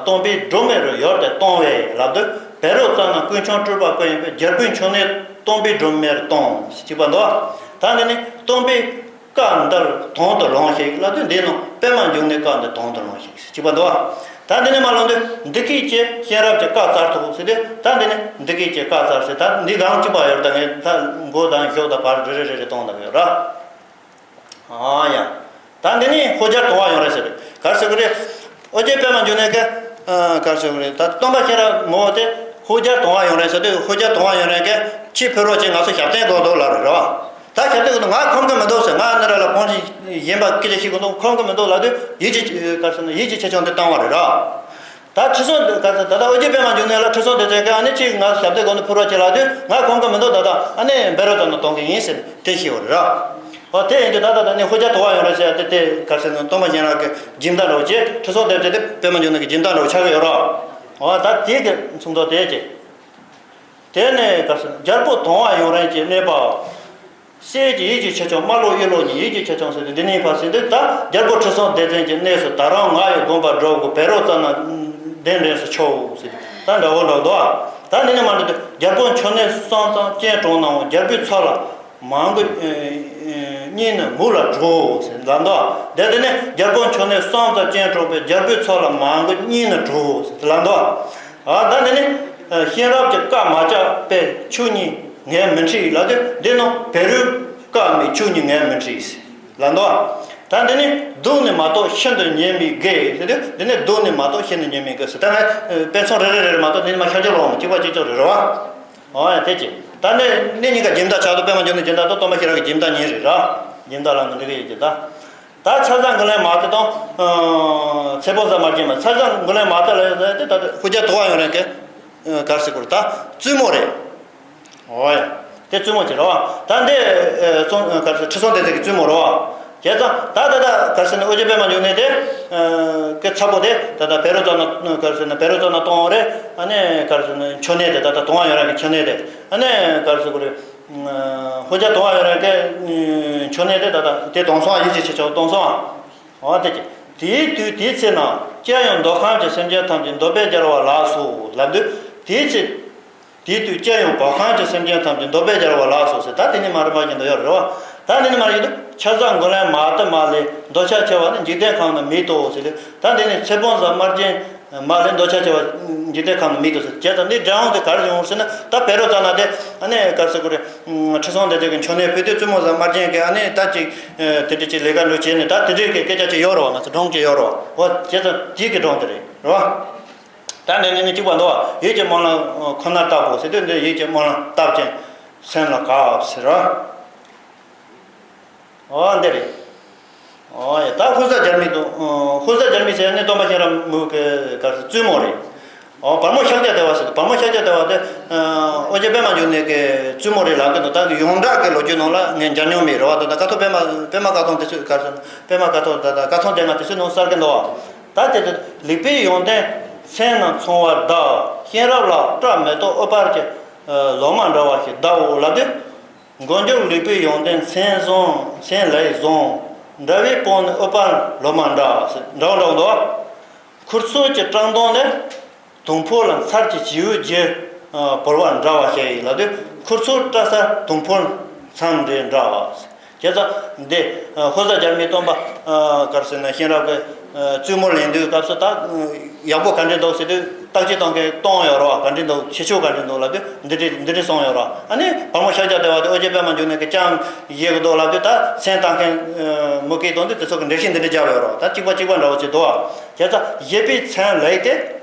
སྟོན་པའི་སྒྲོན་མེ་རུ་ཡོལ་ཏེ་གཏོང་བས་ལབ་དུས་བཻ་རོ་ཙ་ན་ཀུན་མཆོག་སྤྲུལ་པ་ཀུན་ཡིན་པས་རྒྱལ་པོའི་མཆོད་གནས་སྟོན་པའི་སྒྲོན་མེ་རུ་གཏོང་གཅིག་པ་འདུག་ད་ནི་ནི་སྟོན་པའི་བཀའ་འདིར་དོན་དུ་ལོངས་ཤིག་ལབ་དུས་འདི་ནང་པདྨ་འབྱུང་གནས་བཀའ་འདིར་དོན་དུ་ལོངས་ཤིག་ཅིག་པ་འདུག་ད་འདི་ནས་མ་ལོན་དུས་འདི་སྐད་ཅེས་གཤེན་རབ་ཀྱི་བཀའ་སྩལ་ཏོ་ཟེར་དུས་ད་འདི་ནས་འདི་སྐད་ཅེས་བཀའ་སྩལ་ཟེར། ད་འདི་གང་གཅིག་པ་ཡོད་ད་ངས་ད་མགོ་དང་གཞུག་དང་བར་རེ་རེ་རེ་རེ་གཏོང་དང་ཡོད་ར། ཨ་ཡ། ད་འདི་ནི་ཧོ་རྒྱལ་དུང་བ་ཡོང་རེད་ཟེར་ག་རེ་ཟེར་གི་རེད། ཨོ་རྒྱན་པདྨ་འབྱུང་གནས་ཀྱི་ག་རེ་ཟེར་གི་རེད། ད་སྟོན་པ་གཤེན་རབ་མོ་དེ་ཧོ་རྒྱལ་དུང་བ་ཡོང་རེད་ཟེར་དུས་ཧོ་རྒྱལ་དུང་བ་ཡོང་རེད་ཀྱི་ཁྱི་ཕེ་རོ་ཅན་ང་ཚོ་ཞབས་བརྟན་དགོས་འདུག་ལབ་རེད་ར། ད་ཞབས་བརྟན་དགོས་འདུག་ང་ཁོམ་གི་མི་འདུག་ཟེར། ང་ནི་ར་ལ་ཕོན་ཅིག་གཞན་པ་སྐད་ཆ་བཤད་དགོས་འདུག་ཁོམ་གི་མི་འདུག་ལབ་དུས་ཡིད་ཀྱི་ག་རེ་ཟེར་ན་ཡིད་ཀྱི་ཆེ་ཆུང་དེ་བཏང་བ་རེད་ར། ད་ཁྲི་སྲོང་ལྡེ་ག་ད་ལྟ་ཨོ་རྒྱན་པདྨ་འབྱུང་གནས་ལ་ཁྲི་སྲོང་ལྡེ་བཙན་གྱིས་ཨ་ནི་གཅིག་ང་ཞབས་བརྟན་དགོས་ནི་ཕུར་བ་ཅིག་ལབ་དུས་ང་ཁོམ་གི་མི་འདུག་ད་ལྟ་ཨ་ནི་བཻ་རོ་ཙ་ན་གཏོང་གི་ཡིན་ཟེར་དེ་ཞུས་པ་རེད་ར། ཨོ་དེ་ཡིན་དུས་ད་ལྟ་ད་ནི་ཧོ་རྒྱལ་དུང་བ་ཡོང་རེད་ཟེར་ཡ་དེ་དེ་ག་རེ་ཟེར་ན་སྟོན་པ་གཤེན་རབ་ཀྱི་སྦྱིན་བདག་འདྲ་བོ་བྱས་ཁྲི་སྲོང་ལྡེ་བཙན་དེ་པདྨ་འབྱུང་གནས་ཀྱི་སྦྱིན་བདག་འདྲ་བོ་ཆགས་ཀྱི་ཡོད་ར། ཨོ་ད་དེ་གི་མཚུངས་ཐོག་དེ་བྱས། དེ་ནས་ག་རེ་ཟེར་ན་རྒྱལ་པོ་དུང་བ་ཡོངས་རན་གྱི་གནས་པ། སྲས་ཀྱི་ཡིད་ཀྱི་ཆེ་ཆུང་རྨ་ལོ་གཡུ་ལོ་གཉིས་ཡིད་ཀྱི་ཆེ་ཆུང་ཟེར་ཏེ་འདི་ནས་ཕར་ཟེར་ཏེ་ད་རྒྱལ་པོ་ཁྲི་སྲོང་ལྡེ་བཙན་གྱི་གནས་སུ་ད་རུང་ང་ཡི་དགོངས་པ་སྒྲུབ་དགོས་བཻ་རོ་ཙ་ན་གདན་འདྲེན་སུ་ཆོག་ཟེར་ད་འདྲ་བོ་འདྲ་བོ་འདུག་ད་འདི་ནས་མར་འགྲོ་དུས་རྒྱལ་པོ་མཆོད་གནས་གསུམ་ཙམ་སྤྱན་དྲངས་ནའང་རྒྱལ་པོའི་ཚོགས་ལ་མང་པོ་གཉིས་ནི་མུ་ལ་གྲོགས་ཟེར་ལབ་འདུག་དེ་དེ་ནས་རྒྱལ་པོ་མཆོད་གནས་གསུམ་ཙམ་སྤྱན་དྲངས་པའི་རྒྱལ་པོའི་ཚོགས་ལ་མང་པོ་གཉིས་ནི་གྲོགས་ཟེར་ལབ་འདུག་ཨ་ད་འདི་ནི་གཤེན་རབ་ཀྱི་བཀའ་མ་བཅག་པའི་ཆོས་ཉིད་ངས་མི་འཁྲིད་ལབ་དུས་འདི་ནང་བཻ་རོའི་བཀའ་མེད་ཆོས་ཉིད་ངས་མི་འཁྲིད་ལབ་འདུག་ད་འདི་ནི་སྡུག་ནི་མ་གཏོགས་ཤིན་ཏུ་ཉེས་མེད་དགེ་ཟེར་དུས་འདི་ནི་སྡུག་ནི་མ་གཏོགས་ཤིན་ཏུ་ཉེས་མེད་དགེ་ཟེར་ད་ངས་དཔེ་མཚོན་རེ་རེ་རེ་རེ་མ་གཏོགས་འདི་ནི་མ་ཤར་རྒྱག་ལོག་མ་གཅིག་པ་གཅིག་ལྕོགས་རེད་རེད་བ། ཨོ་ཡ་དེ་ཅི་ད་ནི་ནི་གཉིས་ཀ་སྦྱིན་བདག་ཆགས་འདུག་པདྨ་འབྱུང་གནས་སྦྱིན་བདག་དང་སྟོན་པ་གཤེན་རབ་ཀྱི་སྦྱིན་བདག་གཉིས་རེད་ར། སྦྱིན་བདག་ལ་ནི་འགྲིག་གི་ཡོད་ཀྱི་ད། ད་ཚ་ཟ་འགུ་ལན་མ་ཏི་དང་། ཚེ་དཔོན་ཟ་དམར་རྗེན་མ་ཚ་ཟ་འགུ་ལན་མ་ཏི་ལ་ཡོད་ཟེར་ཏེ་ད་ཧུ་ཇ་དུ་བ་ཡོང་རེད་ཀེ། གར་སི་ཀུར་ད་བཙུན་མོ་རེད། ཨོ་ཡ། དེ་བཙུན་མོ་ཅིག་རེད་བ། ད་འདི་ཚོང་གར་སི་ཁྲི་སྲོང་ལྡེ་བཙན་གྱི་བཙུན་མོ་རེད་བ། བྱས་ཙང་ད་ད་ད་གར་སི་ནི་ཨོ་རྒྱན་པད་མ་འབྱུང་གནས་དེ། ཀེ་ཚ་པོ་དེ་ད་ད་བཻ་རོ་ཙ་ན་གར་སི་ནི་བཻ་རོ་ཙ་ན་གཏོང་བ་རེད། ཨ་ནི་གར་སི་ནི་མཆོད་གནས་དེ་ད་ད་དུང་བ་ཡོང་རེད་ཀེ་མཆོད་གནས་དེ། ཨ་ནི་གར་སི་ཀུར་རེད། ཧོ་ཇ་དུང་བ་ཡོད་རེད་ཀེ། མཆོད་གནས་དེ་ད་ལྟ་དེ་དོང་སོང་ཡིད་ཀྱི་ཆེ་ཆུང་དོང་སོང་། འོ་དེ་ཀྱི་དེའི་དུས་དེའི་ཚེ་ན་སྤྱན་ཡང་འདོད་ཁམས་ཀྱི་སེམས་ཅན་ཐམས་ཅད་འདོད་པས་རྒྱལ་བ་ལགས་སོ་ལབ་དུས་དེའི་ཚེ། དེའི་དུས་སྤྱན་ཡང་འདོད་ཁམས་ཀྱི་སེམས་ཅན་ཐམས་ཅད་འདོད་པས་རྒྱལ་བ་ལགས་སོ་ཟེར་ད་དེ་ནི་མ་རིམ་པ་བཞིན་དུ་ཡོད་རེད་བ། ད་དེ་ནི་མ་རིམ་དུ་ཆ་ས་འགུ་ལན་མ་ཏི་མ་ལས་འདོད་ཆགས་ཆེ་བ་ནི་འཇིག་རྟེན་ཁམས་ན་མེད་དོ་ཟེར་ཏེ་ད་དེ་ནི་ཚེ་དཔོན་ཟ་དམར་རྗེན། མ་ལས་འདོད་ཆགས་ཆེ་བ་འཇིག་རྟེན་ཁམས་ན་མེད་དོ་ཟེར། བྱས་ཙང་འདི་འགྲེལ་དབང་དེ་ག་རེ་ཡོང་ཟེར་ན་ད་བཻ་རོ་ཙ་ན་དེ་ཨ་ནི་ག་རེ་ཟེར་དགོས་རེད། ཁྲི་སྲོང་ལྡེ་བཙན་གྱི་མཆོད་གནས་ཕུལ་དུས་བཙུན་མོ་ཟ་དམར་རྗེན་གྱི་ཨ་ནི་ད་ཅིག་དེ་འདྲ་ཅིག་ལས་ཀ་འགྲོ་བྱས་ནས་ད་དེ་འདྲའི་གི་སྐད་ཆ་ཅིག་ཡོད་རེད་བ། ང་ཚོ་སྒྲུང་ཅིག་ཡོད་རེད་བ། འོ་བྱས་ཙང་དེ་གི་སྒྲུང་དེ་རེད་རེད་བ། ད་ནི་ནི་ནི་གཅིག་པ་འདུག་བ། ཡིད་ཀྱི་སྨོན་ལམ་ཁོ་ནར་བཏབ་བོ་ཟེར་དུས་འདི་ཡིད་ཀྱི་སྨོན་ལམ་བཏབ་ཅིང་སེམས་ལ་དགའ་བ་ཟེར་རོ། འོ་འདི་རེད། འོ་ཡ་ད་ཧུར་ཟ་རྒྱལ་མི་དང་ཧུར་ཟ་རྒྱལ་མི་ཟེར་ནི་སྟོན་པ་གཤེན་རབ་མོ་གི་ག་རེ་བཙུན་མོ་རེད། འོ་བལ་མོ་ཤཱཀྱ་དེ་བ་ཟེར་བལ་མོ་ཤཱཀྱ་དེ་བ་དེ་ཨོ་རྒྱན་པད་མ་འབྱུང་གནས་ཀྱི་བཙུན་མོ་རེད་ལབ་ཀྱི་འདུག་ད་གི་ཡོངས་གྲགས་ཀྱི་ལོ་རྒྱུས་ནང་ལ་ངས་མཇལ་མྱོང་མེད་རེད་བ། ད་ད་ཀཿཐོག་པད་མ་པད་མ་ཀཿཐོག་དེ་ཚོས་ག་རེ་ཟེར་པད་མ་ཀཿཐོག་ད་ད་ཀཿཐོག་འདྲེ་ལྔ་དེ་ཚོའི་ནང་གསལ་གྱི་འདུག་བ། ད་དེ་དེ་ལེགས་པའི་ཡོན་ཏན་མཚན་རྣམས་མཚུངས་པར་གདའ། གཤེན་རབ་ལ་སྐྲ་མེ་ཏོག་ཨུཏྤལ་གྱི་ལོ་མ་འདྲ་བ་ཞིག་གདའོ་ལབ་དུས། མགོན་མཆོག་ལེགས་པའི་ཡོན་ཏན་མཚན་བཟང་མཚན་ལེགས་བཟང་། འདྲ་བའི་དཔུང་ནི་ཨུཏྤལ་ལོ་མ་འདྲ། འདྲ་བ་འདྲ་བ་འདུག་ཁུ་ཚུར་གྱི་བཀྲག་མདངས་ནི་དུང་ཕོར་ལ་མཚར་གྱི་བྱིའུ་རྒྱུ་བོར་བ་འདྲ་བ་ཞིག་ཡིན་ལབ་དུས་ཁུ་ཚུར་བཀྲ་ས་དུང་ཕོར་མཚམས་འདྲེ་འདྲ་བ། བྱས་ཙང་འདི་ཧོར་ཟ་རྒྱལ་མོའི་སྟོན་པ་ག་རེ་ཟེར་ན་གཤེན་རབ་ཀྱི་བཙུན་མོ་ལེན་དུས་སྐབས་སུ་ད་ཡག་པོ་ག་འདྲ་འདུག་ཟེར་དུས་བརྟག་དཔྱད་གཏོང་མཁན་གཏོང་ཡོད་རེད་བ། ག་འདྲ་འདུག་ཁྱད་ཆོས་ག་འདྲ་འདུག་ལབ་དུས་འདི་འདྲ་འདི་འདྲ་གསུངས་ཡོད་རེད་བ། ཨ་ནི་བལ་མོ་ཤཱཀྱ་དེ་བ་དེ་ཨོ་རྒྱན་པད་མ་འབྱུང་གནས་ཀྱི་ལྕམ་བཞེས་གི་འདུག་ལབ་དུས་ད་མཚན་བཏགས་མཁན་མུ་གེ་གཏོང་དུས་དེ་ཚོ་གི་འགྲེལ་བཤད་འདི་འདྲ་བརྒྱབ་ཡོད་རེད་བ། ད་གཅིག་པ་གཅིག་པ་འདྲ་བོ་ཅིག་འདུག་བ། བྱས་ཙང་བཞེས་པའི་མཚན་ལེགས་ཏེ་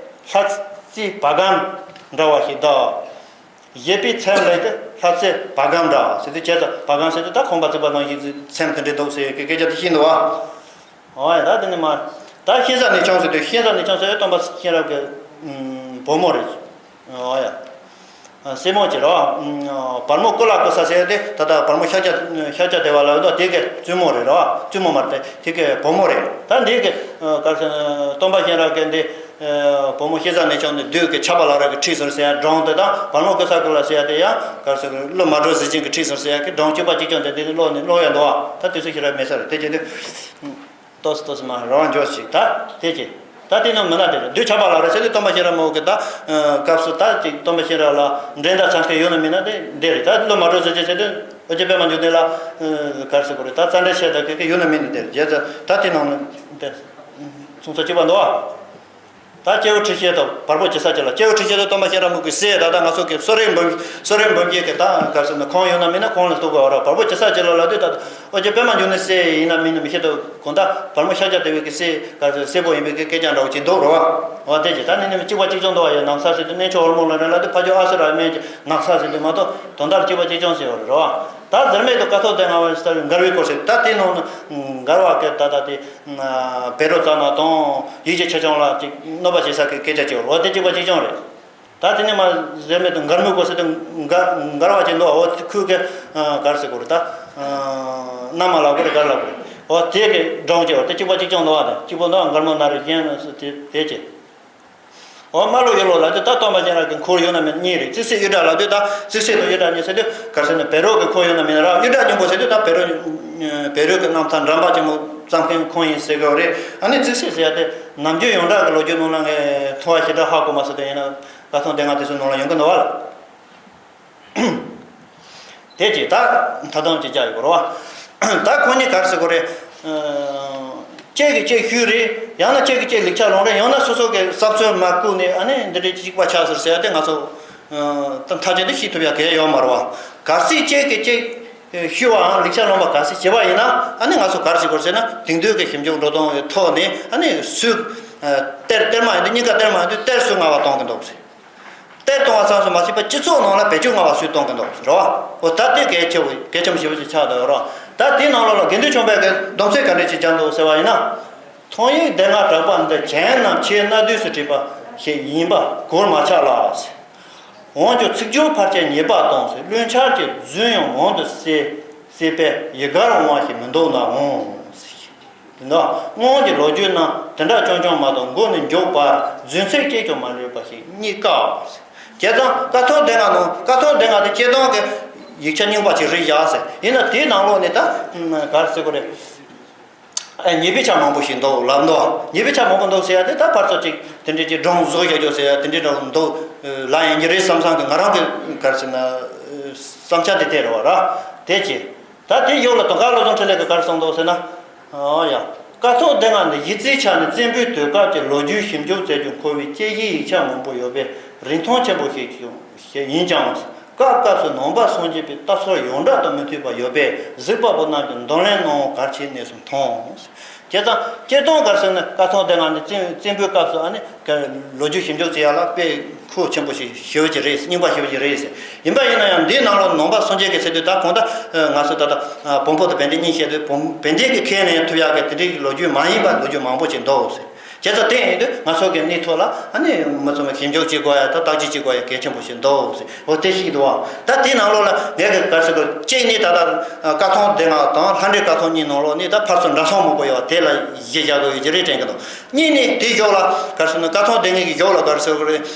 ལྷ་རྩེའི་བ་གམ་འདྲ་བ་ཞིག་གདའ། བཞེས་པའི་མཚན་ལེགས་ཏེ་ལྷ་རྩེའི་བ་གམ་འདྲ་ཟེར་དུས་བྱས་ཙང་བ་གམ་ཟེར་དུས་ད་ཁང་པ་བརྩིགས་པ་ནང་བཞིན་མཚན་དེ་འདྲ་འདུག་ཟེར་གི་སྐད་ཆ་དེ་ཤེས་འདུག་བ། ཨོ་ཡ་ད་དེ་ནི་མ་ད་གཤེན་བཟའ་ནས་ཆུང་ཟེར་དུས་གཤེན་བཟའ་ནས་ཆུང་ཟེར་སྟོན་པ་གཤེན་རབ་ཀྱི་བུ་མོ་རེད། ཨོ་ཡ། སྲས་མོ་ཅིག་རེད་བ། བལ་མོ་ཀུ་ལ་ཀུ་ས་ཟེར་དེ་ད་ལྟ་བལ་མོ་ཤཱཀྱ་ཤཱཀྱ་དེ་བ་ལ་ཡོད་དོ་དེ་གི་བཙུན་མོ་རེད་རེད་བ། བཙུན་མོ་མ་རེད་དེ་གི་བུ་མོ་རེད། ད་འདི་གི་ག་རེ་ཟེར་ན་སྟོན་པ་གཤེན་རབ་ཀྱི་འདི། བུ་མོ་ཤེས་བྱ་གནས་ཆུང་ནས་བདུད་ཀྱི་ཆགས་པ་ལ་རག་གི་ཁྲིད་ཟེར་ཟེར་ཡ་སྒྲུང་དེ་དང་བར་སྨོན་ཀུན་བསལ་ཀུན་ལ་ཟེར་ཡ་དེ་ཡང་ག་རེ་ཟེར་གི་བློ་མ་གྲོས་གཟི་བྱིན་གྱི་ཁྲིད་ཟེར་ཟེར་ཡ་གི་སྒྲུང་གཅིག་པ་གཅིག་རྐྱང་དེ་འདི་ནི་ཀློག་ནས་ཀློག་ཡ་འདུག་བ། ད་དུས་ཚོད་ཞེ་དྲག་མེད་ས་རེད། དེ་བྱས་དུས་ཏོག་ཙམ་ཏོག་ཙམ་མ་རང་དབང་འཇོག་ཅིག་ད་དེ་བྱས་ད་དེ་ནང་མི་སྣ་དེ་རེད། བདུད་ཆགས་པ་ལ་རག་ཟེར་དུས་སྟོན་པ་གཤེན་རབ་མོ་གི་ད་སྐབས་སུ་ད་ཅིག་སྟོན་པ་གཤེན་རབ་ལ་འགྲན་ཟླ་ཚ་མཁན་ཡོད་ན་མིན་ན་དེ་འདི་རེད། ད་བློ་མ་གྲོས་གཟི་བྱིན་ཟེར་དུས་ཨོ་རྒྱན་པད་མ་འབྱུང་གནས་ལ་ག་རེ་ཟེར་དགོས་རེད། ད་རྩ་འགྲེལ་བཤད་ད་གི་གི་ཡོད་ན་མིན་ན་དེ་རེད། བྱས་ཙང་ད་དེ་ནང་ནས་དེ་གསུང་ཚུལ་གཅིག་པ་འདུག་བ། ད་སྐྱེས་བུ་ཁྲི་ཤེས་དང་བལ་པོ་ཇི་ས་ཇི་ལ། སྐྱེས་བུ་ཁྲི་ཤེས་དང་སྟོན་པ་གཤེན་རབ་མོ་གི་སྲས། ད་ལྟ་ང་ཚོ་གི་གསོ་རིག་འབུམ་གསོ་རིག་འབུམ་རྒྱས་ཀྱི་ད་ག་རེ་ཟེར་ན་ཁོང་ཡོད་ན་མིན་ན་ཁོང་ལ་གཏུག་དགོས་བ་ར། བལ་པོ་ཇི་ས་ཇི་ལ་ལབ་དུས་ད་ཨོ་རྒྱན་པད་མ་འབྱུང་གནས་སྲས་ཡིན་ན་མིན་ན་མི་ཤེས་དུས་གང་ལྟར་བལ་མོ་ཤཱཀྱ་དེ་བའི་གི་སྲས་ག་རེ་ཟེར་སྲས་པོ་ཡིན་པའི་གི་སྐད་ཆ་འདྲ་བོ་ཅིག་འདུག་ར་བ། འོ་དེ་ཅིག་ད་ནི་ནི་གཅིག་པ་གཅིག་རྐྱང་འདུག་བ། ཡ་ནགས་ཚལ་ཟེར་དུས་གནས་མཆོག་ཧོར་མོ་ལ་རེད་ལབ་དུས་ཕ་ཇོ་ཨ་སུ་ར་སྨན་གྱི་ནགས་ཚལ་ཟེར་དུས་མ་གཏོགས་དོན་དག་གཅིག་པ་གཅིག་རྐྱང་ཟེར་བ་རེད་ར་བ། ད་འཛེར་མེད་དུ་ཀཿཐོག་སྡེ་ལྔ་པ་ཟེར་བའི་མགར་བའི་སྐོར་ཟེར། ད་དེ་ནང་ནས་མགར་བ་གི་ད་ད་དེ། བཻ་རོ་ཙ་ན་དང་ཡིད་ཀྱི་ཆོས་སྐྱོང་ལ་ཅིག་གནོད་པ་བྱེད་ས་གི་སྐད་ཆ་ཅིག་ཡོད་རེད། འོ་དེ་གཅིག་པ་གཅིག་རྐྱང་རེད། ད་དེ་ནས་མ་ཟེར་མེད་དུ་མགར་མོའི་སྐོར་ཟེར་དུས་མགར་མགར་བ་ཅིག་འདུག་འོ་ཁོས་གི་ག་རེ་ཟེར་དགོས་རེད། ད་མནའ་མ་ལབ་དགོས་རེད་ག་རེ་ལབ་དགོས་རེད། འོ་དེ་གི་སྒྲུང་ཅིག་ཡོད་རེད། དེ་གཅིག་པ་གཅིག་རྐྱང་འདུག་བ། དེ་གཅིག་པ་འདུག་མགར་མོ་ན་རེ་གཞན་ལ་སུ་དེ་དེ་ཅིག་འོ་རྨ་ལུག་གཡུ་ལོ་ལབ་དུས་ད་སྟོན་པ་གཤེན་རབ་ཀྱི་འཁོར་ཡོད་ན་མིན་གཉིས་རེད། རྩིབས་སེ་གཡུ་སྒྲ་ལབ་དུས་ད་རྩིབས་སེ་དང་གཡུ་སྒྲ་གཉིས་ཟེར་དུས་ག་རེ་ཟེར་ན་བཻ་རོ་གི་འཁོར་ཡོད་ན་མིན་ན་ར། གཡུ་སྒྲ་སྙིང་པོ་ཟེར་དུས་ད་བཻ་རོ་བཻ་རོ་གི་རྣམ་ཐར་འགྲེལ་པ་ཆེན་མོ་བརྩམས་མཁན་ཁོང་ཡིན་ཟེར་གི་རེད། ཨ་ནི་རྩིབས་སེ་ཟེར་ཡ་དེ་ནམ་རྒྱུན་ཡོངས་གྲགས་ཀྱི་ལོ་རྒྱུས་ནང་ལ་ངས་མཐོང་བ་ཞེ་དྲག་ཧ་གོ་མ་སོང་། དེ་ཡིན་ན་ཀཿཐོག་སྡེ་ལྔ་དེ་ཚོའི་ནང་ལ་ཡོང་གི་འདུག་བ་ལ། དེ་ཅིག་ད་མཐའ་སྡོམ་ཅིག་བྱ་ཡོད་རེད་བ། ད་ཁོ་གཉིས་ག་རེ་ཟེར་དགོས་རེད། གཅིག་གིས་གཅིག་ཤོད་རེད། ཡང་ན་གཅིག་གིས་གཅིག་ལེགས་ཆ་ལོན་རེད། ཡང་ན་སོ་སོ་གི་བསམ་ཚུལ་མ་བཀུག་ནས་ཨ་ནི་འདི་འདྲའི་གཅིག་པ་ཆགས་ཟེར་ཟེར་ཡ་དེ་ང་ཚོ་ད་མཐའ་གཅིག་ཏུ་ཤེས་ཐུབ་ཡ་གལ་ཡོད་མ་རེད་བ། གལ་སྲིད་གཅིག་གིས་གཅིག་ཤོད་པའམ་ལེགས་ཆ་ལོན་པ་གལ་སྲིད་བྱས་པ་ཡིན་ན་ཨ་ནི་ང་ཚོ་ག་རེ་བྱེད་དགོས་རེད་ཟེར་ན་དེང་དུས་ཀྱི་ཞིབ་འཇུག་འགྲོ་སྟངས་ཀྱི་ཐོག་ནས་ཨ་ནི་སུས་གཏེར་གཏེར་མ་ཡིན་དུས་གཉིས་ཀ་གཏེར་མ་ཡིན་དུས་གཏེར་སུས་མངའ་བ་གཏོང་གི་འདུག་ཟེར། གཏེར་གཏོང་བ་ཙམ་དུ་མ་ཟད་པར་སྤྱི་ཚོགས་ནང་ལ་བེད་སྤྱོད་མངའ་བ་སུས་གཏོང་གི་འདུག་རེད་བ། འོ་ད་དེ་གལ་ཆེ་བོ་གལ་ཆེན་པོ་ཞེ་པོ་ཅིག་ཆགས་འདུག་རེད་བ། ད་དེའི་ནང་ལོགས་ལ་དགེ་འདུན་ཆོས་འཕེལ་གྱིས་སྡོམ་ཚིག་ག་འདྲ་ཅིག་སྦྱར་འདུག་ཟེར་བ་ཡིན་ན། ཐང་ཡིག་སྡེ་ལྔ་གྲགས་པ་འདི་གཞན་རྣམས་ཆེས་གནའ་དུས་སུ་བྲིས་པ་ཞིག་ཡིན་པ་གོར་མ་ཆག་ལ། འོན་ཀྱང་ཚིག་སྦྱོར་ཕལ་ཆེར་ཉེས་པ་དང་ཟེར། བླུན་ཆགས་ཀྱི་རྫུན་ཡང་མང་དུ་གསལ་གསལ་པས་ཡི་གར་འོང་བ་ཞིག་མི་འདུག་ནའང་། དེ་ནི་སྔོན་གྱི་ལོ་རྒྱུས་རྣམས་དེ་འདྲ་རྐྱང་རྐྱང་མ་གཏོགས་མགོ་ནས་མཇུག་བར་རྫུན་ཚིག་གཅིག་ཀྱང་མ་ལུས་པ་ཞིག་རྙེད་དཀའ། བྱས་ཙང་ཀཿཐོག་སྡེ་ལྔ་ནང་ཀཿཐོག་སྡེ་ལྔ་དེ་སྤྱིར་བཏང་གི་ཡིག་ཆ་རྙིང་པ་ཞིག་རེད་བཞག་ཟེར། ཡིན་ན་དེའི་ནང་ལོགས་ནས་ད་ག་རེ་ཟེར་དགོས་རེད། ཨ་ཉེས་པའི་ཆ་མང་པོ་ཞིག་འདུག་ལབ་འདུག་ཉེས་པའི་ཆ་མང་པོ་འདུག་ཟེར་ཡ་དེ་ད་ཕར་ཚུར་ཅིག་དེ་འདྲའི་ཅིག་སྒྲུང་བཟོ་བཞག་རྒྱུ་ཟེར་ཡ་དེ་འདྲའི་འདྲ་བོ་འདུག་ལབ་ཡིན་གྱི་རེད་བསམ་བསམ་གི་ང་རང་གི་ག་རེ་ཟེར་ན་བསམ་འཆར་དེ་དེ་རེད་བ་ར། དེ་ཅི། ད་དེའི་གཞུག་ལ་དུང་དཀར་བློ་བཟང་འཕྲིན་ལས་ཀྱིས་ག་རེ་གསུངས་འདུག་ཟེར་ན། ཨོ་ཡ། ཀཿཐོག་སྡེ་ལྔ་འདི་གཞི་རྩའི་ཆ་ནས་བཙན་པོའི་དུས་སྐབས་ཀྱི་ལོ་རྒྱུས་ཞིབ་འཇུག་མཛད་རྒྱུར་མཁོ་བའི་དཔྱད་གཞིའི་ཡིག་ཆ་མང་པོ་ཡོད་པས་རིན་ཐང་ཆེན་པོ་ཞིག་ཡིན་ཀྱང་། སྐབས་སྐབས་སུ་ནང་པ་སངས་རྒྱས་པའི་ལྟ་ཚུལ་ཡོངས་གྲགས་དང་མི་མཐུན་པ་ཡོད་པས་གཟིགས་པ་པོ་རྣམས་ཀྱིས་འདོར་ལེན་གནང་བ་གལ་ཆེའི་གནས་སུ་མཐོང་། བྱས་ཙང་སྤྱིར་བཏང་ག་རེ་ཟེར་ན་ཀཿཐོག་སྡེ་ལྔ་ནི་བཙན་བཙན་པོའི་སྐབས་སུ་ཨ་ནི་ལོ་རྒྱུས་ཞིབ་འཇུག་བྱེད་ཡ་ལ་དཔེ་ཁུར་ཆེན་པོ་ཞིག་ཞེ་པོ་ཅིག་རེད། རྙིང་པ་ཞེ་པོ་ཅིག་རེད། ཡིན་པ་ཡིན་ན་ཡང་འདིའི་ནང་ལ་ནང་པ་སངས་རྒྱས་ཀྱི་ཟེར་དུས་ད་གང་ལྟར་ང་ཚོ་ད་ལྟ་བོན་པོ་དང་བན་དེ་གཉིས་བཤད་དུས་བོན་བན་དེ་གི་ཁས་ལེན་ཐུབ་ཡག་གི་དེ་འདྲའི་ལོ་རྒྱུས་མ་ཡིན་པ་ལོ་རྒྱུས་མང་པོ་ཅིག་འདུག་ཟེར། བྱས་ཙང་དེ་ཡིན་དུས་ང་ཚོ་གི་གནས་ཐོག་ལ་ཨ་ནི་མི་ཚང་མས་ཞིབ་འཇུག་བྱེད་དགོས་ཡ་ད་བརྟག་དཔྱད་བྱེད་དགོས་ཡ་གལ་ཆེན་པོ་ཞིག་འདུག་ཟེར། འོ་དེ་ཞིག་འདུག་ཨང་། ད་དེའི་ནང་ལོགས་ལ་ངས་གི་ག་རེ་ཟེར་དགོས། གཅིག་ནི་ད་ལྟ་ཀཿཐོག་སྡེ་ལྔ་དང་ལྷ་འདྲེ་ཀཿཐོག་གཉིས་ནང་ལོགས་ནི་ད་ཕར་ཚུར་འདྲ་མཚུངས་མང་པོ་ཡོད་པ་དེ་ལ་གཞི་བཞག་དགོས་ཡོད་ཀྱི་རེད་དྲན་གྱི་འདུག་གཉིས་ནི་དེའི་གཞུག་ལ་ག་རེ་ཟེར་ན་ཀཿཐོག་སྡེ་ལྔའི་གི་གཞུག་ལ་ག་རེ་ཟེར་དགོས་རེད།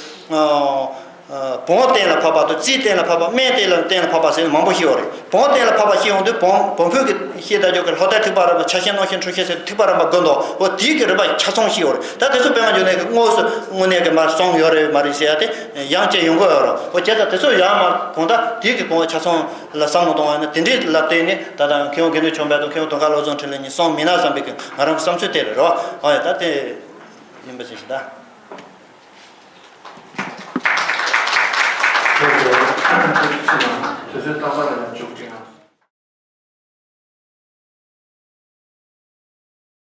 བོན་གཏན་ལ་ཕབ་པ་དང་རྩིས་གཏན་ལ་ཕབ་པ་སྨན་གཏན་ལ་གཏན་ལ་ཕབ་པ་ཟེར་ནས་མང་པོ་ཤེས་ཡོད་རེད། བོན་གཏན་ལ་ཕབ་པ་ཤེས་ཡོང་དུས་བོན་བོན་པོའི་གི་ཤེས་ལྟ་རྒྱུ་གི་ལྷོ་ལྟའི་ཐེག་པ་རིམ་པ་ཕྱག་ཆེན་རྣམ་བཞི་འཁྲུལ་ཞེས་ཟེར་ཐེག་པ་རིམ་པ་དགུ་འདུག་འོ་དེའི་གི་རིམ་པ་ཆ་ཚང་ཤེས་ཡོད་རེད། ད་དེ་ཚོ་པད་མ་འབྱུང་གནས་ཀྱི་དངོས་སུ་དངོས་གནས་ཀྱི་མར་གསུངས་ཡོད་རེད་མ་རེད་ཟེར་ཡ་དེ་ཡང་བསྐྱར་ཡོང་གི་ཡོད་རེད། འོ་བྱས་ཙང་དེ་ཚོ་ཡང་མར་གང་ལྟར་དེའི་གི་གོང་ཆ་ཚང་ལ་བསམ་བློ་གཏོང་བ་ཡིན་ན་དེ་འདྲའི་ལ་བརྟེན་ནས་ད་ལྟ་མཁས་དབང་དགེ་འདུན་ཆོས་འཕེལ་དང་མཁས་དབང་དུང་དཀར་བློ་བཟང་འཕྲིན་ལས་གཉིས་གསུངས་མིན་ན་བསམ་པའི་གི་ང་རང་གི་བསམ་ཚུལ་དེ་རེད་རོ། འོ་ཡ་ད་དེ་ཡིན་པ་ཞིག་ཞིག་ད། དུས་ཚོད་སྟོང་པ་རེད།